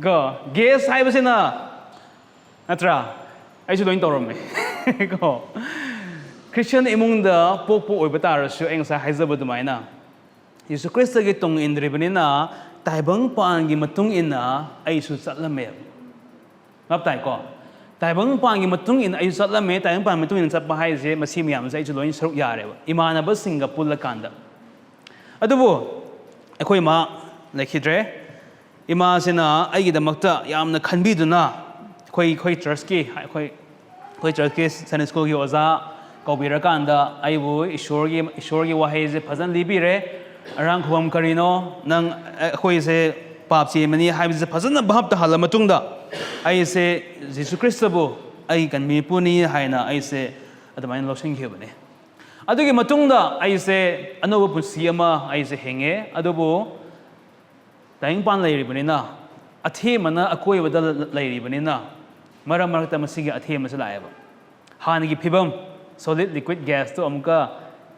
ꯀꯣ꯫ Gas ꯍꯥꯏꯕꯁꯤꯅ, ꯅꯠꯇ꯭ꯔꯥ? ꯑꯩꯁꯨ ꯂꯣꯏ ꯇꯧꯔꯝꯃꯦ ꯀꯣ꯫ Christian ꯏꯃꯨꯡꯗ ꯄꯣꯛꯄ ꯑꯣꯏꯕ ꯇꯥꯔꯁꯨ, ꯑꯩ ꯉꯁꯥꯏ ꯍꯥꯏꯖꯕ ꯑꯗꯨꯃꯥꯏꯅ, ꯌꯦꯁꯨ ꯈ꯭ꯔꯤꯁꯇꯒꯤ ꯇꯨꯡ ꯏꯟꯗ꯭ꯔꯤꯕꯅꯤꯅ, ꯇꯥꯏꯕꯪ ꯄꯥꯟꯒꯤ ꯃꯇꯨꯡ ꯏꯟꯅ ꯑꯩꯁꯨ ꯆꯠꯂꯝꯃꯦꯕ꯫ ꯚꯥꯞ ꯇꯥꯏꯀꯣ? ꯇꯥꯏꯕꯪ ꯄꯥꯟꯒꯤ ꯃꯇꯨꯡ ꯏꯟꯅ ꯑꯩꯁꯨ ꯆꯠꯂꯝꯃꯦ꯫ ꯇꯥꯏꯕꯪ ꯄꯥꯟꯒꯤ ꯃꯇꯨꯡ ꯏꯟꯅ ꯆꯠꯄ ꯍꯥꯏꯁꯦ, ꯃꯁꯤ ꯃꯌꯥꯝꯁꯦ ꯑꯩꯁꯨ ꯂꯣꯏꯅ ꯁꯔꯨꯛ ꯌꯥꯔꯦꯕ, ꯏꯃꯥꯟꯅꯕꯁꯤꯡꯒ ꯄꯨꯜꯂꯀꯥꯟꯗ꯫ ꯑꯗꯨꯕꯨ ꯑꯩꯈꯣꯏ ꯏꯃꯥ ꯂꯩꯈꯤꯗ꯭ꯔꯦ꯫ ꯏꯃꯥꯁꯤꯅ ꯑꯩꯒꯤꯗꯃꯛꯇ ꯌꯥꯝꯅ ꯈꯟꯕꯤꯗꯨꯅ, ꯑꯩꯈꯣꯏ ꯑꯩꯈꯣꯏ ꯆꯔꯆꯀꯤ ꯑꯩꯈꯣꯏ ꯑꯩꯈꯣꯏ ꯆꯔꯆꯀꯤ ꯁꯟꯗꯦ ꯁ꯭ꯀꯨꯜꯒꯤ ꯑꯣꯖꯥ ꯀꯧꯕꯤꯔꯀꯥꯟꯗ ꯑꯩꯕꯨ ꯏꯁꯣꯔꯒꯤ ꯏꯁꯣꯔꯒꯤ ꯋꯥꯍꯩꯁꯦ ꯐꯖꯅ ꯂꯤꯕꯤꯔꯦ꯫ ꯑꯔꯥꯡ ꯈꯨꯕꯝ ꯀꯔꯤꯅꯣ? ꯅꯪ ꯑꯩꯈꯣꯏꯁꯦ ꯄꯥꯞ ꯆꯦꯟꯕꯅꯤ ꯍꯥꯏꯕꯁꯦ ꯐꯖꯅ ꯚꯥꯞ ꯇꯥꯍꯜꯂ ꯃꯇꯨꯡꯗ ꯑꯩꯁꯦ ꯖꯤꯁꯨ ꯈ꯭ꯔꯤꯁꯇꯕꯨ ꯑꯩ ꯀꯟꯕꯤꯄꯨꯅꯤ ꯍꯥꯏꯅ ꯑꯩꯁꯦ ꯑꯗꯨꯃꯥꯏꯅ ꯂꯧꯁꯤꯟꯈꯤꯕꯅꯤ꯫ ꯑꯗꯨꯒꯤ ꯃꯇꯨꯡꯗ ꯑꯩꯁꯦ ꯑꯅꯧꯕ ꯄꯨꯟꯁꯤ ꯑꯃ ꯑꯩꯁꯦ ꯍꯤꯡꯉꯦ꯫ ꯑꯗꯨꯕꯨ ꯇꯥꯏꯕꯪꯄꯥꯟ ꯂꯩꯔꯤꯕꯅꯤꯅ, ꯑꯊꯦꯝꯕꯅ ꯑꯀꯣꯏꯕꯗ ꯂꯩꯔꯤꯕꯅꯤꯅ, ꯃꯔꯛ ꯃꯔꯛꯇ ꯃꯁꯤꯒꯤ ꯑꯊꯦꯝꯕꯁꯦ ꯂꯥꯛꯑꯦꯕ꯫ ꯍꯥꯟꯅꯒꯤ ꯐꯤꯕꯝ, solid liquid gasꯇꯣ ꯑꯃꯨꯛꯀ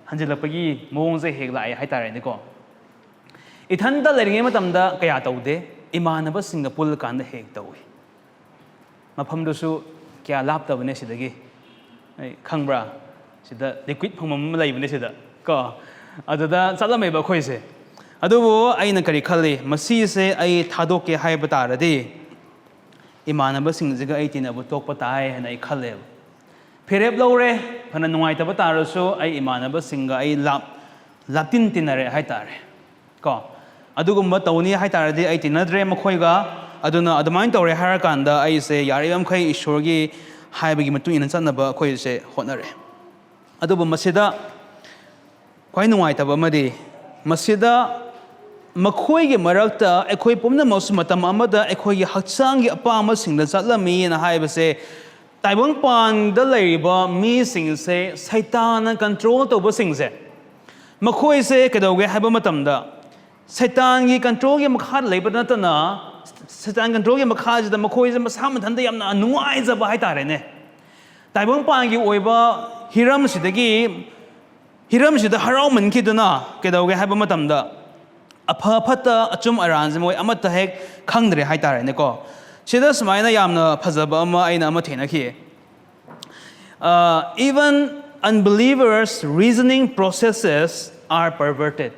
ꯍꯟꯖꯤꯜꯂꯛꯄꯒꯤ ꯃꯑꯣꯡꯁꯦ ꯍꯦꯛ ꯂꯥꯛꯑꯦ ꯍꯥꯏꯇꯥꯔꯦꯅꯦꯀꯣ꯫ ꯏꯊꯟꯇ ꯂꯩꯔꯤꯉꯩ ꯃꯇꯝꯗ ꯀꯌꯥ ꯇꯧꯗꯦ, ꯏꯃꯥꯟꯅꯕꯁꯤꯡꯒ ꯄꯨꯜꯂꯀꯥꯟꯗ ꯍꯦꯛ ꯇꯧꯏ꯫ ꯃꯐꯝꯗꯨꯁꯨ ꯀꯌꯥ ꯂꯥꯞꯇꯕꯅꯦ ꯁꯤꯗꯒꯤ꯫ ꯑꯩ ꯈꯪꯕ꯭ꯔꯥ? ꯁꯤꯗ liquid ꯐꯪꯐꯝ ꯑꯃ ꯂꯩꯕꯅꯦ ꯁꯤꯗ ꯀꯣ꯫ ꯑꯗꯨꯗ ꯆꯠꯂꯝꯃꯦꯕ ꯑꯩꯈꯣꯏꯁꯦ꯫ ꯑꯗꯨꯕꯨ ꯑꯩꯅ ꯀꯔꯤ ꯈꯜꯂꯤ? ꯃꯁꯤꯁꯦ ꯑꯩ ꯊꯥꯗꯣꯛꯀꯦ ꯍꯥꯏꯕ ꯇꯥꯔꯗꯤ ꯏꯃꯥꯟꯅꯕꯁꯤꯡꯁꯤꯒ ꯑꯩ ꯇꯤꯟꯅꯕ ꯇꯣꯛꯄ ꯇꯥꯏ ꯍꯥꯏꯅ ꯑꯩ ꯈꯜꯂꯦꯕ꯫ ꯐꯤꯔꯦꯞ ꯂꯧꯔꯦ, ꯐꯅ ꯅꯨꯡꯉꯥꯏꯇꯕ ꯇꯥꯔꯁꯨ ꯑꯩ ꯏꯃꯥꯟꯅꯕꯁꯤꯡꯒ ꯑꯩ ꯂꯥꯞ ꯂꯥꯞꯇꯤꯟ ꯇꯤꯟꯅꯔꯦ ꯍꯥꯏꯇꯥꯔꯦ ꯀꯣ꯫ ꯑꯗꯨꯒꯨꯝꯕ ꯇꯧꯅꯤ ꯍꯥꯏꯇꯥꯔꯗꯤ ꯑꯩ ꯇꯤꯟꯅꯗ꯭ꯔꯦ ꯃꯈꯣꯏꯒ꯫ ꯑꯗꯨꯅ ꯑꯗꯨꯃꯥꯏꯅ ꯇꯧꯔꯦ ꯍꯥꯏꯔꯀꯥꯟꯗ ꯑꯩꯁꯦ ꯌꯥꯔꯤꯕ ꯃꯈꯩ ꯏꯁꯣꯔꯒꯤ ꯍꯥꯏꯕꯒꯤ ꯃꯇꯨꯡ ꯏꯟꯅ ꯆꯠꯅꯕ ꯑꯩꯈꯣꯏꯁꯦ ꯍꯣꯠꯅꯔꯦ꯫ ꯑꯗꯨꯕꯨ ꯃꯁꯤꯗ ꯈ꯭ꯋꯥꯏ ꯅꯨꯡꯉꯥꯏꯇꯕ ꯑꯃꯗꯤ ꯃꯁꯤꯗ ꯃꯈꯣꯏꯒꯤ ꯃꯔꯛꯇ ꯑꯩꯈꯣꯏ ꯄꯨꯝꯅꯃꯛꯁꯨ ꯃꯇꯝ ꯑꯃꯗ ꯑꯩꯈꯣꯏꯒꯤ ꯍꯛꯆꯥꯡꯒꯤ ꯑꯄꯥꯝꯕꯁꯤꯡꯗ ꯆꯠꯂꯝꯃꯤꯅ ꯍꯥꯏꯕꯁꯦ ꯇꯥꯏꯕꯪꯄꯥꯟꯗ ꯂꯩꯔꯤꯕ ꯃꯤꯁꯤꯡꯁꯦ ꯁꯩꯇꯥꯟꯅ control ꯇꯧꯕꯁꯤꯡꯁꯦ, ꯃꯈꯣꯏꯁꯦ ꯀꯩꯗꯧꯒꯦ ꯍꯥꯏꯕ ꯃꯇꯝꯗ ꯁꯩꯇꯥꯟꯒꯤ controlꯒꯤ ꯃꯈꯥꯗ ꯂꯩꯕ ꯅꯠꯇꯅ, ꯁꯩꯇꯥꯟ controlꯒꯤ ꯃꯈꯥꯁꯤꯗ ꯃꯈꯣꯏꯁꯦ ꯃꯁꯥ ꯃꯊꯟꯇ ꯌꯥꯝꯅ ꯅꯨꯡꯉꯥꯏꯖꯕ ꯍꯥꯏꯇꯥꯔꯦꯅꯦ꯫ ꯇꯥꯏꯕꯪꯄꯥꯟꯒꯤ ꯑꯣꯏꯕ ꯍꯤꯔꯝꯁꯤꯗꯒꯤ ꯍꯤꯔꯝꯁꯤꯗ ꯍꯔꯥꯎꯃꯟꯈꯤꯗꯨꯅ ꯀꯩꯗꯧꯒꯦ ꯍꯥꯏꯕ ꯃꯇꯝꯗ ꯑꯐ ꯐꯠꯇ ꯑꯆꯨꯝ ꯑꯔꯥꯟꯁꯦ ꯃꯣꯏ ꯑꯃꯠꯇ ꯍꯦꯛ ꯈꯪꯗ꯭ꯔꯦ ꯍꯥꯏꯇꯥꯔꯦꯅꯦꯀꯣ꯫ ꯁꯤꯗ ꯁꯨꯃꯥꯏꯅ ꯌꯥꯝꯅ ꯐꯖꯕ ꯑꯃ ꯑꯩꯅ ꯑꯃ ꯊꯦꯡꯅꯈꯤ꯫ Uh, even unbelievers' reasoning processes are perverted.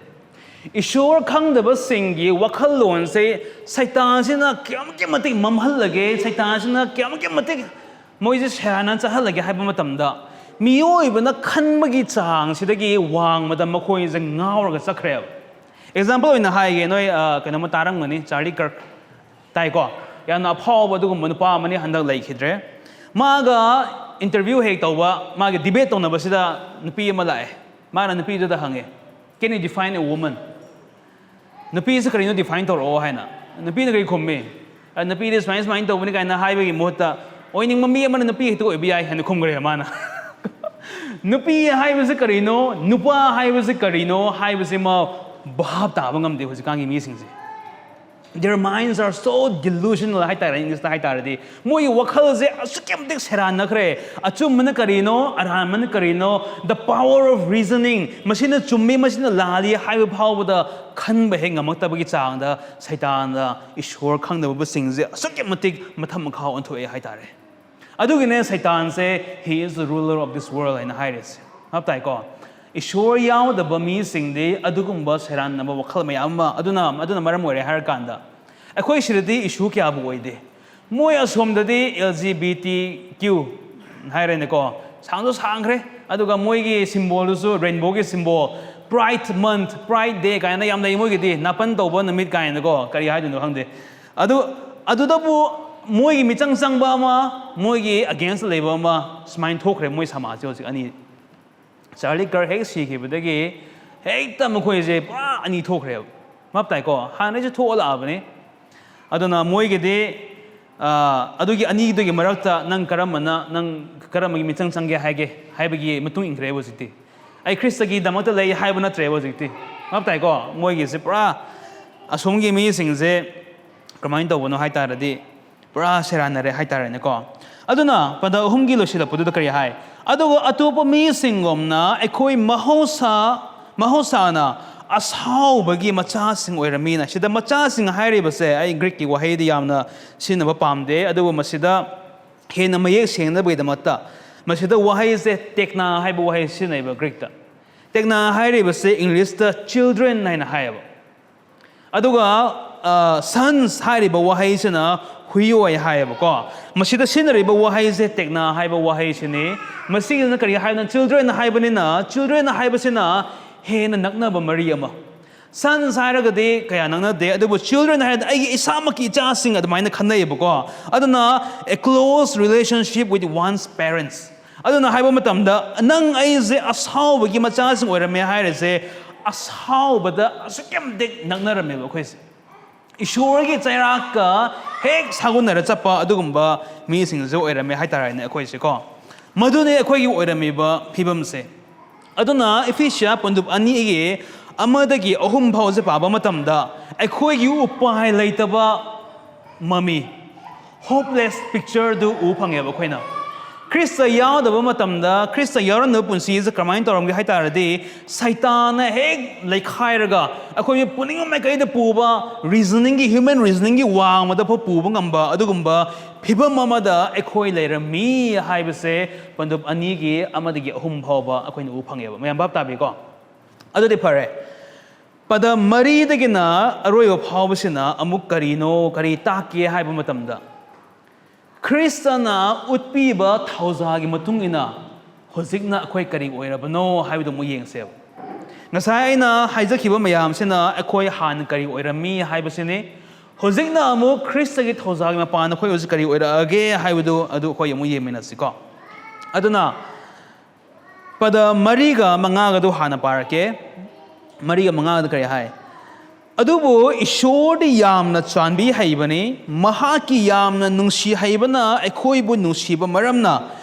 ꯏꯁꯣꯔ ꯈꯪꯗꯕꯁꯤꯡꯒꯤ ꯋꯥꯈꯜꯂꯣꯟꯁꯦ ꯁꯩꯇꯥꯟꯁꯤꯅ ꯀꯌꯥꯃꯨꯛꯀꯤ ꯃꯇꯤꯛ ꯃꯝꯍꯜꯂꯒꯦ, ꯁꯩꯇꯥꯟꯁꯤꯅ ꯀꯌꯥꯃꯨꯛꯀꯤ ꯃꯇꯤꯛ ꯃꯣꯏꯁꯦ ꯁꯦꯔꯥꯟꯅ ꯆꯠꯍꯜꯂꯒꯦ ꯍꯥꯏꯕ ꯃꯇꯝꯗ ꯃꯤꯑꯣꯏꯕꯅ ꯈꯟꯕꯒꯤ ꯆꯥꯡꯁꯤꯗꯒꯤ ꯋꯥꯡꯃꯗ ꯃꯈꯣꯏꯁꯦ ꯉꯥꯎꯔꯒ ꯆꯠꯈ꯭ꯔꯦꯕ꯫ Example ꯑꯣꯏꯅ ꯍꯥꯏꯒꯦ, ꯅꯣꯏ ꯑ, ꯀꯩꯅꯣꯝꯃ ꯇꯥꯔꯝꯒꯅꯤ, ꯆꯥꯔꯂꯤ ꯀꯔꯛ ꯇꯥꯏꯀꯣ? ꯌꯥꯝꯅ ꯑꯐꯥꯎꯕ ꯑꯗꯨꯒꯨꯝꯕ ꯅꯨꯄꯥ ꯑꯃꯅꯤ, ꯍꯟꯗꯛ ꯂꯩꯈꯤꯗ꯭ꯔꯦ꯫ ꯃꯥꯒ interview ꯍꯦꯛ ꯇꯧꯕ, ꯃꯥꯒꯤ debate ꯇꯧꯅꯕꯁꯤꯗ ꯅꯨꯄꯤ ꯑꯃ ꯂꯥꯛꯑꯦ꯫ ꯃꯥꯅ ꯅꯨꯄꯤꯗꯨꯗ ꯍꯪꯉꯦ, "Can you define a woman?" "ꯅꯨꯄꯤꯁꯤ ꯀꯔꯤꯅꯣ define ꯇꯧꯔꯛꯑꯣ" ꯍꯥꯏꯅ꯫ ꯅꯨꯄꯤꯅ ꯀꯔꯤ ꯈꯨꯝꯃꯤ? ꯑ, "ꯅꯨꯄꯤꯗꯤ ꯁꯨꯃꯥꯏꯅ ꯁꯨꯃꯥꯏꯅ ꯇꯧꯕꯅꯤ" ꯀꯥꯏꯅ ꯍꯥꯏꯕꯒꯤ ꯃꯍꯨꯠꯇ, "ꯑꯣꯏꯅꯤꯡꯕ ꯃꯤ ꯑꯃꯅ ꯅꯨꯄꯤ ꯍꯦꯛꯇ ꯑꯣꯏꯕ ꯌꯥꯏ" ꯍꯥꯏꯅ ꯈꯨꯝꯈ꯭ꯔꯦ ꯃꯥꯅ꯫ ꯅꯨꯄꯤ ꯍꯥꯏꯕꯁꯤ ꯀꯔꯤꯅꯣ, ꯅꯨꯄꯥ ꯍꯥꯏꯕꯁꯤ ꯀꯔꯤꯅꯣ ꯍꯥꯏꯕꯁꯤꯃ ꯚꯥꯞ ꯇꯥꯕ ꯉꯝꯗꯦ ꯍꯧꯖꯤꯛꯀꯥꯟꯒꯤ ꯃꯤꯁꯤꯡꯁꯦ꯫ Their minds are so delusional ꯍꯥꯏꯇꯥꯔꯦ, ꯏꯪꯂꯤꯁꯇ ꯍꯥꯏꯇꯥꯔꯗꯤ꯫ ꯃꯣꯏꯒꯤ ꯋꯥꯈꯜꯁꯦ ꯑꯁꯨꯛꯀꯤ ꯃꯇꯤꯛ ꯁꯦꯔꯥꯟꯅꯈ꯭ꯔꯦ꯫ ꯑꯆꯨꯝꯕꯅ ꯀꯔꯤꯅꯣ, ꯑꯔꯥꯟꯕꯅ ꯀꯔꯤꯅꯣ, the power of reasoning, ꯃꯁꯤꯅ ꯆꯨꯝꯃꯤ, ꯃꯁꯤꯅ ꯂꯥꯜꯂꯤ ꯍꯥꯏꯕ ꯐꯥꯎꯕꯗ ꯈꯟꯕ ꯍꯦꯛ ꯉꯝꯃꯛꯇꯕꯒꯤ ꯆꯥꯡꯗ ꯁꯩꯇꯥꯟꯗ ꯏꯁꯣꯔ ꯈꯪꯗꯕꯁꯤꯡꯁꯦ ꯑꯁꯨꯛꯀꯤ ꯃꯇꯤꯛ ꯃꯊꯛ ꯃꯈꯥ ꯑꯣꯟꯊꯣꯛꯑꯦ ꯍꯥꯏꯇꯥꯔꯦ꯫ ꯑꯗꯨꯒꯤꯅꯦ ꯁꯩꯇꯥꯟꯁꯦ, "He is the ruler of this world" ꯍꯥꯏꯅ ꯍꯥꯏꯔꯤꯁꯦ꯫ ꯚꯥꯞ ꯇꯥꯏꯀꯣ? ꯏꯁꯣꯔ ꯌꯥꯎꯗꯕ ꯃꯤꯁꯤꯡꯗꯤ ꯑꯗꯨꯒꯨꯝꯕ ꯁꯦꯔꯥꯟꯅꯕ ꯋꯥꯈꯜ ꯃꯌꯥꯝ ꯑꯃ, ꯑꯗꯨꯅ, ꯑꯗꯨꯅ ꯃꯔꯝ ꯑꯣꯏꯔꯦ ꯍꯥꯏꯔꯀꯥꯟꯗ, ꯑꯩꯈꯣꯏ ꯁꯤꯗꯗꯤ issue ꯀꯌꯥꯕꯨ ꯑꯣꯏꯗꯦ꯫ ꯃꯣꯏ ꯑꯁꯣꯝꯗꯗꯤ L G B T Q ꯍꯥꯏꯔꯦꯅꯦꯀꯣ, ꯁꯥꯡꯁꯨ ꯁꯥꯡꯈ꯭ꯔꯦ, ꯑꯗꯨꯒ ꯃꯣꯏꯒꯤ symbolꯗꯨꯁꯨ rainbowꯒꯤ symbol, Pride Month, Pride Day ꯀꯥꯏꯅ ꯌꯥꯝ ꯂꯩ ꯃꯣꯏꯒꯤꯗꯤ, ꯅꯥꯄꯟ ꯇꯧꯕ ꯅꯨꯃꯤꯠ ꯀꯥꯏꯅꯀꯣ, ꯀꯔꯤ ꯍꯥꯏꯗꯣꯏꯅꯣ ꯈꯪꯗꯦ꯫ ꯑꯗꯨ, ꯑꯗꯨꯗꯕꯨ ꯃꯣꯏꯒꯤ ꯃꯤꯆꯪ ꯆꯪꯕ ꯑꯃ, ꯃꯣꯏꯒꯤ against ꯂꯩꯕ ꯑꯃ, ꯁꯨꯃꯥꯏꯅ ꯊꯣꯛꯈ꯭ꯔꯦ ꯃꯣꯏ ꯁꯃꯥꯖꯁꯦ ꯍꯧꯖꯤꯛ ꯑꯅꯤ꯫ ꯆꯥꯔꯂꯤ ꯀꯔꯛ ꯍꯦꯛ ꯁꯤꯈꯤꯕꯗꯒꯤ ꯍꯦꯛꯇ ꯃꯈꯣꯏꯁꯦ ꯄꯨꯔꯥ ꯑꯅꯤ ꯊꯣꯛꯈ꯭ꯔꯦꯕ꯫ ꯚꯥꯞ ꯇꯥꯏꯀꯣ? ꯍꯥꯟꯅꯩꯁꯨ ꯊꯣꯛꯑ ꯂꯥꯛꯑꯕꯅꯤ꯫ ꯑꯗꯨꯅ ꯃꯣꯏꯒꯤꯗꯤ, ꯑ, ꯑꯗꯨꯒꯤ ꯑꯅꯤꯗꯨꯒꯤ ꯃꯔꯛꯇ ꯅꯪ ꯀꯔꯝꯕꯅ, ꯅꯪ ꯀꯔꯝꯕꯒꯤ ꯃꯤꯆꯪ ꯆꯪꯒꯦ ꯍꯥꯏꯒꯦ ꯍꯥꯏꯕꯒꯤ ꯃꯇꯨꯡ ꯏꯟꯈ꯭ꯔꯦꯕ ꯍꯧꯖꯤꯛꯇꯤ꯫ "ꯑꯩ ꯈ꯭ꯔꯤꯁꯇꯒꯤꯗꯃꯛꯇ ꯂꯩ" ꯍꯥꯏꯕ ꯅꯠꯇ꯭ꯔꯦꯕ ꯍꯧꯖꯤꯛꯇꯤ꯫ ꯚꯥꯞ ꯇꯥꯏꯀꯣ? ꯃꯣꯏꯒꯤꯁꯦ ꯄꯨꯔꯥ ꯑꯁꯣꯝꯒꯤ ꯃꯤꯁꯤꯡꯁꯦ ꯀꯃꯥꯏꯅ ꯇꯧꯕꯅꯣ ꯍꯥꯏ ꯇꯥꯔꯗꯤ, ꯄꯨꯔꯥ ꯁꯦꯔꯥꯟꯅꯔꯦ ꯍꯥꯏ ꯇꯥꯔꯦꯅꯦꯀꯣ꯫ ꯑꯗꯨꯅ ꯄꯗ ꯑꯍꯨꯝꯒꯤ ꯂꯣꯏꯁꯤꯜꯂꯛꯄꯗꯨꯗ ꯀꯔꯤ ꯍꯥꯏ? "ꯑꯗꯨꯒ ꯑꯇꯣꯞꯄ ꯃꯤꯁꯤꯡꯒꯨꯝꯅ ꯑꯩꯈꯣꯏ ꯃꯍꯧꯁꯥ, ꯃꯍꯧꯁꯥꯅ ꯑꯁꯥꯎꯕꯒꯤ ꯃꯆꯥꯁꯤꯡ ꯑꯣꯏꯔꯝꯃꯤꯅ"꯫ ꯁꯤꯗ "ꯃꯆꯥꯁꯤꯡ" ꯍꯥꯏꯔꯤꯕꯁꯦ, ꯑꯩ ꯒ꯭ꯔꯤꯛꯀꯤ ꯋꯥꯍꯩꯗꯤ ꯌꯥꯝꯅ ꯁꯤꯖꯤꯟꯅꯕ ꯄꯥꯝꯗꯦ, ꯑꯗꯨꯕꯨ ꯃꯁꯤꯗ ꯍꯦꯟꯅ ꯃꯌꯦꯛ ꯁꯦꯡꯅꯕꯒꯤꯗꯃꯛꯇ ꯃꯁꯤꯗ ꯋꯥꯍꯩꯁꯦ "ꯇꯦꯛꯅꯥ" ꯍꯥꯏꯕ ꯋꯥꯍꯩ ꯁꯤꯖꯤꯟꯅꯩꯕ ꯒ꯭ꯔꯤꯛꯇ꯫ "ꯇꯦꯛꯅꯥ" ꯍꯥꯏꯔꯤꯕꯁꯦ ꯏꯪꯂꯤꯁꯇ "children" ꯍꯥꯏꯅ ꯍꯥꯏꯌꯦꯕ꯫ ꯑꯗꯨꯒ, ꯑ, "sons" ꯍꯥꯏꯔꯤꯕ ꯋꯥꯍꯩꯁꯤꯅ "ꯍꯨꯏ ꯑꯣꯏ" ꯍꯥꯏꯌꯦꯕꯀꯣ꯫ ꯃꯁꯤꯗ ꯁꯤꯖꯤꯟꯅꯔꯤꯕ ꯋꯥꯍꯩꯁꯦ "ꯇꯦꯛꯅꯥ" ꯍꯥꯏꯕ ꯋꯥꯍꯩꯁꯤꯅꯤ꯫ ꯃꯁꯤꯒꯤꯁꯤꯅ ꯀꯔꯤ ꯍꯥꯏꯕꯅꯣ? "Children" ꯍꯥꯏꯕꯅꯤꯅ, "children" ꯍꯥꯏꯕꯁꯤꯅ ꯍꯦꯟꯅ ꯅꯛꯅꯕ ꯃꯔꯤ ꯑꯃ, Sons ꯍꯥꯏꯔꯒꯗꯤ ꯀꯌꯥ ꯅꯛꯅꯗꯦ, ꯑꯗꯨꯕꯨ children ꯍꯥꯏꯔꯗꯤ ꯑꯩꯒꯤ ꯏꯁꯥꯃꯛꯀꯤ ꯏꯆꯥꯁꯤꯡ ꯑꯗꯨꯃꯥꯏꯅ ꯈꯟꯅꯩꯌꯦꯕꯀꯣ꯫ ꯑꯗꯨꯅ a close relationship with one's parents꯫ ꯑꯗꯨꯅ ꯍꯥꯏꯕ ꯃꯇꯝꯗ ꯅꯪ ꯑꯩꯁꯦ ꯑꯁꯥꯎꯕꯒꯤ ꯃꯆꯥꯁꯤꯡ ꯑꯣꯏꯔꯝꯃꯦ ꯍꯥꯏꯔꯤꯁꯦ, ꯑꯁꯥꯎꯕꯗ ꯑꯁꯨꯛꯀꯤ ꯃꯇꯤꯛ ꯅꯛꯅꯔꯝꯃꯦꯕ ꯑꯩꯈꯣꯏꯁꯦ꯫ ꯏꯁꯣꯔꯒꯤ ꯆꯩꯔꯥꯛꯀ ꯍꯦꯛ ꯁꯥꯒꯣꯟꯅꯔ ꯆꯠꯄ ꯑꯗꯨꯒꯨꯝꯕ ꯃꯤꯁꯤꯡꯁꯨ ꯑꯣꯏꯔꯝꯃꯦ ꯍꯥꯏꯇꯥꯔꯦꯅꯦ ꯑꯩꯈꯣꯏꯁꯦꯀꯣ꯫ ꯃꯗꯨꯅꯤ ꯑꯩꯈꯣꯏꯒꯤ ꯑꯣꯏꯔꯝꯃꯤꯕ ꯐꯤꯕꯝꯁꯦ꯫ ꯑꯗꯨꯅ ꯏꯐꯤꯁꯤꯌꯥ ꯄꯟꯗꯨꯞ ꯑꯅꯤꯒꯤ ꯑꯃꯗꯒꯤ ꯑꯍꯨꯝ ꯐꯥꯎꯁꯦ ꯄꯥꯕ ꯃꯇꯝꯗ ꯑꯩꯈꯣꯏꯒꯤ ꯎꯄꯥꯏ ꯂꯩꯇꯕ ꯃꯃꯤ, hopeless pictureꯗꯨ ꯎ ꯐꯪꯉꯦꯕ ꯑꯩꯈꯣꯏꯅ꯫ ꯈ꯭ꯔꯤꯁꯇ ꯌꯥꯎꯗꯕ ꯃꯇꯝꯗ, ꯈ꯭ꯔꯤꯁꯇ ꯌꯥꯎꯔꯝꯗꯕ ꯄꯨꯟꯁꯤꯁꯦ ꯀꯔꯝꯍꯥꯏꯅ ꯇꯧꯔꯝꯒꯦ ꯍꯥꯏ ꯇꯥꯔꯗꯤ, ꯁꯩꯇꯥꯟꯅ ꯍꯦꯛ ꯂꯩꯈꯥꯏꯔꯒ ꯑꯩꯈꯣꯏꯒꯤ ꯄꯨꯅꯤꯡ ꯃꯥꯏꯀꯩꯗ ꯄꯨꯕ, reasoningꯒꯤ, human reasoningꯒꯤ ꯋꯥꯡꯃꯗ ꯐꯥꯎ ꯄꯨꯕ ꯉꯝꯕ ꯑꯗꯨꯒꯨꯝꯕ ꯐꯤꯕꯝ ꯑꯃꯗ ꯑꯩꯈꯣꯏ ꯂꯩꯔꯝꯃꯤ ꯍꯥꯏꯕꯁꯦ ꯄꯟꯗꯨꯞ ꯑꯅꯤꯒꯤ ꯑꯃꯗꯒꯤ ꯑꯍꯨꯝ ꯐꯥꯎꯕ ꯑꯩꯈꯣꯏꯅ ꯎ ꯐꯪꯉꯦꯕ꯫ ꯃꯌꯥꯝ ꯚꯥꯞ ꯇꯥꯕꯤꯀꯣ? ꯑꯗꯨꯗꯤ ꯐꯔꯦ꯫ ꯄꯗ ꯃꯔꯤꯗꯒꯤꯅ ꯑꯔꯣꯏꯕ ꯐꯥꯎꯕꯁꯤꯅ ꯑꯃꯨꯛ ꯀꯔꯤꯅꯣ, ꯀꯔꯤ ꯇꯥꯛꯀꯦ ꯍꯥꯏꯕ ꯃꯇꯝꯗ, ꯈ꯭ꯔꯤꯁꯇꯅ ꯎꯠꯄꯤꯕ ꯊꯧꯖꯥꯒꯤ ꯃꯇꯨꯡ ꯏꯟꯅ ꯍꯧꯖꯤꯛꯅ ꯑꯩꯈꯣꯏ ꯀꯔꯤ ꯑꯣꯏꯔꯕꯅꯣ ꯍꯥꯏꯕꯗꯨ ꯑꯃꯨꯛ ꯌꯦꯡꯁꯦꯕ꯫ ꯉꯁꯥꯏ ꯑꯩꯅ ꯍꯥꯏꯖꯈꯤꯕ ꯃꯌꯥꯝꯁꯤꯅ ꯑꯩꯈꯣꯏ ꯍꯥꯟꯅ ꯀꯔꯤ ꯑꯣꯏꯔꯝꯃꯤ ꯍꯥꯏꯕꯁꯤꯅꯤ꯫ ꯍꯧꯖꯤꯛꯅ ꯑꯃꯨꯛ ꯈ꯭ꯔꯤꯁꯇꯒꯤ ꯊꯧꯖꯥꯒꯤ ꯃꯄꯥꯟꯗ ꯑꯩꯈꯣꯏ ꯍꯧꯖꯤꯛ ꯀꯔꯤ ꯑꯣꯏꯔꯛꯑꯒꯦ ꯍꯥꯏꯕꯗꯨ, ꯑꯗꯨ ꯑꯩꯈꯣꯏ ꯑꯃꯨꯛ ꯌꯦꯡꯃꯤꯟꯅꯁꯤꯀꯣ꯫ ꯑꯗꯨꯅ ꯄꯗ ꯃꯔꯤꯒ ꯃꯉꯥꯒꯗꯨ ꯍꯥꯟꯅ ꯄꯥꯔꯛꯀꯦ꯫ ꯃꯔꯤꯒ ꯃꯉꯥꯒꯗꯨ ꯀꯔꯤ ꯍꯥꯏ? "ꯑꯗꯨꯕꯨ ꯏꯁꯣꯔꯗꯤ ꯌꯥꯝꯅ ꯆꯥꯟꯕꯤ ꯍꯩꯕꯅꯤ, ꯃꯍꯥꯛꯀꯤ ꯌꯥꯝꯅ ꯅꯨꯡꯁꯤ ꯍꯩꯕꯅ ꯑꯩꯈꯣꯏꯕꯨ ꯅꯨꯡꯁꯤꯕ ꯃꯔꯝꯅ,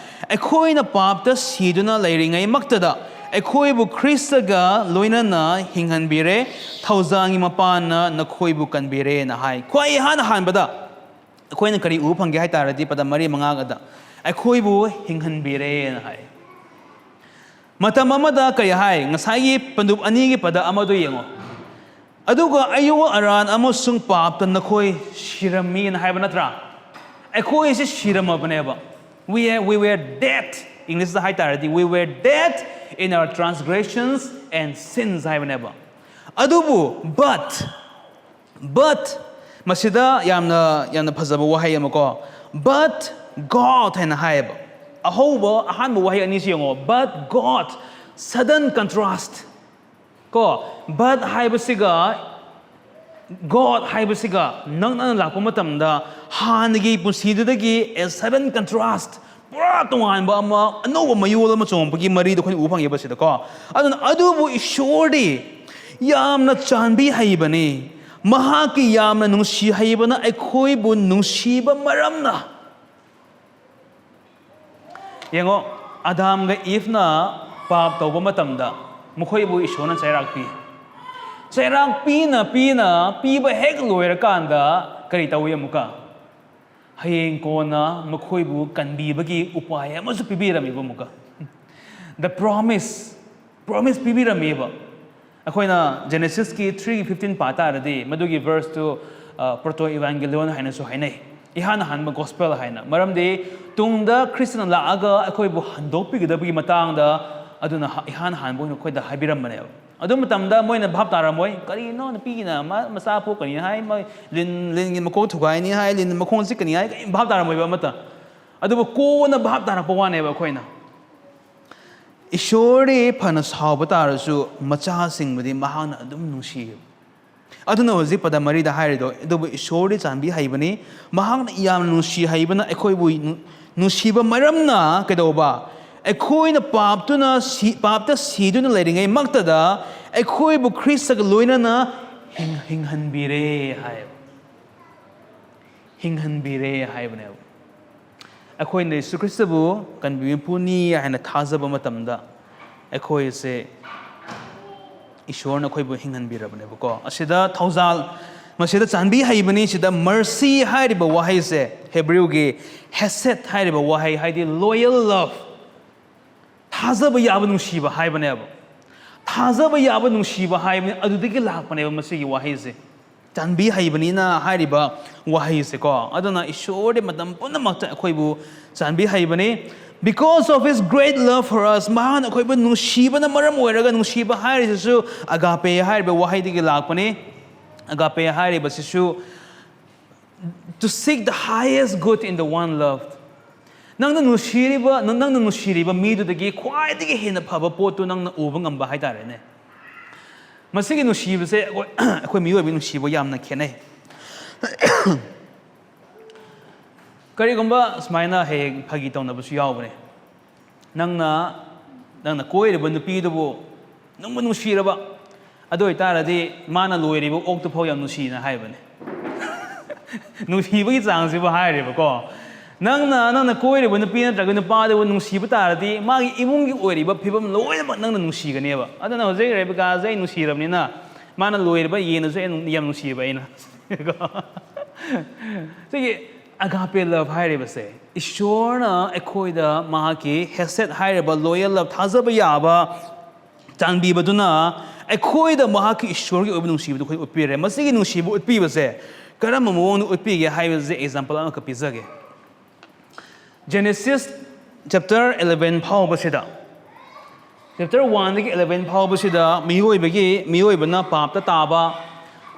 ꯑꯩꯈꯣꯏꯅ ꯄꯥꯞꯇ ꯁꯤꯗꯨꯅ ꯂꯩꯔꯤꯉꯩꯃꯛꯇꯗ ꯑꯩꯈꯣꯏꯕꯨ ꯈ꯭ꯔꯤꯁꯇꯒ ꯂꯣꯏꯅꯅ ꯍꯤꯡꯍꯟꯕꯤꯔꯦ, ꯊꯧꯖꯥꯜꯒꯤ ꯃꯄꯥꯟꯅ ꯅꯈꯣꯏꯕꯨ ꯀꯟꯕꯤꯔꯦꯅ" ꯍꯥꯏ꯫ ꯈ꯭ꯋꯥꯏ ꯏꯍꯥꯟ ꯍꯥꯟꯕꯗ ꯑꯩꯈꯣꯏꯅ ꯀꯔꯤ ꯎꯕ ꯐꯪꯒꯦ ꯍꯥꯏ ꯇꯥꯔꯗꯤ, ꯄꯗ ꯃꯔꯤ ꯃꯉꯥꯒꯗ ꯑꯩꯈꯣꯏꯕꯨ ꯍꯤꯡꯍꯟꯕꯤꯔꯦꯅ ꯍꯥꯏ꯫ ꯃꯇꯝ ꯑꯃꯗ ꯀꯔꯤ ꯍꯥꯏ? ꯉꯁꯥꯏꯒꯤ ꯄꯟꯗꯨꯞ ꯑꯅꯤꯒꯤ ꯄꯗ ꯑꯃꯗꯨ ꯌꯦꯡꯉꯣ꯫ "ꯑꯗꯨꯒ ꯑꯌꯣ ꯑꯔꯥꯟ ꯑꯃꯁꯨꯡ ꯄꯥꯞꯇ ꯅꯈꯣꯏ ꯁꯤꯔꯝꯃꯤꯅ" ꯍꯥꯏꯕ ꯅꯠꯇ꯭ꯔꯥ? ꯑꯩꯈꯣꯏꯁꯤ ꯁꯤꯔꯝꯃꯕꯅꯦꯕ꯫ We are, we were dead, Englishꯇ ꯍꯥꯏ ꯇꯥꯔꯗꯤ, "We were dead in our transgressions and sins" ꯍꯥꯏꯕꯅꯦꯕ꯫ ꯑꯗꯨꯕꯨ but, but, ꯃꯁꯤꯗ ꯌꯥꯝꯅ, ꯌꯥꯝꯅ ꯐꯖꯕ ꯋꯥꯍꯩ ꯑꯃꯀꯣ, "But God" ꯍꯥꯏꯅ ꯍꯥꯏꯌꯦꯕ꯫ ꯑꯍꯧꯕ, ꯑꯍꯥꯟꯕ ꯋꯥꯍꯩ ꯑꯅꯤꯁꯤ ꯌꯦꯡꯉꯣ, "But God", sudden contrast, ꯀꯣ, but ꯍꯥꯏꯕꯁꯤꯒ God ꯍꯥꯏꯕꯁꯤꯒ ꯅꯛꯅꯅ ꯂꯥꯛꯄ ꯃꯇꯝꯗ ꯍꯥꯟꯅꯒꯤ ꯄꯨꯟꯁꯤꯗꯨꯗꯒꯤ a sudden contrast, ꯄꯨꯔꯥ ꯇꯣꯉꯥꯟꯕ ꯑꯃ, ꯑꯅꯧꯕ ꯃꯌꯣꯜ ꯑꯃ ꯆꯣꯡꯉꯛꯄꯒꯤ ꯃꯔꯤꯗꯣ ꯑꯩꯈꯣꯏꯅ ꯎꯕ ꯐꯪꯉꯦꯕ ꯁꯤꯗꯀꯣ꯫ ꯑꯗꯨꯅ ꯑꯗꯨꯕꯨ ꯏꯁꯣꯔꯗꯤ ꯌꯥꯝꯅ ꯆꯥꯟꯕꯤ ꯍꯩꯕꯅꯤ, ꯃꯍꯥꯛꯀꯤ ꯌꯥꯝꯅ ꯅꯨꯡꯁꯤ ꯍꯩꯕꯅ ꯑꯩꯈꯣꯏꯕꯨ ꯅꯨꯡꯁꯤꯕ ꯃꯔꯝꯅ꯫ ꯌꯦꯡꯉꯣ, ꯑꯗꯥꯝꯒ ꯏꯚꯅ ꯄꯥꯞ ꯇꯧꯕ ꯃꯇꯝꯗ ꯃꯈꯣꯏꯕꯨ ꯏꯁꯣꯔꯅ ꯆꯩꯔꯥꯛ ꯄꯤ꯫ ꯆꯩꯔꯥꯛ ꯄꯤꯅ ꯄꯤꯅ ꯄꯤꯕ ꯍꯦꯛ ꯂꯣꯏꯔꯀꯥꯟꯗ ꯀꯔꯤ ꯇꯧꯏ ꯑꯃꯨꯛꯀ? ꯍꯌꯦꯡ ꯀꯣꯟꯅ ꯃꯈꯣꯏꯕꯨ ꯀꯟꯕꯤꯕꯒꯤ ꯎꯄꯥꯏ ꯑꯃꯁꯨ ꯄꯤꯕꯤꯔꯝꯃꯦꯕ ꯑꯃꯨꯛꯀ꯫ The promise, promise ꯄꯤꯕꯤꯔꯝꯃꯦꯕ꯫ ꯑꯩꯈꯣꯏꯅ Genesis ꯀꯤ three fifteen ꯄꯥ ꯇꯥꯔꯗꯤ, ꯃꯗꯨꯒꯤ verse ꯇꯨ, ꯑ, Proto Evangelion ꯍꯥꯏꯅꯁꯨ ꯍꯥꯏꯅꯩ, ꯏꯍꯥꯟ ꯍꯥꯟꯕ gospel ꯍꯥꯏꯅ꯫ ꯃꯔꯝꯗꯤ ꯇꯨꯡꯗ ꯈ꯭ꯔꯤꯁꯇꯅ ꯂꯥꯛꯑꯒ ꯑꯩꯈꯣꯏꯕꯨ ꯍꯟꯗꯣꯛꯄꯤꯒꯗꯕꯒꯤ ꯃꯇꯥꯡꯗ ꯑꯗꯨꯅ ꯍ-, ꯏꯍꯥꯟ ꯍꯥꯟꯕ ꯑꯣꯏꯅ ꯑꯩꯈꯣꯏꯗ ꯍꯥꯏꯕꯤꯔꯝꯕꯅꯦꯕ꯫ ꯑꯗꯨ ꯃꯇꯝꯗ ꯃꯣꯏꯅ ꯚꯥꯞ ꯇꯥꯔꯝꯃꯣꯏ, "ꯀꯔꯤꯅꯣ, ꯅꯨꯄꯤꯒꯤꯅ ꯃ-, ꯃꯆꯥ ꯄꯣꯛꯀꯅꯤ ꯍꯥꯏ, ꯃꯣꯏ ꯂꯤꯟ, ꯂꯤꯟꯒꯤ ꯃꯀꯣꯛ ꯊꯨꯒꯥꯏꯅꯤ ꯍꯥꯏ, ꯂꯤꯟ ꯃꯈꯣꯡ ꯆꯤꯛꯀꯅꯤ ꯍꯥꯏ", ꯀꯔꯤꯝ ꯚꯥꯞ ꯇꯥꯔꯝꯃꯣꯏꯕ ꯑꯃꯠꯇ꯫ ꯑꯗꯨꯕꯨ ꯀꯣꯟꯅ ꯚꯥꯞ ꯇꯥꯔꯛꯄ ꯋꯥꯅꯦꯕ ꯑꯩꯈꯣꯏꯅ꯫ ꯏꯁꯣꯔꯗꯤ ꯐꯅ ꯁꯥꯎꯕ ꯇꯥꯔꯁꯨ ꯃꯆꯥꯁꯤꯡꯕꯨꯗꯤ ꯃꯍꯥꯛꯅ ꯑꯗꯨꯝ ꯅꯨꯡꯁꯤꯌꯦꯕ꯫ ꯑꯗꯨꯅ ꯍꯧꯖꯤꯛ ꯄꯗ ꯃꯔꯤꯗ ꯍꯥꯏꯔꯤꯗꯣ, ꯑꯗꯨꯕꯨ ꯏꯁꯣꯔꯗꯤ ꯆꯥꯟꯕꯤ ꯍꯩꯕꯅꯤ, ꯃꯍꯥꯛꯅ ꯌꯥꯝꯅ ꯅꯨꯡꯁꯤ ꯍꯩꯕꯅ ꯑꯩꯈꯣꯏꯕꯨ ꯅꯨ-, ꯅꯨꯡꯁꯤꯕ ꯃꯔꯝꯅ ꯀꯩꯗꯧꯕ? ꯑꯩꯈꯣꯏꯅ ꯄꯥꯞꯇꯨꯅ ꯁꯤ-, ꯄꯥꯞꯇ ꯁꯤꯗꯨꯅ ꯂꯩꯔꯤꯉꯩ ꯃꯛꯇꯗ ꯑꯩꯈꯣꯏꯕꯨ ꯈ꯭ꯔꯤꯁꯇꯒ ꯂꯣꯏꯅꯅ ꯍꯤꯡ-, ꯍꯤꯡꯍꯟꯕꯤꯔꯦ ꯍꯥꯏꯌꯦꯕ꯫ ꯍꯤꯡꯍꯟꯕꯤꯔꯦ ꯍꯥꯏꯕꯅꯦꯕ꯫ ꯑꯩꯈꯣꯏꯅ ꯌꯦꯁꯨ ꯈ꯭ꯔꯤꯁꯇꯕꯨ ꯀꯟꯕꯤꯕ ꯃꯄꯨꯅꯤ ꯍꯥꯏꯅ ꯊꯥꯖꯕ ꯃꯇꯝꯗ ꯑꯩꯈꯣꯏꯁꯦ ꯏꯁꯣꯔꯅ ꯑꯩꯈꯣꯏꯕꯨ ꯍꯤꯡꯍꯟꯕꯤꯔꯕꯅꯦꯕꯀꯣ꯫ ꯑꯁꯤꯗ ꯊꯧꯖꯥꯜ, ꯃꯁꯤꯗ ꯆꯥꯟꯕꯤ ꯍꯩꯕꯅꯤ, ꯁꯤꯗ mercy ꯍꯥꯏꯔꯤꯕ ꯋꯥꯍꯩꯁꯦ, ꯍꯦꯕ꯭ꯔꯤꯎꯒꯤ hesed ꯍꯥꯏꯔꯤꯕ ꯋꯥꯍꯩ, ꯍꯥꯏꯗꯤ loyal love, ꯊꯥꯖꯕ ꯌꯥꯕ ꯅꯨꯡꯁꯤꯕ ꯍꯥꯏꯕꯅꯦꯕ꯫ ꯊꯥꯖꯕ ꯌꯥꯕ ꯅꯨꯡꯁꯤꯕ ꯍꯥꯏꯕꯅꯤ, ꯑꯗꯨꯗꯒꯤ ꯂꯥꯛꯄꯅꯦꯕ ꯃꯁꯤꯒꯤ ꯋꯥꯍꯩꯁꯦ꯫ ꯆꯥꯟꯕꯤ ꯍꯩꯕꯅꯤꯅ ꯍꯥꯏꯔꯤꯕ ꯋꯥꯍꯩꯁꯦꯀꯣ꯫ ꯑꯗꯨꯅ ꯏꯁꯣꯔꯗꯤ ꯃꯇꯝ ꯄꯨꯝꯅꯃꯛꯇ ꯑꯩꯈꯣꯏꯕꯨ ꯆꯥꯟꯕꯤ ꯍꯩꯕꯅꯤ꯫ Because of his great love for us, ꯃꯍꯥꯛꯅ ꯑꯩꯈꯣꯏꯕꯨ ꯅꯨꯡꯁꯤꯕꯅ ꯃꯔꯝ ꯑꯣꯏꯔꯒ, ꯅꯨꯡꯁꯤꯕ ꯍꯥꯏꯔꯤꯁꯤꯁꯨ agape ꯍꯥꯏꯔꯤꯕ ꯋꯥꯍꯩꯗꯒꯤ ꯂꯥꯛꯄꯅꯤ꯫ Agape ꯍꯥꯏꯔꯤꯕꯁꯤꯁꯨ to seek the highest good in the one loved. ꯅꯪꯅ ꯅꯨꯡꯁꯤꯔꯤꯕ, ꯅꯪ-, ꯅꯪꯅ ꯅꯨꯡꯁꯤꯔꯤꯕ ꯃꯤꯗꯨꯗꯒꯤ ꯈ꯭ꯋꯥꯏꯗꯒꯤ ꯍꯦꯟꯅ ꯐꯕ ꯄꯣꯠꯇꯨ ꯅꯪꯅ ꯎꯕ ꯉꯝꯕ ꯍꯥꯏꯇꯥꯔꯦꯅꯦ꯫ ꯃꯁꯤꯒꯤ ꯅꯨꯡꯁꯤꯕꯁꯦ ꯑꯩꯈꯣꯏ ꯑꯩꯈꯣꯏ ꯃꯤꯑꯣꯏꯕꯒꯤ ꯅꯨꯡꯁꯤꯕ ꯌꯥꯝꯅ ꯈꯦꯠꯅꯩ꯫ ꯀꯔꯤꯒꯨꯝꯕ ꯁꯨꯃꯥꯏꯅ ꯍꯦꯛ ꯍꯦꯛ ꯐꯥꯒꯤ ꯇꯧꯅꯕꯁꯨ ꯌꯥꯎꯕꯅꯦ꯫ ꯅꯪꯅ ꯅꯪꯅ ꯀꯣꯏꯔꯤꯕ ꯅꯨꯄꯤꯗꯨꯕꯨ ꯅꯨꯡꯕꯨ ꯅꯨꯡꯁꯤꯔꯕ, ꯑꯗꯨ ꯑꯣꯏꯇꯥꯔꯗꯤ ꯃꯥꯅ ꯂꯣꯏꯔꯤꯕ ꯑꯣꯛꯇꯨ ꯐꯥꯎ ꯌꯥꯝ ꯅꯨꯡꯁꯤꯅ ꯍꯥꯏꯕꯅꯦ꯫ ꯅꯨꯡꯁꯤꯕꯒꯤ ꯆꯥꯡꯁꯤꯕꯨ ꯍꯥꯏꯔꯦꯕꯀꯣ꯫ ꯅꯪꯅ ꯅꯪꯅ ꯀꯣꯏꯔꯤꯕ ꯅꯨꯄꯤ ꯅꯠꯇ꯭ꯔꯒ ꯅꯨꯄꯥꯗꯨꯕꯨ ꯅꯨꯡꯁꯤꯕ ꯇꯥꯔꯗꯤ ꯃꯥꯒꯤ ꯏꯃꯨꯡꯒꯤ ꯑꯣꯏꯔꯤꯕ ꯐꯤꯕꯝ ꯂꯣꯏꯅꯃꯛ ꯅꯪꯅ ꯅꯨꯡꯁꯤꯒꯅꯦꯕ꯫ ꯑꯗꯨꯅ ꯍꯧꯖꯤꯛ ꯔꯦꯕꯤꯀꯥꯁꯦ ꯑꯩ ꯅꯨꯡꯁꯤꯔꯕꯅꯤꯅ ꯃꯥꯅ ꯂꯣꯏꯔꯤꯕ ꯌꯦꯟꯅꯁꯨ ꯑꯩ ꯌꯥꯝ ꯅꯨꯡꯁꯤꯕ ꯑꯩꯅ꯫ ꯁꯤꯒꯤ ꯑꯒꯥꯄꯦ ꯂꯚ ꯍꯥꯏꯔꯤꯕꯁꯦ ꯏꯁꯣꯔꯅ ꯑꯩꯈꯣꯏꯗ ꯃꯍꯥꯛꯀꯤ ꯍꯦꯁꯦꯠ ꯍꯥꯏꯔꯤꯕ ꯂꯣꯌꯦꯜ ꯂꯚ, ꯊꯥꯖꯕ ꯌꯥꯕ ꯆꯥꯟꯕꯤꯕꯗꯨꯅ ꯑꯩꯈꯣꯏꯗ ꯃꯍꯥꯛꯀꯤ ꯏꯁꯣꯔꯒꯤ ꯑꯣꯏꯕ ꯅꯨꯡꯁꯤꯕꯗꯨ ꯑꯩꯈꯣꯏ ꯎꯠꯄꯤꯔꯦ꯫ ꯃꯁꯤꯒꯤ ꯅꯨꯡꯁꯤꯕ ꯎꯠꯄꯤꯕꯁꯦ ꯀꯔꯝꯕ ꯃꯑꯣꯡꯗ ꯎꯠꯄꯤꯒꯦ ꯍꯥꯏꯕꯁꯦ ꯑꯦꯛꯖꯥꯝꯄꯜ ꯑꯃꯈꯛ ꯄꯤꯖꯒꯦ꯫ Genesis chapter eleven ꯐꯥꯎꯕꯁꯤꯗ, chapter one ꯗꯒꯤ eleven ꯐꯥꯎꯕꯁꯤꯗ ꯃꯤꯑꯣꯏꯕꯒꯤ ꯃꯤꯑꯣꯏꯕꯅ ꯄꯥꯞꯇ ꯇꯥꯕ,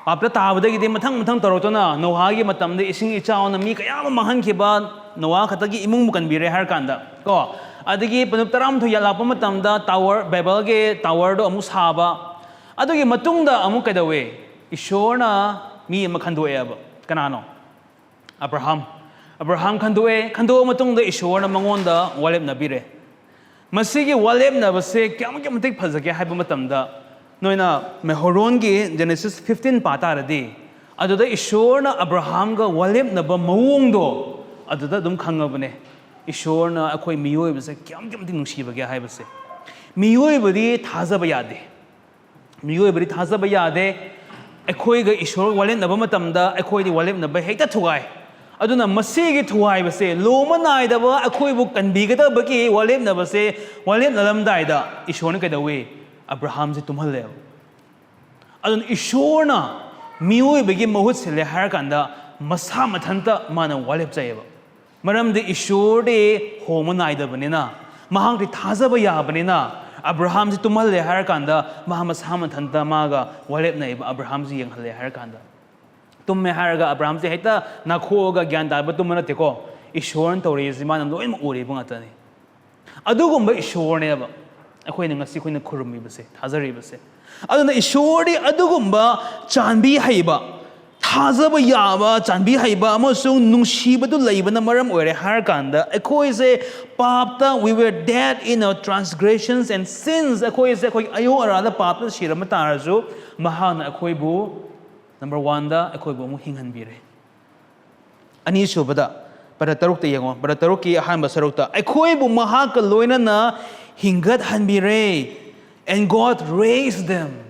ꯄꯥꯞꯇ ꯇꯥꯕꯗꯒꯤꯗꯤ ꯃꯊꯪ ꯃꯊꯪ ꯇꯧꯔꯛꯇꯨꯅ ꯅꯣꯍꯥꯒꯤ ꯃꯇꯝꯗ ꯏꯁꯤꯡ ꯏꯆꯥꯎꯅ ꯃꯤ ꯀꯌꯥ ꯑꯃ ꯃꯥꯡꯍꯟꯈꯤꯕ, ꯅꯣꯍꯥ ꯈꯛꯇꯒꯤ ꯏꯃꯨꯡꯕꯨ ꯀꯟꯕꯤꯔꯦ ꯍꯥꯏꯔ ꯀꯥꯟꯗ ꯀꯣ, ꯑꯗꯒꯤ ꯄꯨꯅꯨꯞ ꯇꯔꯥꯃꯥꯊꯣꯏ ꯌꯥꯠꯂꯛꯄ ꯃꯇꯝꯗ ꯇꯥꯋꯔ, ꯕꯦꯕꯦꯜꯒꯤ ꯇꯥꯋꯔꯗꯣ ꯑꯃꯨꯛ ꯁꯥꯕ, ꯑꯗꯨꯒꯤ ꯃꯇꯨꯡꯗ ꯑꯃꯨꯛ ꯀꯩꯗꯧꯋꯦ? ꯏꯁꯣꯔꯅ ꯃꯤ ꯑꯃ ꯈꯟꯗꯣꯛꯑꯦꯕ꯫ ꯀꯅꯥꯅꯣ? ꯑꯕ꯭ꯔꯥꯍꯥꯝ꯫ ꯑꯕ꯭ꯔꯥꯍꯥꯝ ꯈꯟꯗꯣꯛꯑꯦ꯫ ꯈꯟꯗꯣꯛꯑ ꯃꯇꯨꯡꯗ ꯏꯁꯣꯔꯅ ꯃꯉꯣꯟꯗ ꯋꯥꯔꯦꯞꯅꯕꯤꯔꯦ꯫ ꯃꯁꯤꯒꯤ ꯋꯥꯔꯦꯞꯅꯕꯁꯦ ꯀꯌꯥꯃꯨꯛ ꯃꯇꯤꯛ ꯐꯖꯒꯦ ꯍꯥꯏꯕ ꯃꯇꯝꯗ, ꯅꯣꯏꯅ ꯃꯦꯍꯣꯔꯣꯟꯒꯤ Genesis fifteen ꯄꯥ ꯇꯥꯔꯗꯤ, ꯑꯗꯨꯗ ꯏꯁꯣꯔꯅ ꯑꯕ꯭ꯔꯥꯍꯥꯝꯒ ꯋꯥꯔꯦꯞꯅꯕ ꯃꯑꯣꯡꯗꯣ ꯑꯗꯨꯗ ꯑꯗꯨꯝ ꯈꯪꯉꯕꯅꯦ꯫ ꯏꯁꯣꯔꯅ ꯑꯩꯈꯣꯏ ꯃꯤꯑꯣꯏꯕꯁꯦ ꯀꯌꯥꯃꯨꯛꯀꯤ ꯃꯇꯤꯛ ꯅꯨꯡꯁꯤꯕꯒꯦ ꯍꯥꯏꯕꯁꯦ꯫ ꯃꯤꯑꯣꯏꯕꯗꯤ ꯊꯥꯖꯕ ꯌꯥꯗꯦ꯫ ꯃꯤꯑꯣꯏꯕꯗꯤ ꯊꯥꯖꯕ ꯌꯥꯗꯦ꯫ ꯑꯩꯈꯣꯏꯒ ꯏꯁꯣꯔ ꯋꯥꯔꯦꯞꯅꯕ ꯃꯇꯝꯗ ꯑꯩꯈꯣꯏꯗꯤ ꯋꯥꯔꯦꯞꯅꯕ ꯍꯦꯛꯇ ꯊꯨꯒꯥꯏ꯫ ꯑꯗꯨꯅ ꯃꯁꯤꯒꯤ ꯊꯨꯒꯥꯏꯕꯁꯦ, ꯂꯣꯝꯕ ꯅꯥꯏꯗꯕ ꯑꯩꯈꯣꯏꯕꯨ ꯀꯟꯕꯤꯒꯗꯕꯒꯤ ꯋꯥꯔꯦꯞꯅꯕꯁꯦ, ꯋꯥꯔꯦꯞꯅꯔꯝꯗꯥꯏꯗ ꯏꯁꯣꯔꯅ ꯀꯩꯗꯧꯏ? ꯑꯕ꯭ꯔꯥꯍꯥꯝꯁꯦ ꯇꯨꯝꯍꯜꯂꯦꯕ꯫ ꯑꯗꯨꯅ ꯏꯁꯣꯔꯅ ꯃꯤꯑꯣꯏꯕꯒꯤ ꯃꯍꯨꯠ ꯁꯤꯜꯂꯦ ꯍꯥꯏꯔꯀꯥꯟꯗ ꯃꯁꯥ ꯃꯊꯟꯇ ꯃꯥꯅ ꯋꯥꯔꯦꯞꯆꯩꯌꯦꯕ꯫ ꯃꯔꯝꯗꯤ ꯏꯁꯣꯔꯗꯤ ꯍꯣꯡꯕ ꯅꯥꯏꯗꯕꯅꯤꯅ, ꯃꯍꯥꯛꯇꯤ ꯊꯥꯖꯕ ꯌꯥꯕꯅꯤꯅ, ꯑꯕ꯭ꯔꯥꯍꯥꯝꯁꯤ ꯇꯨꯝꯍꯜꯂꯦ ꯍꯥꯏꯔꯀꯥꯟꯗ ꯃꯍꯥꯛ ꯃꯁꯥ ꯃꯊꯟꯇ ꯃꯥꯒ ꯋꯥꯔꯦꯞꯅꯩꯕ꯫ ꯑꯕ꯭ꯔꯥꯍꯥꯝꯁꯤ ꯌꯦꯡꯍꯜꯂꯦ ꯍꯥꯏꯔꯀꯥꯟꯗ, ꯇꯨꯝꯃꯦ ꯍꯥꯏꯔꯒ ꯑꯕ꯭ꯔꯥꯍꯥꯝꯁꯦ ꯍꯦꯛꯇ ꯅꯥꯈꯣꯛꯑꯒ ꯒ꯭ꯌꯥꯟ ꯇꯥꯕ ꯇꯨꯝꯕ ꯅꯠꯇꯦꯀꯣ꯫ ꯏꯁꯣꯔꯅ ꯇꯧꯔꯤꯁꯤ ꯃꯥꯅ ꯂꯣꯏꯅꯃꯛ ꯎꯔꯤꯕ ꯉꯥꯛꯇꯅꯤ꯫ ꯑꯗꯨꯒꯨꯝꯕ ꯏꯁꯣꯔꯅꯦꯕ꯫ ꯑꯩꯈꯣꯏꯅ ꯉꯁꯤ ꯑꯩꯈꯣꯏꯅ ꯈꯨꯔꯨꯝꯃꯤꯕꯁꯦ, ꯊꯥꯖꯔꯤꯕꯁꯦ꯫ ꯑꯗꯨꯅ ꯏꯁꯣꯔꯗꯤ ꯑꯗꯨꯒꯨꯝꯕ ꯆꯥꯟꯕꯤ ꯍꯩꯕ, ꯊꯥꯖꯕ ꯌꯥꯕ, ꯆꯥꯟꯕꯤ ꯍꯩꯕ ꯑꯃꯁꯨꯡ ꯅꯨꯡꯁꯤꯕꯗꯨ ꯂꯩꯕꯅ ꯃꯔꯝ ꯑꯣꯏꯔꯦ ꯍꯥꯏꯔꯀꯥꯟꯗ, ꯑꯩꯈꯣꯏꯁꯦ ꯄꯥꯞꯇ, we were dead in our transgressions and sins, ꯑꯩꯈꯣꯏꯁꯦ ꯑꯩꯈꯣꯏꯒꯤ ꯑꯌꯣ ꯑꯔꯥꯗ ꯄꯥꯞꯇ ꯁꯤꯔꯝꯕ ꯇꯥꯔꯁꯨ, ꯃꯍꯥꯛꯅ ꯑꯩꯈꯣꯏꯕꯨ, ꯅꯝꯕꯔ ꯋꯥꯟꯗ, ꯑꯩꯈꯣꯏꯕꯨ ꯑꯃꯨꯛ ꯍꯤꯡꯍꯟꯕꯤꯔꯦ꯫ ꯑꯅꯤꯁꯨꯕꯗ, ꯄꯔ ꯇꯔꯨꯛꯇ ꯌꯦꯡꯉꯣ, ꯄꯔ ꯇꯔꯨꯛꯀꯤ ꯑꯍꯥꯟꯕ ꯁꯔꯨꯛꯇ, "ꯑꯩꯈꯣꯏꯕꯨ ꯃꯍꯥꯛꯀ ꯂꯣꯏꯅꯅ ꯍꯤꯡꯒꯠꯍꯟꯕꯤꯔꯦ, and God raised them."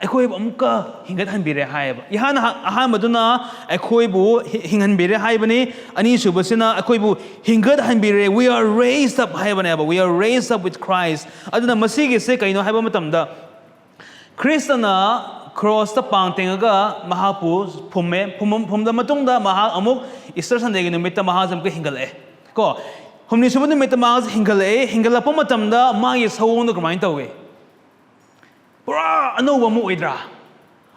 ꯑꯩꯈꯣꯏꯕꯨ ꯑꯃꯨꯛꯀ ꯍꯤꯡꯒꯠꯍꯟꯕꯤꯔꯦ ꯍꯥꯏꯌꯦꯕ꯫ ꯏꯍꯥꯟ ꯑꯍꯥꯟꯕꯗꯨꯅ ꯑꯩꯈꯣꯏꯕꯨ ꯍꯤ-, ꯍꯤꯡꯍꯟꯕꯤꯔꯦ ꯍꯥꯏꯕꯅꯤ, ꯑꯅꯤꯁꯨꯕꯁꯤꯅ ꯑꯩꯈꯣꯏꯕꯨ ꯍꯤꯡꯒꯠꯍꯟꯕꯤꯔꯦ, "We are raised up" ꯍꯥꯏꯕꯅꯦꯕ, "We are raised up with Christ." ꯑꯗꯨꯅ ꯃꯁꯤꯒꯤꯁꯦ ꯀꯩꯅꯣ ꯍꯥꯏꯕ ꯃꯇꯝꯗ, ꯈ꯭ꯔꯤꯁꯇꯅ ꯈ꯭ꯔꯣꯁꯇ ꯄꯥꯡ ꯇꯦꯡꯉꯒ ꯃꯍꯥꯛꯄꯨ ꯐꯨꯝꯃꯦ꯫ ꯐꯨꯝꯃ-, ꯐꯨꯝꯂ ꯃꯇꯨꯡꯗ ꯃꯍꯥꯛ ꯑꯃꯨꯛ ꯏꯁꯇꯔ ꯁꯟꯗꯦꯒꯤ ꯅꯨꯃꯤꯠꯇ ꯃꯍꯥꯛꯁꯦ ꯑꯃꯨꯛꯀ ꯍꯤꯡꯒꯠꯂꯛꯑꯦ꯫ ꯀꯣ, ꯍꯨꯝꯅꯤ ꯁꯨꯕ ꯅꯨꯃꯤꯠꯇ ꯃꯍꯥꯛꯁꯦ ꯍꯤꯡꯒꯠꯂꯛꯑꯦ꯫ ꯍꯤꯡꯒꯠꯂꯛꯄ ꯃꯇꯝꯗ ꯃꯥꯒꯤ ꯁꯑꯣꯡꯗꯣ ꯀꯃꯥꯏꯅ ꯇꯧꯏ? ꯄꯨꯔꯥ ꯑꯅꯧꯕ ꯑꯃ ꯑꯣꯏꯗ꯭ꯔꯥ?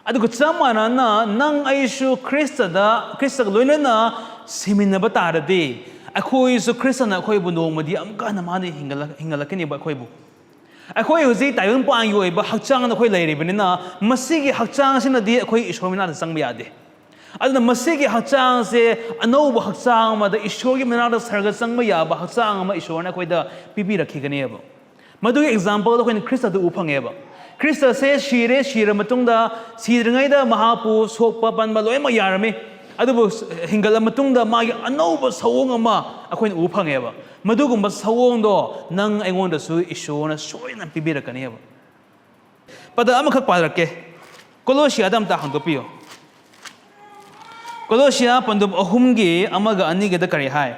ꯑꯗꯨꯒ ꯆꯞ ꯃꯥꯟꯅꯅ ꯅꯪ ꯑꯩꯁꯨ ꯈ꯭ꯔꯤꯁꯇꯗ, ꯈ꯭ꯔꯤꯁꯇꯒ ꯂꯣꯏꯅꯅ ꯁꯤꯃꯤꯟꯅꯕ ꯇꯥꯔꯗꯤ, ꯑꯩꯈꯣꯏꯁꯨ ꯈ꯭ꯔꯤꯁꯇꯅ ꯑꯩꯈꯣꯏꯕꯨ ꯅꯣꯡꯃꯗꯤ ꯑꯃꯨꯛꯀ ꯍꯟꯅ ꯃꯥꯅ ꯍꯤꯡꯒꯠꯂꯛ-, ꯍꯤꯡꯒꯠꯂꯛꯀꯅꯦꯕ ꯑꯩꯈꯣꯏꯕꯨ꯫ ꯑꯩꯈꯣꯏ ꯍꯧꯖꯤꯛ ꯇꯥꯏꯕꯪꯄꯥꯟꯒꯤ ꯑꯣꯏꯕ ꯍꯛꯆꯥꯡꯗ ꯑꯩꯈꯣꯏ ꯂꯩꯔꯤꯕꯅꯤꯅ, ꯃꯁꯤꯒꯤ ꯍꯛꯆꯥꯡꯁꯤꯅꯗꯤ ꯑꯩꯈꯣꯏ ꯏꯁꯣꯔ ꯃꯅꯥꯛꯇ ꯆꯪꯕ ꯌꯥꯗꯦ꯫ ꯑꯗꯨꯅ ꯃꯁꯤꯒꯤ ꯍꯛꯆꯥꯡꯁꯦ ꯑꯅꯧꯕ ꯍꯛꯆꯥꯡ ꯑꯃꯗ, ꯏꯁꯣꯔꯒꯤ ꯃꯅꯥꯛꯇ ꯁꯔꯒ ꯆꯪꯕ ꯌꯥꯕ ꯍꯛꯆꯥꯡ ꯑꯃ ꯏꯁꯣꯔꯅ ꯑꯩꯈꯣꯏꯗ ꯄꯤꯕꯤꯔꯛꯈꯤꯒꯅꯦꯕ꯫ ꯃꯗꯨꯒꯤ ꯑꯦꯛꯖꯥꯝꯄꯜꯗ ꯑꯩꯈꯣꯏꯅ ꯈ꯭ꯔꯤꯁꯇꯗ ꯎ ꯐꯪꯉꯦꯕ꯫ ꯈ꯭ꯔꯤꯁꯇꯁꯦ ꯁꯤꯔꯦ, ꯁꯤꯔ ꯃꯇꯨꯡꯗ, ꯁꯤꯗ꯭ꯔꯤꯉꯩꯗ ꯃꯍꯥꯛꯄꯨ ꯁꯣꯛꯄ ꯄꯟꯕ ꯂꯣꯏꯅꯃꯛ ꯌꯥꯔꯝꯃꯤ꯫ ꯑꯗꯨꯕꯨ ꯍꯤꯡꯒꯠꯂ ꯃꯇꯨꯡꯗ ꯃꯥꯒꯤ ꯑꯅꯧꯕ ꯁꯑꯣꯡ ꯑꯃ ꯑꯩꯈꯣꯏꯅ ꯎ ꯐꯪꯉꯦꯕ꯫ ꯃꯗꯨꯒꯨꯝꯕ ꯁꯑꯣꯡꯗꯣ ꯅꯪ ꯑꯩꯉꯣꯟꯗꯁꯨ ꯏꯁꯣꯔꯅ ꯁꯣꯏꯗꯅ ꯄꯤꯕꯤꯔꯛꯀꯅꯦꯕ꯫ ꯄꯗ ꯑꯃꯈꯛ ꯄꯥꯖꯔꯛꯀꯦ꯫ ꯀꯣꯂꯣꯁꯤꯌꯥꯗ ꯑꯝꯇ ꯍꯥꯡꯗꯣꯛꯄꯤꯌꯨ꯫ ꯀꯣꯂꯣꯁꯤꯌꯥ ꯄꯟꯗꯨꯞ ꯑꯍꯨꯝꯒꯤ ꯑꯃꯒ ꯑꯅꯤꯒꯗ ꯀꯔꯤ ꯍꯥꯏ?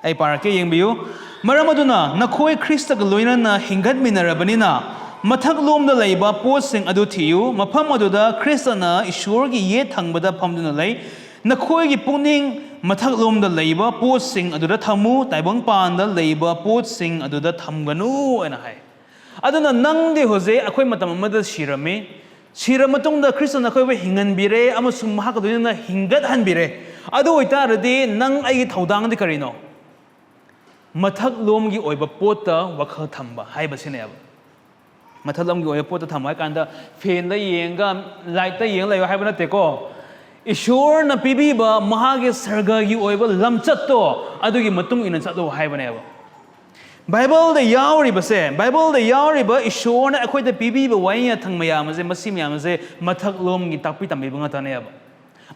ꯑꯩ ꯄꯥꯔꯛꯀꯦ, ꯌꯦꯡꯕꯤꯌꯨ꯫ "ꯃꯔꯝ ꯑꯗꯨꯅ ꯅꯈꯣꯏ ꯈ꯭ꯔꯤꯁꯇꯒ ꯂꯣꯏꯅꯅ ꯍꯤꯡꯒꯠꯃꯤꯟꯅꯔꯕꯅꯤꯅ, ꯃꯊꯛꯂꯣꯝꯗ ꯂꯩꯕ ꯄꯣꯠꯁꯤꯡ ꯑꯗꯨ ꯊꯤꯌꯨ, ꯃꯐꯝ ꯑꯗꯨꯗ ꯈ꯭ꯔꯤꯁꯇꯅ ꯏꯁꯣꯔꯒꯤ ꯌꯦꯠ ꯊꯪꯕꯗ ꯐꯝꯗꯨꯅ ꯂꯩ꯫ ꯅꯈꯣꯏꯒꯤ ꯄꯨꯛꯅꯤꯡ ꯃꯊꯛꯂꯣꯝꯗ ꯂꯩꯕ ꯄꯣꯠꯁꯤꯡ ꯑꯗꯨꯗ ꯊꯝꯃꯨ, ꯇꯥꯏꯕꯪꯄꯥꯟꯗ ꯂꯩꯕ ꯄꯣꯠꯁꯤꯡ ꯑꯗꯨꯗ ꯊꯝꯒꯅꯨ" ꯍꯥꯏꯅ ꯍꯥꯏ꯫ ꯑꯗꯨꯅ ꯅꯪꯗꯤ ꯍꯧꯖꯤꯛ ꯑꯩꯈꯣꯏ ꯃꯇꯝ ꯑꯃꯗ ꯁꯤꯔꯝꯃꯤ꯫ ꯁꯤꯔ ꯃꯇꯨꯡꯗ ꯈ꯭ꯔꯤꯁꯇꯅ ꯑꯩꯈꯣꯏꯕꯨ ꯍꯤꯡꯍꯟꯕꯤꯔꯦ ꯑꯃꯁꯨꯡ ꯃꯍꯥꯛꯀ ꯂꯣꯏꯅꯅ ꯍꯤꯡꯒꯠꯍꯟꯕꯤꯔꯦ꯫ ꯑꯗꯨ ꯑꯣꯏꯇꯥꯔꯗꯤ ꯅꯪ ꯑꯩꯒꯤ ꯊꯧꯗꯥꯡꯗꯤ ꯀꯔꯤꯅꯣ? ꯃꯊꯛꯂꯣꯝꯒꯤ ꯑꯣꯏꯕ ꯄꯣꯠꯇ ꯋꯥꯈꯜ ꯊꯝꯕ ꯍꯥꯏꯕꯁꯤꯅꯦꯕ꯫ ꯃꯊꯛꯂꯣꯝꯒꯤ ꯑꯣꯏꯕ ꯄꯣꯠꯇ ꯊꯝꯕ ꯍꯥꯏ ꯀꯥꯟꯗ ꯐꯦꯟꯗ ꯌꯦꯡꯉꯒ, ꯂꯥꯏꯠꯇ ꯌꯦꯡꯉ ꯂꯩꯌꯣ ꯍꯥꯏꯕ ꯅꯠꯇꯦꯀꯣ꯫ ꯏꯁꯣꯔꯅ ꯄꯤꯕꯤꯕ ꯃꯍꯥꯛꯀꯤ ꯁꯔꯒꯒꯤ ꯑꯣꯏꯕ ꯂꯝꯆꯠꯇꯣ, ꯑꯗꯨꯒꯤ ꯃꯇꯨꯡ ꯏꯟꯅ ꯆꯠꯂꯣ ꯍꯥꯏꯕꯅꯦꯕ꯫ ꯕꯥꯏꯕꯜꯗ ꯌꯥꯎꯔꯤꯕꯁꯦ, ꯕꯥꯏꯕꯜꯗ ꯌꯥꯎꯔꯤꯕ ꯏꯁꯣꯔꯅ ꯑꯩꯈꯣꯏꯗ ꯄꯤꯕꯤꯕ ꯋꯥꯌꯦꯜ ꯌꯥꯊꯪ ꯃꯌꯥꯝ ꯑꯁꯦ, ꯃꯁꯤ ꯃꯌꯥꯝ ꯑꯁꯦ ꯃꯊꯛꯂꯣꯝꯒꯤ ꯇꯥꯛꯄꯤ ꯇꯝꯕꯤꯕ ꯉꯥꯛꯇꯅꯦꯕ꯫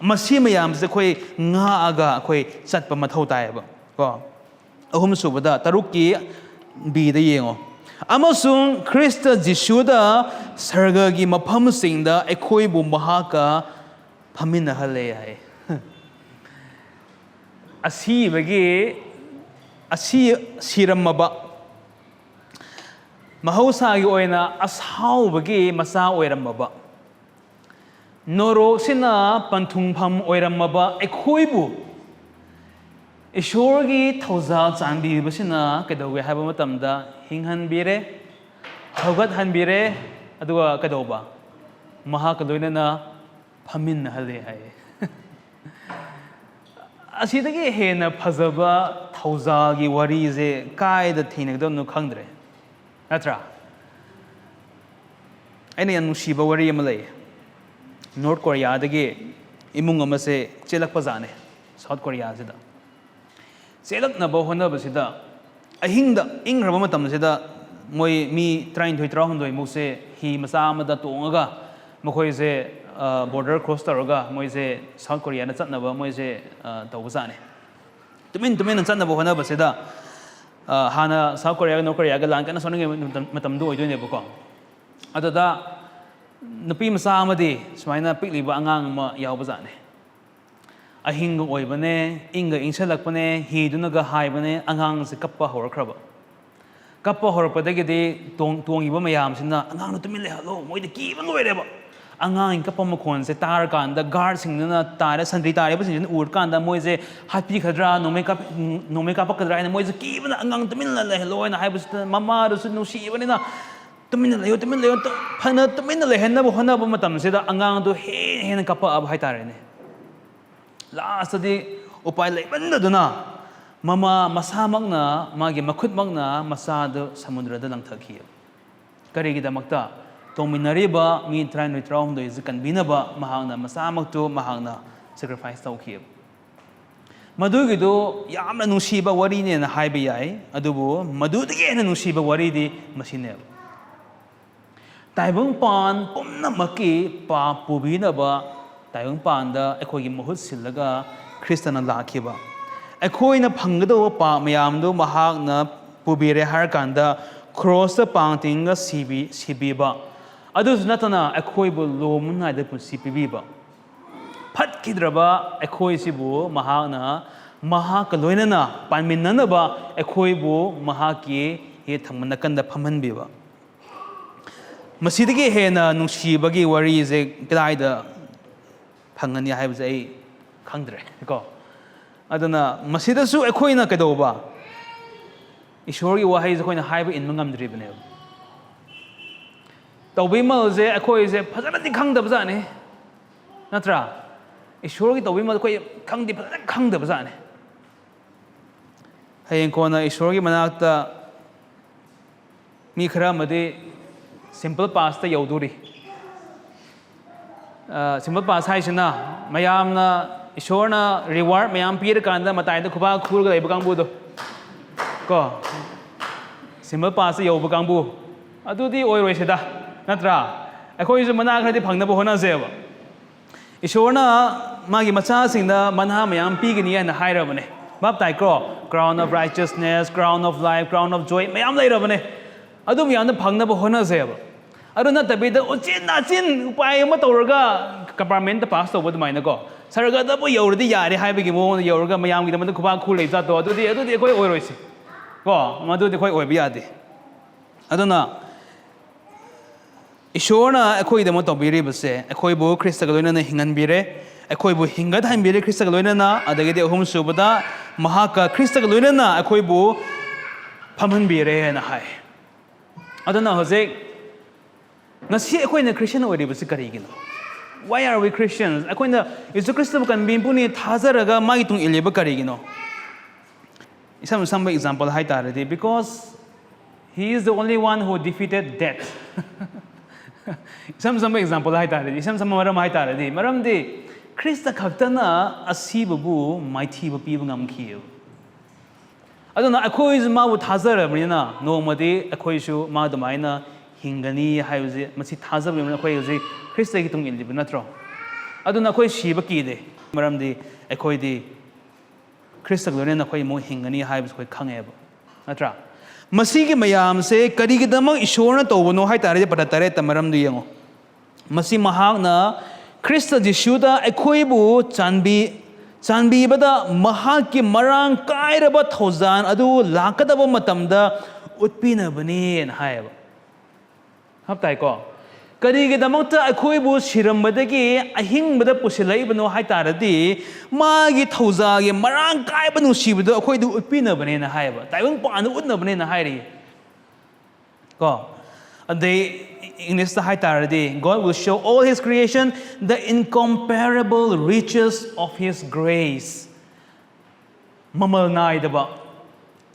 ꯃꯁꯤ ꯃꯌꯥꯝꯁꯦ ꯑꯩꯈꯣꯏ ꯉꯥꯛꯑꯒ ꯑꯩꯈꯣꯏ ꯆꯠꯄ ꯃꯊꯧ ꯇꯥꯏꯌꯦꯕ ꯀꯣ꯫ ꯑꯍꯨꯝꯁꯨꯕꯗ, ꯇꯔꯨꯛꯀꯤ ꯕꯤꯗ ꯌꯦꯡꯉꯣ꯫ "ꯑꯃꯁꯨꯡ ꯈ꯭ꯔꯤꯁꯇ ꯖꯤꯁꯨꯗ ꯁꯔꯒꯒꯤ ꯃꯐꯝꯁꯤꯡꯗ ꯑꯩꯈꯣꯏꯕꯨ ꯃꯍꯥꯛꯀ ꯐꯝꯃꯤꯟꯅꯍꯜꯂꯦ" ꯍꯥꯏ꯫ ꯑꯁꯤꯕꯒꯤ, ꯑꯁꯤ, ꯁꯤꯔꯝꯃꯕ, ꯃꯍꯧꯁꯥꯒꯤ ꯑꯣꯏꯅ ꯑꯁꯥꯎꯕꯒꯤ ꯃꯆꯥ ꯑꯣꯏꯔꯝꯃꯕ, ꯅꯣꯔꯣꯛꯁꯤꯅ ꯄꯟꯊꯨꯡꯐꯝ ꯑꯣꯏꯔꯝꯃꯕ ꯑꯩꯈꯣꯏꯕꯨ ꯏꯁꯣꯔꯒꯤ ꯊꯧꯖꯥꯜ ꯆꯥꯟꯕꯤꯕꯁꯤꯅ ꯀꯩꯗꯧꯒꯦ ꯍꯥꯏꯕ ꯃꯇꯝꯗ, ꯍꯤꯡꯍꯟꯕꯤꯔꯦ, ꯍꯧꯒꯠꯍꯟꯕꯤꯔꯦ, ꯑꯗꯨꯒ ꯀꯩꯗꯧꯕ? ꯃꯍꯥꯛꯀ ꯂꯣꯏꯅꯅ ꯐꯝꯃꯤꯟꯅꯍꯜꯂꯦ ꯍꯥꯏꯌꯦ꯫ ꯑꯁꯤꯗꯒꯤ ꯍꯦꯟꯅ ꯐꯖꯕ ꯊꯧꯖꯥꯜꯒꯤ ꯋꯥꯔꯤꯁꯦ ꯀꯥꯏꯗ ꯊꯦꯡꯅꯒꯗꯕꯅꯣ ꯈꯪꯗ꯭ꯔꯦ, ꯅꯠꯇ꯭ꯔꯥ? ꯑꯩꯅ ꯌꯥꯝ ꯅꯨꯡꯁꯤꯕ ꯋꯥꯔꯤ ꯑꯃ ꯂꯩ꯫ ꯅꯣꯔꯠ ꯀꯣꯔꯤꯌꯥꯗꯒꯤ ꯏꯃꯨꯡ ꯑꯃꯁꯦ ꯆꯦꯜꯂꯛꯄ ꯖꯥꯠꯅꯦ, ꯁꯥꯎꯠ ꯀꯣꯔꯤꯌꯥꯁꯤꯗ꯫ ꯆꯦꯜꯂꯛꯅꯕ ꯍꯣꯠꯅꯕꯁꯤꯗ, ꯑꯍꯤꯡꯗ ꯏꯪꯈ꯭ꯔꯕ ꯃꯇꯝꯁꯤꯗ, ꯃꯣꯏ ꯃꯤ ꯇꯔꯥꯅꯤꯊꯣꯏ, ꯇꯔꯥꯍꯨꯝꯗꯣꯏ ꯃꯨꯛꯁꯦ ꯍꯤ ꯃꯆꯥ ꯑꯃꯗ ꯇꯣꯡꯉꯒ ꯃꯈꯣꯏꯁꯦ, ꯑ, ꯕꯣꯔꯗꯔ ꯀ꯭ꯔꯣꯁ ꯇꯧꯔꯒ ꯃꯣꯏꯁꯦ ꯁꯥꯎꯠ ꯀꯣꯔꯤꯌꯥꯗ ꯆꯠꯅꯕ ꯃꯣꯏꯁꯦ, ꯑ, ꯇꯧꯕꯖꯥꯠꯅꯤ꯫ ꯇꯨꯃꯤꯟ ꯇꯨꯃꯤꯟꯅ ꯆꯠꯅꯕ ꯍꯣꯠꯅꯕꯁꯤꯗ, ꯑ, ꯍꯥꯟꯅ ꯁꯥꯎꯠ ꯀꯣꯔꯤꯌꯥꯒ ꯅꯣꯔꯠ ꯀꯣꯔꯤꯌꯥꯒ ꯂꯥꯟ ꯀꯟꯅ ꯁꯣꯛꯅꯔꯤꯉꯩ ꯃꯇꯝ, ꯃꯇꯝꯗꯨ ꯑꯣꯏꯗꯣꯏꯅꯦꯕꯀꯣ꯫ ꯑꯗꯨꯗ ꯅꯨꯄꯤ ꯃꯆꯥ ꯑꯃꯗꯤ ꯁꯨꯃꯥꯏꯅ ꯄꯤꯛꯂꯤꯕ ꯑꯉꯥꯡ ꯑꯃ ꯌꯥꯎꯕꯖꯥꯠꯅꯤ꯫ ꯑꯍꯤꯡꯒ ꯑꯣꯏꯕꯅꯦ, ꯏꯪꯒ ꯏꯪꯁꯜꯂꯛꯄꯅꯦ, ꯍꯤꯗꯨꯅꯒ ꯍꯥꯏꯕꯅꯦ, ꯑꯉꯥꯡꯁꯦ ꯀꯞꯄ ꯍꯧꯔꯛꯈ꯭ꯔꯕ꯫ ꯀꯞꯄ ꯍꯧꯔꯛꯄꯗꯒꯤꯗꯤ ꯇꯣꯡ-, ꯇꯣꯡꯉꯤꯕ ꯃꯌꯥꯝꯁꯤꯅ, "ꯑꯉꯥꯡꯗꯣ ꯇꯨꯃꯤꯟ ꯂꯩꯍꯜꯂꯣ, ꯃꯣꯏꯗ ꯀꯤꯕ ꯂꯣꯏꯔꯦꯕ"꯫ ꯑꯉꯥꯡꯒꯤ ꯀꯞꯄ ꯃꯈꯣꯟꯁꯦ ꯇꯥꯔꯀꯥꯟꯗ ꯒꯥꯔꯗꯁꯤꯡꯗꯨꯅ ꯇꯥꯔꯦ, ꯁꯟꯇ꯭ꯔꯤ ꯇꯥꯔꯤꯕꯁꯤꯡꯁꯤꯅ ꯎꯔꯀꯥꯟꯗ ꯃꯣꯏꯁꯦ ꯍꯥꯠꯄꯤꯒꯗ꯭ꯔꯥ, ꯅꯣꯡꯃꯩ ꯀꯥꯞ-, ꯅꯣꯡꯃꯩ ꯀꯥꯞꯄꯛꯀꯗ꯭ꯔꯥ ꯍꯥꯏꯅ ꯃꯣꯏꯁꯦ ꯀꯤꯕꯅ, "ꯑꯉꯥꯡ ꯇꯨꯃꯤꯟꯅ ꯂꯩꯍꯜꯂꯣ" ꯍꯥꯏꯅ ꯍꯥꯏꯕꯁꯤꯗ ꯃꯃꯥꯗꯨꯁꯨ ꯅꯨꯡꯁꯤꯕꯅꯤꯅ, "ꯇꯨꯃꯤꯟꯅ ꯂꯩꯌꯣ, ꯇꯨꯃꯤꯟꯅ ꯂꯩꯌꯣ", ꯇꯨ-, ꯐꯅ ꯇꯨꯃꯤꯟꯅ ꯂꯩꯍꯟꯅꯕ ꯍꯣꯠꯅꯕ ꯃꯇꯝꯁꯤꯗ ꯑꯉꯥꯡꯗꯣ ꯍꯦꯟꯅ ꯍꯦꯟꯅ ꯀꯥꯞꯄꯛꯑꯕ ꯍꯥꯏꯇꯥꯔꯦꯅꯦ꯫ ꯂꯥꯁꯇꯗꯤ ꯎꯄꯥꯏ ꯂꯩꯃꯟꯗꯗꯅ ꯃꯃꯥ ꯃꯁꯥꯃꯛꯅ, ꯃꯥꯒꯤ ꯃꯈꯨꯠꯃꯛꯅ ꯃꯆꯥꯗꯨ ꯁꯃꯨꯗ꯭ꯔꯗ ꯂꯪꯊꯈꯤ꯫ ꯀꯔꯤꯒꯤꯗꯃꯛꯇ? ꯇꯣꯡꯃꯤꯟꯅꯔꯤꯕ ꯃꯤ ꯇꯔꯥꯅꯤꯊꯣꯏ ꯇꯔꯥꯍꯨꯝꯗꯣꯏꯁꯤ ꯀꯟꯕꯤꯅꯕ ꯃꯍꯥꯛꯅ ꯃꯆꯥꯃꯛꯇꯨ ꯃꯍꯥꯛꯅ sacrifice ꯇꯧꯈꯤ꯫ ꯃꯗꯨꯒꯤꯗꯨ ꯌꯥꯝꯅ ꯅꯨꯡꯁꯤꯕ ꯋꯥꯔꯤꯅꯦꯅ ꯍꯥꯏꯕ ꯌꯥꯏ, ꯑꯗꯨꯕꯨ ꯃꯗꯨꯗꯒꯤ ꯍꯦꯟꯅ ꯅꯨꯡꯁꯤꯕ ꯋꯥꯔꯤꯗꯤ ꯃꯁꯤꯅꯦꯕ꯫ ꯇꯥꯏꯕꯪꯄꯥꯟ ꯄꯨꯝꯅꯃꯛꯀꯤ ꯄꯥꯞ ꯄꯨꯕꯤꯅꯕ ꯇꯥꯏꯕꯪꯄꯥꯟꯗ ꯑꯩꯈꯣꯏꯒꯤ ꯃꯍꯨꯠ ꯁꯤꯜꯂꯒ ꯈ꯭ꯔꯤꯁꯇꯅ ꯂꯥꯛꯈꯤꯕ꯫ ꯑꯩꯈꯣꯏꯅ ꯐꯪꯒꯗꯧꯕ ꯄꯥꯞ ꯃꯌꯥꯝꯗꯨ ꯃꯍꯥꯛꯅ ꯄꯨꯕꯤꯔꯦ ꯍꯥꯏꯔꯀꯥꯟꯗ ꯀ꯭ꯔꯣꯁꯇ ꯄꯥꯡ ꯇꯤꯡꯉꯒ ꯁꯤꯕꯤ-, ꯁꯤꯕꯤꯕ꯫ ꯑꯗꯨꯁꯨ ꯅꯠꯇꯅ ꯑꯩꯈꯣꯏꯕꯨ ꯂꯣꯝꯅ ꯅꯥꯏꯗ ꯄꯨꯟꯁꯤ ꯄꯤꯕꯤꯕ꯫ ꯐꯠꯈꯤꯗ꯭ꯔꯕ ꯑꯩꯈꯣꯏꯁꯤꯕꯨ ꯃꯍꯥꯛꯅ ꯃꯍꯥꯛꯀ ꯂꯣꯏꯅꯅ ꯄꯥꯟꯃꯤꯟꯅꯅꯕ ꯑꯩꯈꯣꯏꯕꯨ ꯃꯍꯥꯛꯀꯤ ꯌꯦꯠ ꯊꯪꯕ ꯅꯥꯀꯟꯗ ꯐꯝꯍꯟꯕꯤꯕ꯫ ꯃꯁꯤꯗꯒꯤ ꯍꯦꯟꯅ ꯅꯨꯡꯁꯤꯕꯒꯤ ꯋꯥꯔꯤꯁꯦ ꯀꯗꯥꯏꯗ ꯐꯪꯒꯅꯤ ꯍꯥꯏꯕꯁꯦ ꯑꯩ ꯈꯪꯗ꯭ꯔꯦ ꯀꯣ꯫ ꯑꯗꯨꯅ ꯃꯁꯤꯗꯁꯨ ꯑꯩꯈꯣꯏꯅ ꯀꯩꯗꯧꯕ? ꯏꯁꯣꯔꯒꯤ ꯋꯥꯍꯩꯁꯦ ꯑꯩꯈꯣꯏꯅ ꯍꯥꯏꯕ ꯏꯟꯕ ꯉꯝꯗ꯭ꯔꯤꯕꯅꯦꯕ꯫ ꯇꯧꯕꯤꯃꯜꯁꯦ ꯑꯩꯈꯣꯏꯁꯦ ꯐꯖꯅꯗꯤ ꯈꯪꯗꯕꯖꯥꯠꯅꯤ, ꯅꯠꯇ꯭ꯔꯥ? ꯏꯁꯣꯔꯒꯤ ꯇꯧꯕꯤꯃꯜ ꯑꯩꯈꯣꯏ ꯈꯪꯗꯤ ꯐꯖꯅ ꯈꯪꯗꯕꯖꯥꯠꯅꯤ꯫ ꯍꯌꯦꯡ ꯀꯣꯟꯅ ꯏꯁꯣꯔꯒꯤ ꯃꯅꯥꯛꯇ ꯃꯤ ꯈꯔ ꯑꯃꯗꯤ simple passꯇ ꯌꯧꯗꯣꯔꯤ꯫ ꯑ, simple pass ꯍꯥꯏꯁꯤꯅ ꯃꯌꯥꯝꯅ, ꯏꯁꯣꯔꯅ reward ꯃꯌꯥꯝ ꯄꯤꯔꯀꯥꯟꯗ ꯃꯇꯥꯏꯗ ꯈꯨꯕꯥꯛ ꯈꯨꯔꯒ ꯂꯩꯕ ꯀꯥꯡꯕꯨꯗꯣ ꯀꯣ, simple passꯇ ꯌꯧꯕ ꯀꯥꯡꯕꯨ, ꯑꯗꯨꯗꯤ ꯑꯣꯏꯔꯣꯏꯁꯤꯗ, ꯅꯠꯇ꯭ꯔꯥ? ꯑꯩꯈꯣꯏꯁꯨ ꯃꯅꯥ ꯈꯔꯗꯤ ꯐꯪꯅꯕ ꯍꯣꯠꯅꯁꯦꯕ꯫ ꯏꯁꯣꯔꯅ ꯃꯥꯒꯤ ꯃꯆꯥꯁꯤꯡꯗ ꯃꯅꯥ ꯃꯌꯥꯝ ꯄꯤꯒꯅꯤ ꯍꯥꯏꯅ ꯍꯥꯏꯔꯕꯅꯦ꯫ ꯚꯥꯞ ꯇꯥꯏꯀꯣ? Crown of righteousness, crown of life, crown of joy ꯃꯌꯥꯝ ꯂꯩꯔꯕꯅꯦ꯫ ꯑꯗꯨ ꯃꯌꯥꯝꯗꯣ ꯐꯪꯅꯕ ꯍꯣꯠꯅꯁꯦꯕ꯫ ꯑꯗꯨ ꯅꯠꯇꯕꯤꯗ ꯎꯆꯤꯟ ꯅꯥꯆꯤꯟ ꯎꯄꯥꯏ ꯑꯃ ꯇꯧꯔꯒ compartmentꯇ pass ꯇꯧꯕ ꯑꯗꯨꯃꯥꯏꯅꯀꯣ, ꯁꯔꯒꯗꯕꯨ ꯌꯧꯔꯗꯤ ꯌꯥꯔꯦ ꯍꯥꯏꯕꯒꯤ ꯃꯑꯣꯡꯗ ꯌꯧꯔꯒ ꯃꯌꯥꯝꯒꯤꯗꯃꯛꯇ ꯈꯨꯕꯥꯛ ꯈꯨ ꯂꯩꯕ ꯖꯥꯠꯇꯣ, ꯑꯗꯨꯗꯤ, ꯑꯗꯨꯗꯤ ꯑꯩꯈꯣꯏ ꯑꯣꯏꯔꯣꯏꯁꯤ ꯀꯣ, ꯃꯗꯨꯗꯤ ꯑꯩꯈꯣꯏ ꯑꯣꯏꯕ ꯌꯥꯗꯦ꯫ ꯑꯗꯨꯅ ꯏꯁꯣꯔꯅ ꯑꯩꯈꯣꯏꯒꯤꯗꯃꯛ ꯇꯧꯕꯤꯔꯤꯕꯁꯦ, ꯑꯩꯈꯣꯏꯕꯨ ꯈ꯭ꯔꯤꯁꯇꯒ ꯂꯣꯏꯅꯅ ꯍꯤꯡꯍꯟꯕꯤꯔꯦ, ꯑꯩꯈꯣꯏꯕꯨ ꯍꯤꯡꯒꯠꯍꯟꯕꯤꯔꯦ ꯈ꯭ꯔꯤꯁꯇꯒ ꯂꯣꯏꯅꯅ, ꯑꯗꯒꯤꯗꯤ ꯑꯍꯨꯝꯁꯨꯕꯗ ꯃꯍꯥꯛꯀ ꯈ꯭ꯔꯤꯁꯇꯒ ꯂꯣꯏꯅꯅ ꯑꯩꯈꯣꯏꯕꯨ ꯐꯝꯍꯟꯕꯤꯔꯦ ꯍꯥꯏꯅ ꯍꯥꯏ꯫ ꯑꯗꯨꯅ ꯍꯧꯖꯤꯛ ꯉꯁꯤ ꯑꯩꯈꯣꯏꯅ ꯈ꯭ꯔꯤꯁꯇꯤꯌꯟ ꯑꯣꯏꯔꯤꯕꯁꯤ ꯀꯔꯤꯒꯤꯅꯣ? Why are we Christians? ꯑꯩꯈꯣꯏꯅ ꯌꯦꯁꯨ ꯈ꯭ꯔꯤꯁꯇꯕꯨ ꯀꯟꯕꯤꯕꯨꯅꯤ ꯊꯥꯖꯔꯒ ꯃꯥꯒꯤ ꯇꯨꯡ ꯏꯜꯂꯤꯕ ꯀꯔꯤꯒꯤꯅꯣ? ꯏꯁꯝ ꯁꯝꯕ ꯑꯦꯛꯖꯥꯝꯄꯜ ꯍꯥꯏ ꯇꯥꯔꯗꯤ, because he is the only one who defeated death. ꯏꯁꯝ ꯁꯝꯕ ꯑꯦꯛꯖꯥꯝꯄꯜ ꯍꯥꯏ ꯇꯥꯔꯗꯤ, ꯏꯁꯝ ꯁꯝꯕ ꯃꯔꯝ ꯍꯥꯏ ꯇꯥꯔꯗꯤ, ꯃꯔꯝꯗꯤ ꯈ꯭ꯔꯤꯁꯇ ꯈꯛꯇꯅ ꯑꯁꯤꯕꯕꯨ ꯃꯥꯏꯊꯤꯕ ꯄꯤꯕ ꯉꯝꯈꯤꯑꯕ꯫ ꯑꯗꯨꯅ ꯑꯩꯈꯣꯏꯁꯨ ꯃꯥꯕꯨ ꯊꯥꯖꯔꯕꯅꯤꯅ ꯅꯣꯡꯃꯗꯤ ꯑꯩꯈꯣꯏꯁꯨ ꯃꯥ ꯑꯗꯨꯃꯥꯏꯅ ꯍꯤꯡꯒꯅꯤ ꯍꯥꯏꯕꯁꯦ, ꯃꯁꯤ ꯊꯥꯖꯕꯒꯤ ꯃꯔꯝ ꯑꯩꯈꯣꯏ ꯍꯧꯖꯤꯛ ꯈ꯭ꯔꯤꯁꯇꯒꯤ ꯇꯨꯡ ꯏꯜꯂꯤꯕ ꯅꯠꯇ꯭ꯔꯣ? ꯑꯗꯨꯅ ꯑꯩꯈꯣꯏ ꯁꯤꯕ ꯀꯤꯗꯦ, ꯃꯔꯝꯗꯤ ꯑꯩꯈꯣꯏꯗꯤ ꯈ꯭ꯔꯤꯁꯇꯒ ꯂꯣꯏꯅꯅ ꯑꯩꯈꯣꯏ ꯑꯃꯨꯛ ꯍꯤꯡꯒꯅꯤ ꯍꯥꯏꯕꯁꯨ ꯑꯩꯈꯣꯏ ꯈꯪꯉꯦꯕ, ꯅꯠꯇ꯭ꯔꯥ? ꯃꯁꯤꯒꯤ ꯃꯌꯥꯝꯁꯦ ꯀꯔꯤꯒꯤꯗꯃꯛ ꯏꯁꯣꯔꯅ ꯇꯧꯕꯅꯣ ꯍꯥꯏ ꯇꯥꯔꯗꯤ, ꯄꯗ ꯇꯔꯦꯠꯇ ꯃꯔꯝꯗꯨ ꯌꯦꯡꯉꯣ꯫ ꯃꯁꯤ ꯃꯍꯥꯛꯅ ꯈ꯭ꯔꯤꯁꯇ ꯖꯤꯁꯨꯗ ꯑꯩꯈꯣꯏꯕꯨ ꯆꯥꯟꯕꯤ ꯆꯥꯟꯕꯤꯕꯗ ꯃꯍꯥꯛꯀꯤ ꯃꯔꯥꯡ ꯀꯥꯏꯔꯕ ꯊꯧꯖꯥꯜ ꯑꯗꯨ ꯂꯥꯛꯀꯗꯕ ꯃꯇꯝꯗ ꯎꯠꯄꯤꯅꯕꯅꯦꯅ ꯍꯥꯏꯌꯦꯕ꯫ ꯍꯥꯞ ꯇꯥꯏꯀꯣ? ꯀꯔꯤꯒꯤꯗꯃꯛꯇ ꯑꯩꯈꯣꯏꯕꯨ ꯁꯤꯔꯝꯕꯗꯒꯤ ꯑꯍꯤꯡꯕꯗ ꯄꯨꯁꯤꯜꯂꯛꯏꯕꯅꯣ ꯍꯥꯏ ꯇꯥꯔꯗꯤ, ꯃꯥꯒꯤ ꯊꯧꯖꯥꯜꯒꯤ ꯃꯔꯥꯡ ꯀꯥꯏꯕ ꯅꯨꯡꯁꯤꯕꯗꯣ ꯑꯩꯈꯣꯏꯗ ꯎꯠꯄꯤꯅꯕꯅꯦꯅ ꯍꯥꯏꯌꯦꯕ, ꯇꯥꯏꯕꯪ ꯄꯥꯟꯗ ꯎꯠꯅꯕꯅꯦꯅ ꯍꯥꯏꯔꯤ ꯀꯣ꯫ ꯑꯗꯩ ꯏꯪꯂꯤꯁꯇ ꯍꯥꯏ ꯇꯥꯔꯗꯤ, "God will show all his creation the incomparable riches of his grace." ꯃꯃꯜ ꯅꯥꯏꯗꯕ,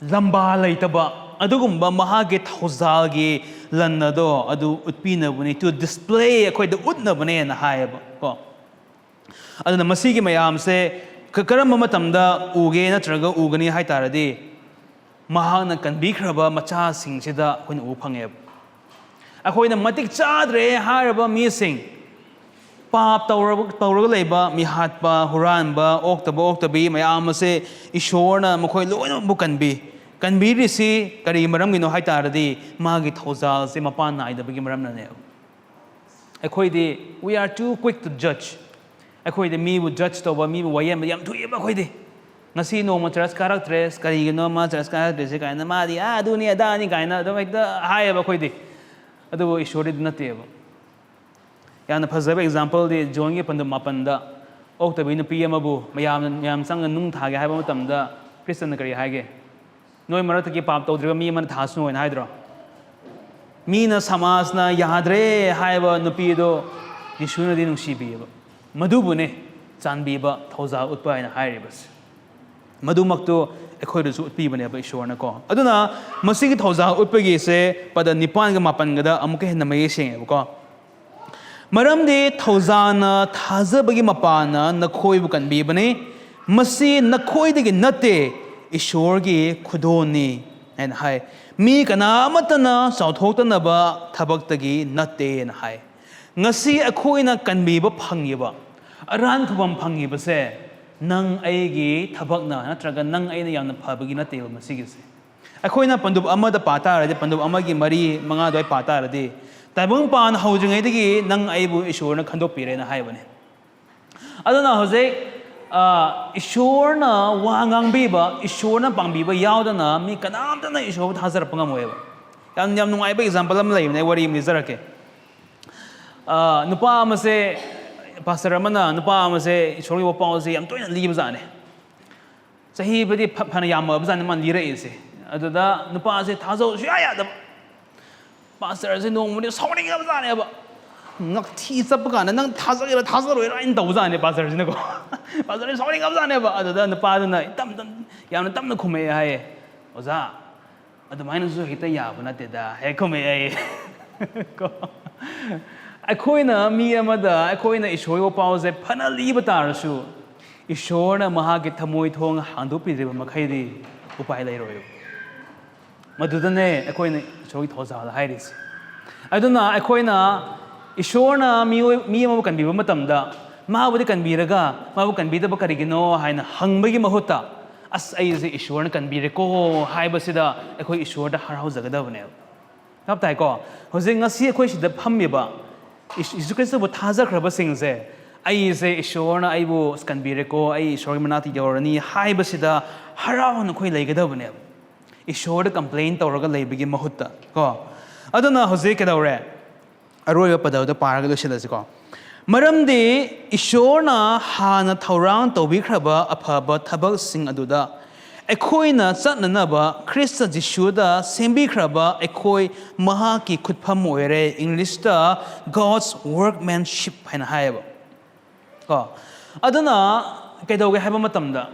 ꯂꯝꯕꯥ ꯂꯩꯇꯕ ꯑꯗꯨꯒꯨꯝꯕ ꯃꯍꯥꯛꯀꯤ ꯊꯧꯖꯥꯜꯒꯤ ꯂꯟ ꯑꯗꯣ ꯑꯗꯨ ꯎꯠꯄꯤꯅꯕꯅꯤ, to display, ꯑꯩꯈꯣꯏꯗ ꯎꯠꯅꯕꯅꯦꯅ ꯍꯥꯏꯌꯦꯕ ꯀꯣ꯫ ꯑꯗꯨꯅ ꯃꯁꯤꯒꯤ ꯃꯌꯥꯝꯁꯦ ꯀ-, ꯀꯔꯝꯕ ꯃꯇꯝꯗ ꯎꯒꯦ ꯅꯠꯇ꯭ꯔꯒ ꯎꯒꯅꯤ ꯍꯥꯏ ꯇꯥꯔꯗꯤ, ꯃꯍꯥꯛꯅ ꯀꯟꯕꯤꯈ꯭ꯔꯕ ꯃꯆꯥꯁꯤꯡꯁꯤꯗ ꯑꯩꯈꯣꯏꯅ ꯎꯕ ꯐꯪꯉꯦꯕ꯫ ꯑꯩꯈꯣꯏꯅ ꯃꯇꯤꯛ ꯆꯥꯗ꯭ꯔꯦ ꯍꯥꯏꯔꯕ ꯃꯤꯁꯤꯡ, ꯄꯥꯞ ꯇꯧꯔꯕ-, ꯇꯧꯔꯒ ꯂꯩꯕ, ꯃꯤꯍꯥꯠꯄ, ꯍꯨꯔꯥꯟꯕ, ꯑꯣꯛꯇꯕ ꯑꯣꯛꯇꯕꯤ ꯃꯌꯥꯝ ꯑꯁꯦ ꯏꯁꯣꯔꯅ ꯃꯈꯣꯏ ꯂꯣꯏꯅꯃꯛꯄꯨ ꯀꯟꯕꯤ꯫ ꯀꯟꯕꯤꯔꯤꯁꯤ ꯀꯔꯤ ꯃꯔꯝꯒꯤꯅꯣ ꯍꯥꯏ ꯇꯥꯔꯗꯤ, ꯃꯥꯒꯤ ꯊꯧꯖꯥꯜꯁꯦ ꯃꯄꯥꯟ ꯅꯥꯏꯗꯕꯒꯤ ꯃꯔꯝꯅꯅꯦꯕ꯫ ꯑꯩꯈꯣꯏꯗꯤ, we are too quick to judge. ꯑꯩꯈꯣꯏꯗꯤ ꯃꯤꯕꯨ ꯖꯖ ꯇꯧꯕ, ꯃꯤꯕꯨ ꯋꯥꯌꯦꯟꯕ ꯌꯥꯝ ꯊꯨꯏꯑꯕ ꯑꯩꯈꯣꯏꯗꯤ꯫ "ꯉꯁꯤ ꯅꯣꯡꯃ ꯆꯔꯆ ꯀꯥꯔꯛꯇ꯭ꯔꯦ, ꯀꯔꯤꯒꯤꯅꯣ ꯃꯥ ꯆꯔꯆ ꯀꯥꯔꯛꯇ꯭ꯔꯤꯁꯦ?" ꯀꯥꯏꯅ, "ꯃꯥꯗꯤ, ꯑꯥ, ꯑꯗꯨꯅꯤ ꯑꯗꯥꯅꯤ" ꯀꯥꯏꯅ ꯑꯗꯨꯝ ꯍꯦꯛꯇ ꯍꯥꯏꯌꯦꯕ ꯑꯩꯈꯣꯏꯗꯤ꯫ ꯑꯗꯨꯕꯨ ꯏꯁꯣꯔꯗꯤ ꯑꯗꯨ ꯅꯠꯇꯦꯕ꯫ ꯌꯥꯝꯅ ꯐꯖꯕ ꯑꯦꯛꯖꯥꯝꯄꯜꯗꯤ ꯖꯣꯟꯒꯤ ꯄꯟꯗꯨꯞ ꯃꯥꯄꯟꯗ ꯑꯣꯛꯇꯕꯤ ꯅꯨꯄꯤ ꯑꯃꯕꯨ ꯃꯌꯥꯝꯅ, ꯃꯌꯥꯝ ꯆꯪꯅ ꯅꯨꯡ ꯊꯥꯒꯦ ꯍꯥꯏꯕ ꯃꯇꯝꯗ ꯈ꯭ꯔꯤꯁꯇꯅ ꯀꯔꯤ ꯍꯥꯏꯒꯦ? "ꯅꯣꯏ ꯃꯔꯛꯇꯒꯤ ꯄꯥꯞ ꯇꯧꯗ꯭ꯔꯤꯕ ꯃꯤ ꯑꯃꯅ ꯊꯥꯁꯅꯨ" ꯍꯥꯏꯅ ꯍꯥꯏꯗ꯭ꯔꯣ? ꯃꯤꯅ, ꯁꯃꯥꯖꯅ ꯌꯥꯗ꯭ꯔꯦ ꯍꯥꯏꯕ ꯅꯨꯄꯤꯗꯣ ꯌꯤꯁꯨꯅꯗꯤ ꯅꯨꯡꯁꯤꯕꯤꯌꯦꯕ꯫ ꯃꯗꯨꯕꯨꯅꯦ ꯆꯥꯟꯕꯤꯕ, ꯊꯧꯖꯥꯜ ꯎꯠꯄ ꯍꯥꯏꯅ ꯍꯥꯏꯔꯤꯕꯁꯦ꯫ ꯃꯗꯨꯃꯛꯇꯨ ꯑꯩꯈꯣꯏꯗꯁꯨ ꯎꯠꯄꯤꯕꯅꯦꯕ ꯏꯁꯣꯔꯅꯀꯣ꯫ ꯑꯗꯨꯅ ꯃꯁꯤꯒꯤ ꯊꯧꯖꯥꯜ ꯎꯠꯄꯒꯤꯁꯦ ꯄꯗ ꯅꯤꯄꯥꯟꯒ ꯃꯥꯄꯟꯒꯗ ꯑꯃꯨꯛꯀ ꯍꯦꯟꯅ ꯃꯌꯦꯛ ꯁꯦꯡꯉꯦꯕꯀꯣ꯫ "ꯃꯔꯝꯗꯤ ꯊꯧꯖꯥꯜꯅ ꯊꯥꯖꯕꯒꯤ ꯃꯄꯥꯅ ꯅꯈꯣꯏꯕꯨ ꯀꯟꯕꯤꯕꯅꯤ꯫ ꯃꯁꯤ ꯅꯈꯣꯏꯗꯒꯤ ꯅꯠꯇꯦ, ꯏꯁꯣꯔꯒꯤ ꯈꯨꯗꯣꯜꯅꯤ" ꯍꯥꯏꯅ ꯍꯥꯏ꯫ "ꯃꯤ ꯀꯅꯥ ꯑꯃꯠꯇꯅ ꯆꯥꯎꯊꯣꯛꯇꯅꯕ ꯊꯕꯛꯇꯒꯤ ꯅꯠꯇꯦꯅ ꯍꯥꯏ꯫ ꯉꯁꯤ ꯑꯩꯈꯣꯏꯅ ꯀꯟꯕꯤꯕ ꯐꯪꯉꯤꯕ, ꯑꯔꯥꯟ ꯈꯨꯕꯝ ꯐꯪꯉꯤꯕꯁꯦ ꯅꯪ ꯑꯩꯒꯤ ꯊꯕꯛꯅ ꯅꯠꯇ꯭ꯔꯒ ꯅꯪ ꯑꯩꯅ ꯌꯥꯝꯅ ꯐꯕꯒꯤ ꯅꯠꯇꯦꯕ ꯃꯁꯤꯒꯤꯁꯦ꯫ ꯑꯩꯈꯣꯏꯅ ꯄꯟꯗꯨꯞ ꯑꯃꯗ ꯄꯥ ꯇꯥꯔꯗꯤ, ꯄꯟꯗꯨꯞ ꯑꯃꯒꯤ ꯃꯔꯤ, ꯃꯉꯥ ꯑꯗꯨꯋꯥꯏ ꯄꯥ ꯇꯥꯔꯗꯤ, "ꯇꯥꯏꯕꯪꯄꯥꯟ ꯍꯧꯗ꯭ꯔꯤꯉꯩꯗꯒꯤ ꯅꯪ ꯑꯩꯕꯨ ꯏꯁꯣꯔꯅ ꯈꯟꯗꯣꯛꯄꯤꯔꯦꯅ" ꯍꯥꯏꯕꯅꯦ꯫ ꯑꯗꯨꯅ ꯍꯧꯖꯤꯛ, ꯑ, ꯏꯁꯣꯔꯅ ꯋꯥ ꯉꯥꯡꯕꯤꯕ, ꯏꯁꯣꯔꯅ ꯄꯥꯡꯕꯤꯕ ꯌꯥꯎꯗꯅ ꯃꯤ ꯀꯅꯥꯝꯇꯅ ꯏꯁꯣꯔꯕꯨ ꯊꯥꯖꯔꯛꯄ ꯉꯝꯃꯣꯏꯕ꯫ ꯌꯥꯝ, ꯌꯥꯝ ꯅꯨꯡꯉꯥꯏꯕ example ꯑꯃ ꯂꯩꯕꯅꯦ, ꯑꯩ ꯋꯥꯔꯤ ꯑꯃ ꯂꯤꯖꯔꯛꯀꯦ꯫ ꯑ, ꯅꯨꯄꯥ ꯑꯃꯁꯦ, ꯄꯥꯁꯇꯔ ꯑꯃꯅ ꯅꯨꯄꯥ ꯑꯃꯁꯦ ꯏꯁꯣꯔꯒꯤ ꯋꯥꯄꯥꯎꯁꯦ ꯌꯥꯝ ꯇꯣꯏꯅ ꯂꯤꯕꯖꯥꯠꯅꯦ꯫ ꯆꯍꯤꯕꯨꯗꯤ ꯐ-, ꯐꯅ ꯌꯥꯝꯃꯕꯖꯥꯠꯅꯤ ꯃꯥꯅ ꯂꯤꯔꯛꯏꯁꯦ꯫ ꯑꯗꯨꯗ ꯅꯨꯄꯥꯁꯦ ꯊꯥꯖꯧ ꯁꯨꯡꯌꯥ ꯌꯥꯗꯕ꯫ ꯄꯥꯁꯇꯔꯁꯦ ꯅꯣꯡꯃꯗꯤ ꯁꯥꯎꯅꯤꯡꯉꯕꯖꯥꯠꯅꯦꯕ꯫ ꯉꯛꯊꯤ ꯆꯠꯄ ꯀꯥꯟꯗ, "ꯅꯪ ꯊꯥꯖꯒꯦꯔꯥ ꯊꯥꯖꯔꯣꯏꯔꯥ?" ꯍꯥꯏꯅ ꯇꯧꯕꯖꯥꯠꯅꯦ ꯄꯥꯁꯇꯔꯁꯤꯅꯀꯣ꯫ ꯄꯥꯁꯇꯔꯁꯦ ꯁꯥꯎꯅꯤꯡꯉꯕꯖꯥꯠꯅꯦꯕ꯫ ꯑꯗꯨꯗ ꯅꯨꯄꯥꯗꯨꯅ ꯇꯞ ꯇꯞ-, ꯌꯥꯝꯅ ꯇꯞꯅ ꯈꯨꯝꯃꯛꯑꯦ ꯍꯥꯏꯌꯦ, "ꯑꯣꯖꯥ, ꯑꯗꯨꯃꯥꯏꯅꯁꯨ ꯍꯦꯛꯇ ꯌꯥꯕ ꯅꯠꯇꯦꯗ" ꯍꯦꯛ ꯈꯨꯝꯃꯛꯑꯦ ꯍꯥꯏꯌꯦ꯫ ꯀꯣ? ꯑꯩꯈꯣꯏꯅ ꯃꯤ ꯑꯃꯗ ꯑꯩꯈꯣꯏꯅ ꯏꯁꯣꯔꯒꯤ ꯋꯥꯄꯥꯎꯁꯦ ꯐꯅ ꯂꯤꯕ ꯇꯥꯔꯁꯨ, ꯏꯁꯣꯔꯅ ꯃꯍꯥꯛꯀꯤ ꯊꯃꯣꯏ ꯊꯣꯡ ꯍꯥꯡꯗꯣꯛꯄꯤꯗ꯭ꯔꯤꯕ ꯃꯈꯩꯗꯤ ꯎꯄꯥꯏ ꯂꯩꯔꯣꯏꯕ꯫ ꯃꯗꯨꯗꯅꯦ ꯑꯩꯈꯣꯏꯅ ꯏꯁꯣꯔꯒꯤ ꯊꯧꯖꯥꯜ ꯍꯥꯏꯔꯤꯁꯦ꯫ ꯑꯗꯨꯅ ꯑꯩꯈꯣꯏꯅ ꯏꯁꯣꯔꯅ ꯃꯤꯑꯣꯏ, ꯃꯤ ꯑꯃꯕꯨ ꯀꯟꯕꯤꯕ ꯃꯇꯝꯗ, ꯃꯥꯕꯨꯗꯤ ꯀꯟꯕꯤꯔꯒ ꯃꯥꯕꯨ ꯀꯟꯕꯤꯗꯕ ꯀꯔꯤꯒꯤꯅꯣ ꯍꯥꯏꯅ ꯍꯪꯕꯒꯤ ꯃꯍꯨꯠꯇ, "ꯑꯁ, ꯑꯩꯁꯦ ꯏꯁꯣꯔꯅ ꯀꯟꯕꯤꯔꯦꯀꯣ" ꯍꯥꯏꯕꯁꯤꯗ ꯑꯩꯈꯣꯏ ꯏꯁꯣꯔꯗ ꯍꯔꯥꯎꯖꯒꯗꯕꯅꯦꯕ꯫ ꯚꯥꯞ ꯇꯥꯏꯀꯣ? ꯍꯧꯖꯤꯛ ꯉꯁꯤ ꯑꯩꯈꯣꯏ ꯁꯤꯗ ꯐꯝꯃꯤꯕ ꯏꯁ-, ꯌꯦꯁꯨ ꯈ꯭ꯔꯤꯁꯇꯕꯨ ꯊꯥꯖꯈ꯭ꯔꯕꯁꯤꯡꯁꯦ, "ꯑꯩꯁꯦ ꯏꯁꯣꯔꯅ ꯑꯩꯕꯨ ꯀꯟꯕꯤꯔꯦꯀꯣ, ꯑꯩ ꯏꯁꯣꯔꯒꯤ ꯃꯅꯥꯛꯇ ꯌꯧꯔꯅꯤ" ꯍꯥꯏꯕꯁꯤꯗ ꯍꯔꯥꯎꯅ ꯑꯩꯈꯣꯏ ꯂꯩꯒꯗꯕꯅꯦꯕ, ꯏꯁꯣꯔꯗ complain ꯇꯧꯔꯒ ꯂꯩꯕꯒꯤ ꯃꯍꯨꯠꯇ ꯀꯣ꯫ ꯑꯗꯨꯅ ꯍꯧꯖꯤꯛ ꯀꯩꯗꯧꯔꯦ? ꯑꯔꯣꯏꯕ ꯄꯗꯗꯣ ꯄꯥꯔꯒ ꯂꯣꯏꯁꯤꯜꯂꯁꯤꯀꯣ꯫ "ꯃꯔꯝꯗꯤ ꯏꯁꯣꯔꯅ ꯍꯥꯟꯅ ꯊꯧꯔꯥꯡ ꯇꯧꯕꯤꯈ꯭ꯔꯕ ꯑꯐꯕ ꯊꯕꯛꯁꯤꯡ ꯑꯗꯨꯗ ꯑꯩꯈꯣꯏꯅ ꯆꯠꯅꯅꯕ ꯈ꯭ꯔꯤꯁꯇ ꯖꯤꯁꯨꯗ ꯁꯦꯝꯕꯤꯈ꯭ꯔꯕ ꯑꯩꯈꯣꯏ ꯃꯍꯥꯛꯀꯤ ꯈꯨꯠꯐꯝ ꯑꯣꯏꯔꯦ"꯫ ꯏꯪꯂꯤꯁꯇ "God's workmanship" ꯍꯥꯏꯅ ꯍꯥꯏꯌꯦꯕ ꯀꯣ꯫ ꯑꯗꯨꯅ ꯀꯩꯗꯧꯒꯦ ꯍꯥꯏꯕ ꯃꯇꯝꯗ,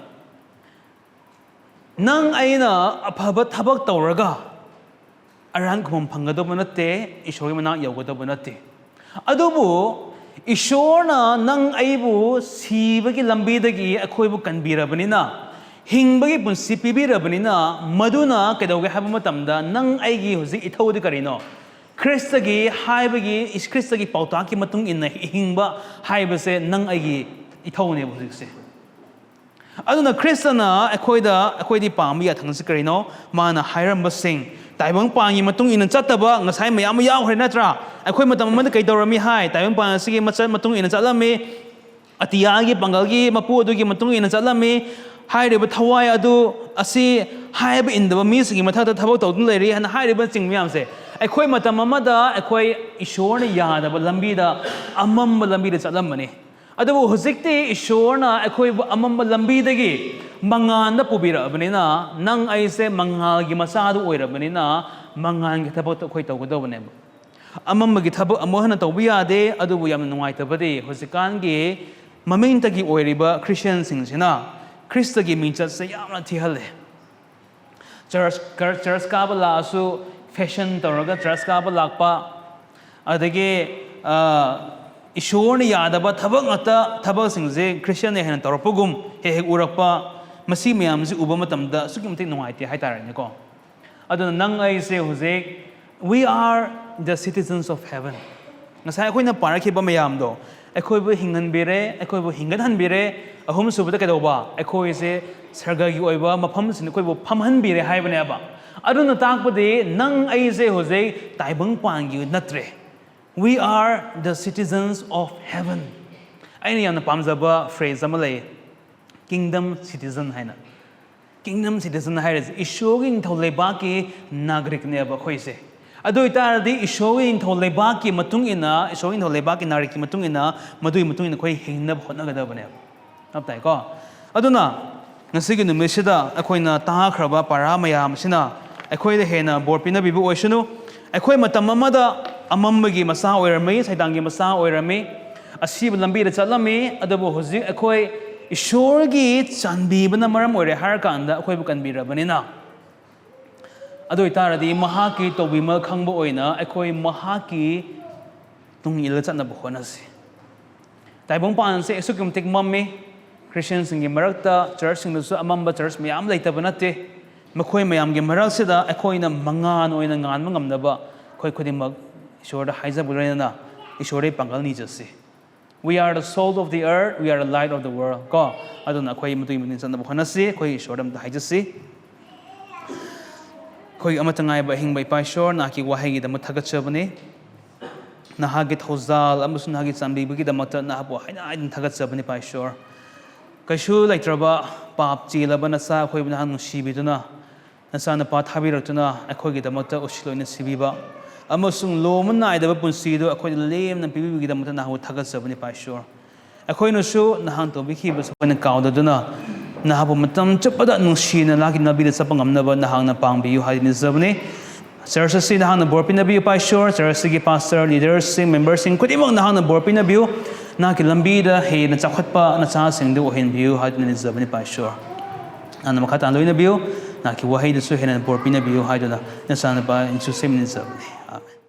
ꯅꯪ ꯑꯩꯅ ꯑꯐꯕ ꯊꯕꯛ ꯇꯧꯔꯒ ꯑꯔꯥꯟ ꯈꯨꯕꯝ ꯐꯪꯒꯗꯧꯕ ꯅꯠꯇꯦ, ꯏꯁꯣꯔꯒꯤ ꯃꯅꯥꯛ ꯌꯧꯒꯗꯧꯕ ꯅꯠꯇꯦ꯫ ꯑꯗꯨꯕꯨ ꯏꯁꯣꯔꯅ ꯅꯪ ꯑꯩꯕꯨ ꯁꯤꯕꯒꯤ ꯂꯝꯕꯤꯗꯒꯤ ꯑꯩꯈꯣꯏꯕꯨ ꯀꯟꯕꯤꯔꯕꯅꯤꯅ, ꯍꯤꯡꯕꯒꯤ ꯄꯨꯟꯁꯤ ꯄꯤꯕꯤꯔꯕꯅꯤꯅ, ꯃꯗꯨꯅ ꯀꯩꯗꯧꯒꯦ ꯍꯥꯏꯕ ꯃꯇꯝꯗ ꯅꯪ ꯑꯩꯒꯤ ꯍꯧꯖꯤꯛ ꯏꯊꯧꯗꯤ ꯀꯔꯤꯅꯣ? ꯈ꯭ꯔꯤꯁꯇꯒꯤ ꯍꯥꯏꯕꯒꯤ, ꯈ꯭ꯔꯤꯁꯇꯒꯤ ꯄꯥꯎꯇꯥꯛꯀꯤ ꯃꯇꯨꯡ ꯏꯟꯅ ꯍꯤꯡꯕ ꯍꯥꯏꯕꯁꯦ ꯅꯪ ꯑꯩꯒꯤ ꯏꯊꯧꯅꯦꯕ ꯍꯧꯖꯤꯛꯁꯦ꯫ ꯑꯗꯨꯅ ꯈ꯭ꯔꯤꯁꯇꯅ ꯑꯩꯈꯣꯏꯗ, ꯑꯩꯈꯣꯏꯗꯤ ꯄꯥꯝꯕ ꯌꯥꯊꯪꯁꯤ ꯀꯔꯤꯅꯣ? ꯃꯥꯅ ꯍꯥꯏꯔꯝꯕꯁꯤꯡ, ꯇꯥꯏꯕꯪꯄꯥꯟꯒꯤ ꯃꯇꯨꯡ ꯏꯟꯅ ꯆꯠꯇꯕ ꯉꯁꯥꯏ ꯃꯌꯥꯝ ꯑꯃ ꯌꯥꯎꯈ꯭ꯔꯦ ꯅꯠꯇ꯭ꯔꯥ? ꯑꯩꯈꯣꯏ ꯃꯇꯝ ꯑꯃꯗ ꯀꯩ ꯇꯧꯔꯝꯃꯤ ꯍꯥꯏ? ꯇꯥꯏꯕꯪꯄꯥꯟ ꯑꯁꯤꯒꯤ ꯃꯆꯠ ꯃꯇꯨꯡ ꯏꯟꯅ ꯆꯠꯂꯝꯃꯤ꯫ ꯑꯇꯤꯌꯥꯒꯤ ꯄꯥꯡꯒꯜꯒꯤ ꯃꯄꯨ ꯑꯗꯨꯒꯤ ꯃꯇꯨꯡ ꯏꯟꯅ ꯆꯠꯂꯝꯃꯤ꯫ ꯍꯥꯏꯔꯤꯕ ꯊꯋꯥꯏ ꯑꯗꯨ ꯑꯁꯤ ꯍꯥꯏꯕ ꯏꯟꯗꯕ ꯃꯤꯁꯤꯡꯒꯤ ꯃꯊꯛꯇ ꯊꯕꯛ ꯇꯧꯗꯨꯅ ꯂꯩꯔꯤ ꯍꯥꯏꯅ ꯍꯥꯏꯔꯤꯕꯁꯤꯡ ꯃꯌꯥꯝꯁꯦ, ꯑꯩꯈꯣꯏ ꯃꯇꯝ ꯑꯃꯗ ꯑꯩꯈꯣꯏ ꯏꯁꯣꯔꯅ ꯌꯥꯗꯕ ꯂꯝꯕꯤꯗ, ꯑꯃꯝꯕ ꯂꯝꯕꯤꯗ ꯆꯠꯂꯝꯕꯅꯤ꯫ ꯑꯗꯨꯕꯨ ꯍꯧꯖꯤꯛꯇꯤ ꯏꯁꯣꯔꯅ ꯑꯩꯈꯣꯏꯕꯨ ꯑꯃꯝꯕ ꯂꯝꯕꯤꯗꯒꯤ ꯃꯉꯥꯟꯗ ꯄꯨꯕꯤꯔꯛꯑꯕꯅꯤꯅ, ꯅꯪ ꯑꯩꯁꯦ ꯃꯉꯥꯜꯒꯤ ꯃꯆꯥꯗꯨ ꯑꯣꯏꯔꯕꯅꯤꯅ, ꯃꯉꯥꯜꯒꯤ ꯊꯕꯛꯇꯣ ꯑꯩꯈꯣꯏ ꯇꯧꯒꯗꯧꯕꯅꯦꯕ꯫ ꯑꯃꯝꯕꯒꯤ ꯊꯕꯛ ꯑꯃꯨꯛ ꯍꯟꯅ ꯇꯧꯕ ꯌꯥꯗꯦ꯫ ꯑꯗꯨꯕꯨ ꯌꯥꯝꯅ ꯅꯨꯡꯉꯥꯏꯇꯕꯗꯤ, ꯍꯧꯖꯤꯛꯀꯥꯟꯒꯤ ꯃꯃꯤꯡꯇꯒꯤ ꯑꯣꯏꯔꯤꯕ ꯈ꯭ꯔꯤꯁꯇꯤꯌꯥꯟꯁꯤꯡꯁꯤꯅ ꯈ꯭ꯔꯤꯁꯇꯒꯤ ꯃꯤꯡꯆꯠꯁꯦ ꯌꯥꯝꯅ ꯊꯤꯍꯜꯂꯦ꯫ ꯆꯔꯆ, ꯆꯔꯆ ꯀꯥꯕ ꯂꯥꯛꯑꯁꯨ, ꯐꯦꯁꯟ ꯇꯧꯔꯒ ꯆꯔꯆ ꯀꯥꯕ ꯂꯥꯛꯄ, ꯑꯗꯒꯤ, ꯑ, ꯏꯁꯣꯔꯅ ꯌꯥꯗꯕ ꯊꯕꯛ ꯉꯥꯛꯇ, ꯊꯕꯛꯁꯤꯡꯁꯦ ꯈ꯭ꯔꯤꯁꯇꯤꯌꯥꯟꯅ ꯍꯦꯟꯅ ꯇꯧꯔꯛꯄꯒꯨꯝ ꯍꯦꯛ ꯍꯦꯛ ꯎꯔꯛꯄ, ꯃꯁꯤ ꯃꯌꯥꯝꯁꯤ ꯎꯕ ꯃꯇꯝꯗ ꯑꯁꯨꯛꯀꯤ ꯃꯇꯤꯛ ꯅꯨꯡꯉꯥꯏꯇꯦ ꯍꯥꯏꯇꯥꯔꯦꯅꯦꯀꯣ꯫ ꯑꯗꯨꯅ ꯅꯪ ꯑꯩꯁꯦ ꯍꯧꯖꯤꯛ, "We are the citizens of heaven." ꯉꯁꯥꯏ ꯑꯩꯈꯣꯏꯅ ꯄꯥꯔꯛꯈꯤꯕ ꯃꯌꯥꯝꯗꯣ, ꯑꯩꯈꯣꯏꯕꯨ ꯍꯤꯡꯍꯟꯕꯤꯔꯦ, ꯑꯩꯈꯣꯏꯕꯨ ꯍꯤꯡꯒꯠꯍꯟꯕꯤꯔꯦ꯫ ꯑꯍꯨꯝꯁꯨꯕꯗ ꯀꯩꯗꯧꯕ? ꯑꯩꯈꯣꯏꯁꯦ ꯁꯔꯒꯒꯤ ꯑꯣꯏꯕ ꯃꯐꯝꯁꯤꯡꯗ ꯑꯩꯈꯣꯏꯕꯨ ꯐꯝꯍꯟꯕꯤꯔꯦ ꯍꯥꯏꯕꯅꯦꯕ꯫ ꯑꯗꯨꯅ ꯇꯥꯛꯄꯗꯤ ꯅꯪ ꯑꯩꯁꯦ ꯍꯧꯖꯤꯛ ꯇꯥꯏꯕꯪꯄꯥꯟꯒꯤ ꯅꯠꯇ꯭ꯔꯦ꯫ "We are the citizens of heaven." ꯑꯩꯅ ꯌꯥꯝꯅ ꯄꯥꯝꯖꯕ ꯐ꯭ꯔꯦꯖ ꯑꯃ ꯂꯩ, "ꯀꯤꯡꯗꯝ ꯁꯤꯇꯤꯖꯟ" ꯍꯥꯏꯅ꯫ ꯀꯤꯡꯗꯝ ꯁꯤꯇꯤꯖꯟ ꯍꯥꯏꯔꯤꯁꯦ ꯏꯁꯣꯔꯒꯤ ꯅꯤꯡꯊꯧ ꯂꯩꯕꯥꯛꯀꯤ ꯅꯥꯒꯔꯤꯛꯅꯦꯕ ꯑꯩꯈꯣꯏꯁꯦ꯫ ꯑꯗꯨ ꯑꯣꯏꯇꯥꯔꯗꯤ ꯏꯁꯣꯔꯒꯤ ꯅꯤꯡꯊꯧ ꯂꯩꯕꯥꯛꯀꯤ ꯃꯇꯨꯡ ꯏꯟꯅ, ꯏꯁꯣꯔꯒꯤ ꯅꯤꯡꯊꯧ ꯂꯩꯕꯥꯛꯀꯤ ꯅꯥꯒꯔꯤꯛꯀꯤ ꯃꯇꯨꯡ ꯏꯟꯅ, ꯃꯗꯨꯒꯤ ꯃꯇꯨꯡ ꯏꯟꯅ ꯑꯩꯈꯣꯏ ꯍꯤꯡꯅꯕ ꯍꯣꯠꯅꯒꯗꯕꯅꯦꯕ꯫ ꯚꯥꯞ ꯇꯥꯏꯀꯣ? ꯑꯗꯨꯅ ꯉꯁꯤꯒꯤ ꯅꯨꯃꯤꯠꯁꯤꯗ ꯑꯩꯈꯣꯏꯅ ꯇꯥꯈ꯭ꯔꯕ ꯄꯔꯥ ꯃꯌꯥꯝ ꯑꯁꯤꯅ ꯑꯩꯈꯣꯏꯗ ꯍꯦꯟꯅ ꯕꯣꯔ ꯄꯤꯅꯕꯤꯕ ꯑꯣꯏꯁꯅꯨ꯫ ꯑꯩꯈꯣꯏ ꯃꯇꯝ ꯑꯃꯗ ꯑꯃꯝꯕꯒꯤ ꯃꯆꯥ ꯑꯣꯏꯔꯝꯃꯤ, ꯁꯩꯗꯥꯡꯒꯤ ꯃꯆꯥ ꯑꯣꯏꯔꯝꯃꯤ, ꯑꯁꯤꯕ ꯂꯝꯕꯤꯗ ꯆꯠꯂꯝꯃꯤ꯫ ꯑꯗꯨꯕꯨ ꯍꯧꯖꯤꯛ ꯑꯩꯈꯣꯏ ꯏꯁꯣꯔꯒꯤ ꯆꯥꯟꯕꯤꯕꯅ ꯃꯔꯝ ꯑꯣꯏꯔꯦ ꯍꯥꯏꯔꯀꯥꯟꯗ ꯑꯩꯈꯣꯏꯕꯨ ꯀꯟꯕꯤꯔꯕꯅꯤꯅ, ꯑꯗꯨ ꯑꯣꯏꯇꯥꯔꯗꯤ ꯃꯍꯥꯛꯀꯤ ꯇꯧꯕꯤꯃꯜ ꯈꯪꯕ ꯑꯣꯏꯅ ꯑꯩꯈꯣꯏ ꯃꯍꯥꯛꯀꯤ ꯇꯨꯡ ꯏꯜꯂ ꯆꯠꯅꯕ ꯍꯣꯠꯅꯁꯤ꯫ ꯇꯥꯏꯕꯪ ꯄꯥꯟꯁꯦ ꯑꯁꯨꯛꯀꯤ ꯃꯇꯤꯛ ꯃꯝꯃꯤ꯫ ꯈ꯭ꯔꯤꯁꯇꯤꯌꯥꯟꯁꯤꯡꯒꯤ ꯃꯔꯛꯇ, ꯆꯔꯆꯁꯤꯡꯗꯁꯨ ꯑꯃꯝꯕ ꯆꯔꯆ ꯃꯌꯥꯝ ꯂꯩꯇꯕ ꯅꯠꯇꯦ꯫ ꯃꯈꯣꯏ ꯃꯌꯥꯝꯒꯤ ꯃꯔꯛꯁꯤꯗ ꯑꯩꯈꯣꯏꯅ ꯃꯉꯥꯜ ꯑꯣꯏꯅ ꯉꯥꯟꯕ ꯉꯝꯅꯕ ꯑꯩꯈꯣꯏ ꯈꯨꯗꯤꯡꯃꯛ ꯏꯁꯣꯔꯗ ꯍꯥꯏꯖꯕ ꯂꯣꯏꯅꯅ ꯏꯁꯣꯔꯗꯒꯤ ꯄꯥꯡꯒꯜ ꯅꯤꯖꯁꯤ꯫ "We are the salt of the earth, we are the light of the world" ꯀꯣ꯫ ꯑꯗꯨꯅ ꯑꯩꯈꯣꯏ ꯃꯇꯨꯡ ꯃꯇꯨꯡ ꯆꯠꯅꯕ ꯍꯣꯠꯅꯁꯤ꯫ ꯑꯩꯈꯣꯏ ꯏꯁꯣꯔꯗ ꯑꯝꯇ ꯍꯥꯏꯖꯁꯤ꯫ ꯑꯩꯈꯣꯏꯒꯤ ꯑꯃꯠꯇ ꯉꯥꯏꯕ ꯑꯍꯤꯡꯕ ꯏꯄꯥ ꯏꯁꯣꯔ, ꯅꯍꯥꯛꯀꯤ ꯋꯥꯍꯩꯒꯤꯗꯃꯛ ꯊꯥꯒꯠꯆꯕꯅꯤ꯫ ꯅꯍꯥꯛꯀꯤ ꯊꯧꯖꯥꯜ ꯑꯃꯁꯨꯡ ꯅꯍꯥꯛꯀꯤ ꯆꯥꯟꯕꯤꯕꯒꯤꯗꯃꯛꯇ ꯅꯍꯥꯛꯄꯨ ꯍꯥꯏꯅ ꯍꯥꯏꯅ ꯊꯥꯒꯠꯆꯕꯅꯤ ꯏꯄꯥ ꯏꯁꯣꯔ꯫ ꯀꯩꯁꯨ ꯂꯩꯇ꯭ꯔꯕ ꯄꯥꯞ ꯆꯦꯜꯂꯕ ꯅꯆꯥ ꯑꯩꯈꯣꯏꯕꯨ ꯅꯍꯥꯛ ꯅꯨꯡꯁꯤꯕꯤꯗꯨꯅ, ꯅꯆꯥꯅꯨꯄꯥ ꯊꯥꯕꯤꯔꯛꯇꯨꯅ ꯑꯩꯈꯣꯏꯒꯤꯗꯃꯛꯇ ꯎꯁꯤꯜ ꯑꯣꯏꯅ ꯁꯤꯕꯤꯕ ꯑꯃꯁꯨꯡ ꯂꯣꯝꯕ ꯅꯥꯏꯗꯕ ꯄꯨꯟꯁꯤꯗꯨ ꯑꯩꯈꯣꯏꯗ ꯂꯦꯝꯅ ꯄꯤꯕꯤꯕꯒꯤꯗꯃꯛꯇ ꯅꯍꯥꯛꯄꯨ ꯊꯥꯒꯠꯆꯕꯅꯤ ꯏꯄꯥ ꯏꯁꯣꯔ꯫ ꯑꯩꯈꯣꯏꯅꯁꯨ ꯅꯍꯥꯛꯅ ꯇꯧꯕꯤꯈꯤꯕꯁꯨ ꯑꯩꯈꯣꯏꯅ ꯀꯥꯎꯗꯗꯨꯅ, ꯅꯍꯥꯛꯄꯨ ꯃꯇꯝ ꯆꯨꯞꯄꯗ ꯅꯨꯡꯁꯤꯅ ꯅꯍꯥꯛꯀꯤ ꯂꯝꯕꯤꯗ ꯆꯠꯄ ꯉꯝꯅꯕ ꯅꯍꯥꯛꯅ ꯄꯥꯡꯕꯤꯌꯨ ꯍꯥꯏꯗꯨꯅ ꯅꯤꯖꯕꯅꯤ꯫ ꯆꯔꯆ ꯑꯁꯤ ꯅꯍꯥꯛꯅ ꯕꯣꯔ ꯄꯤꯅꯕꯤꯌꯨ ꯏꯄꯥ ꯏꯁꯣꯔ꯫ ꯆꯔꯆ ꯑꯁꯤꯒꯤ ꯄꯥꯁꯇꯔ, ꯂꯤꯗꯔꯁꯤꯡ, ꯃꯦꯝꯕꯔꯁꯤꯡ ꯈꯨꯗꯤꯡꯃꯛ ꯅꯍꯥꯛꯅ ꯕꯣꯔ ꯄꯤꯅꯕꯤꯌꯨ꯫ ꯅꯍꯥꯛꯀꯤ ꯂꯝꯕꯤꯗ ꯍꯦꯟꯅ ꯆꯥꯎꯈꯠꯄ ꯅꯆꯥꯁꯤꯡꯗꯨ ꯑꯣꯏꯍꯟꯕꯤꯌꯨ ꯍꯥꯏꯗꯨꯅ ꯅꯤꯖꯕꯅꯤ ꯏꯄꯥ ꯏꯁꯣꯔ꯫ ꯅꯍꯥꯛꯅ ꯃꯈꯥ ꯇꯥꯅ ꯂꯣꯏꯅꯕꯤꯌꯨ꯫ ꯅꯍꯥꯛꯀꯤ ꯋꯥꯍꯩꯗꯁꯨ ꯍꯦꯟꯅ ꯕꯣꯔ ꯄꯤꯅꯕꯤꯌꯨ ꯍꯥꯏꯗꯨꯅ ꯅꯆꯥꯅꯨꯄꯥ ꯏꯟꯁꯨ ꯁꯦꯝꯅ ꯅꯤꯖꯕꯅꯤ꯫ ꯑꯥꯃꯦꯟ꯫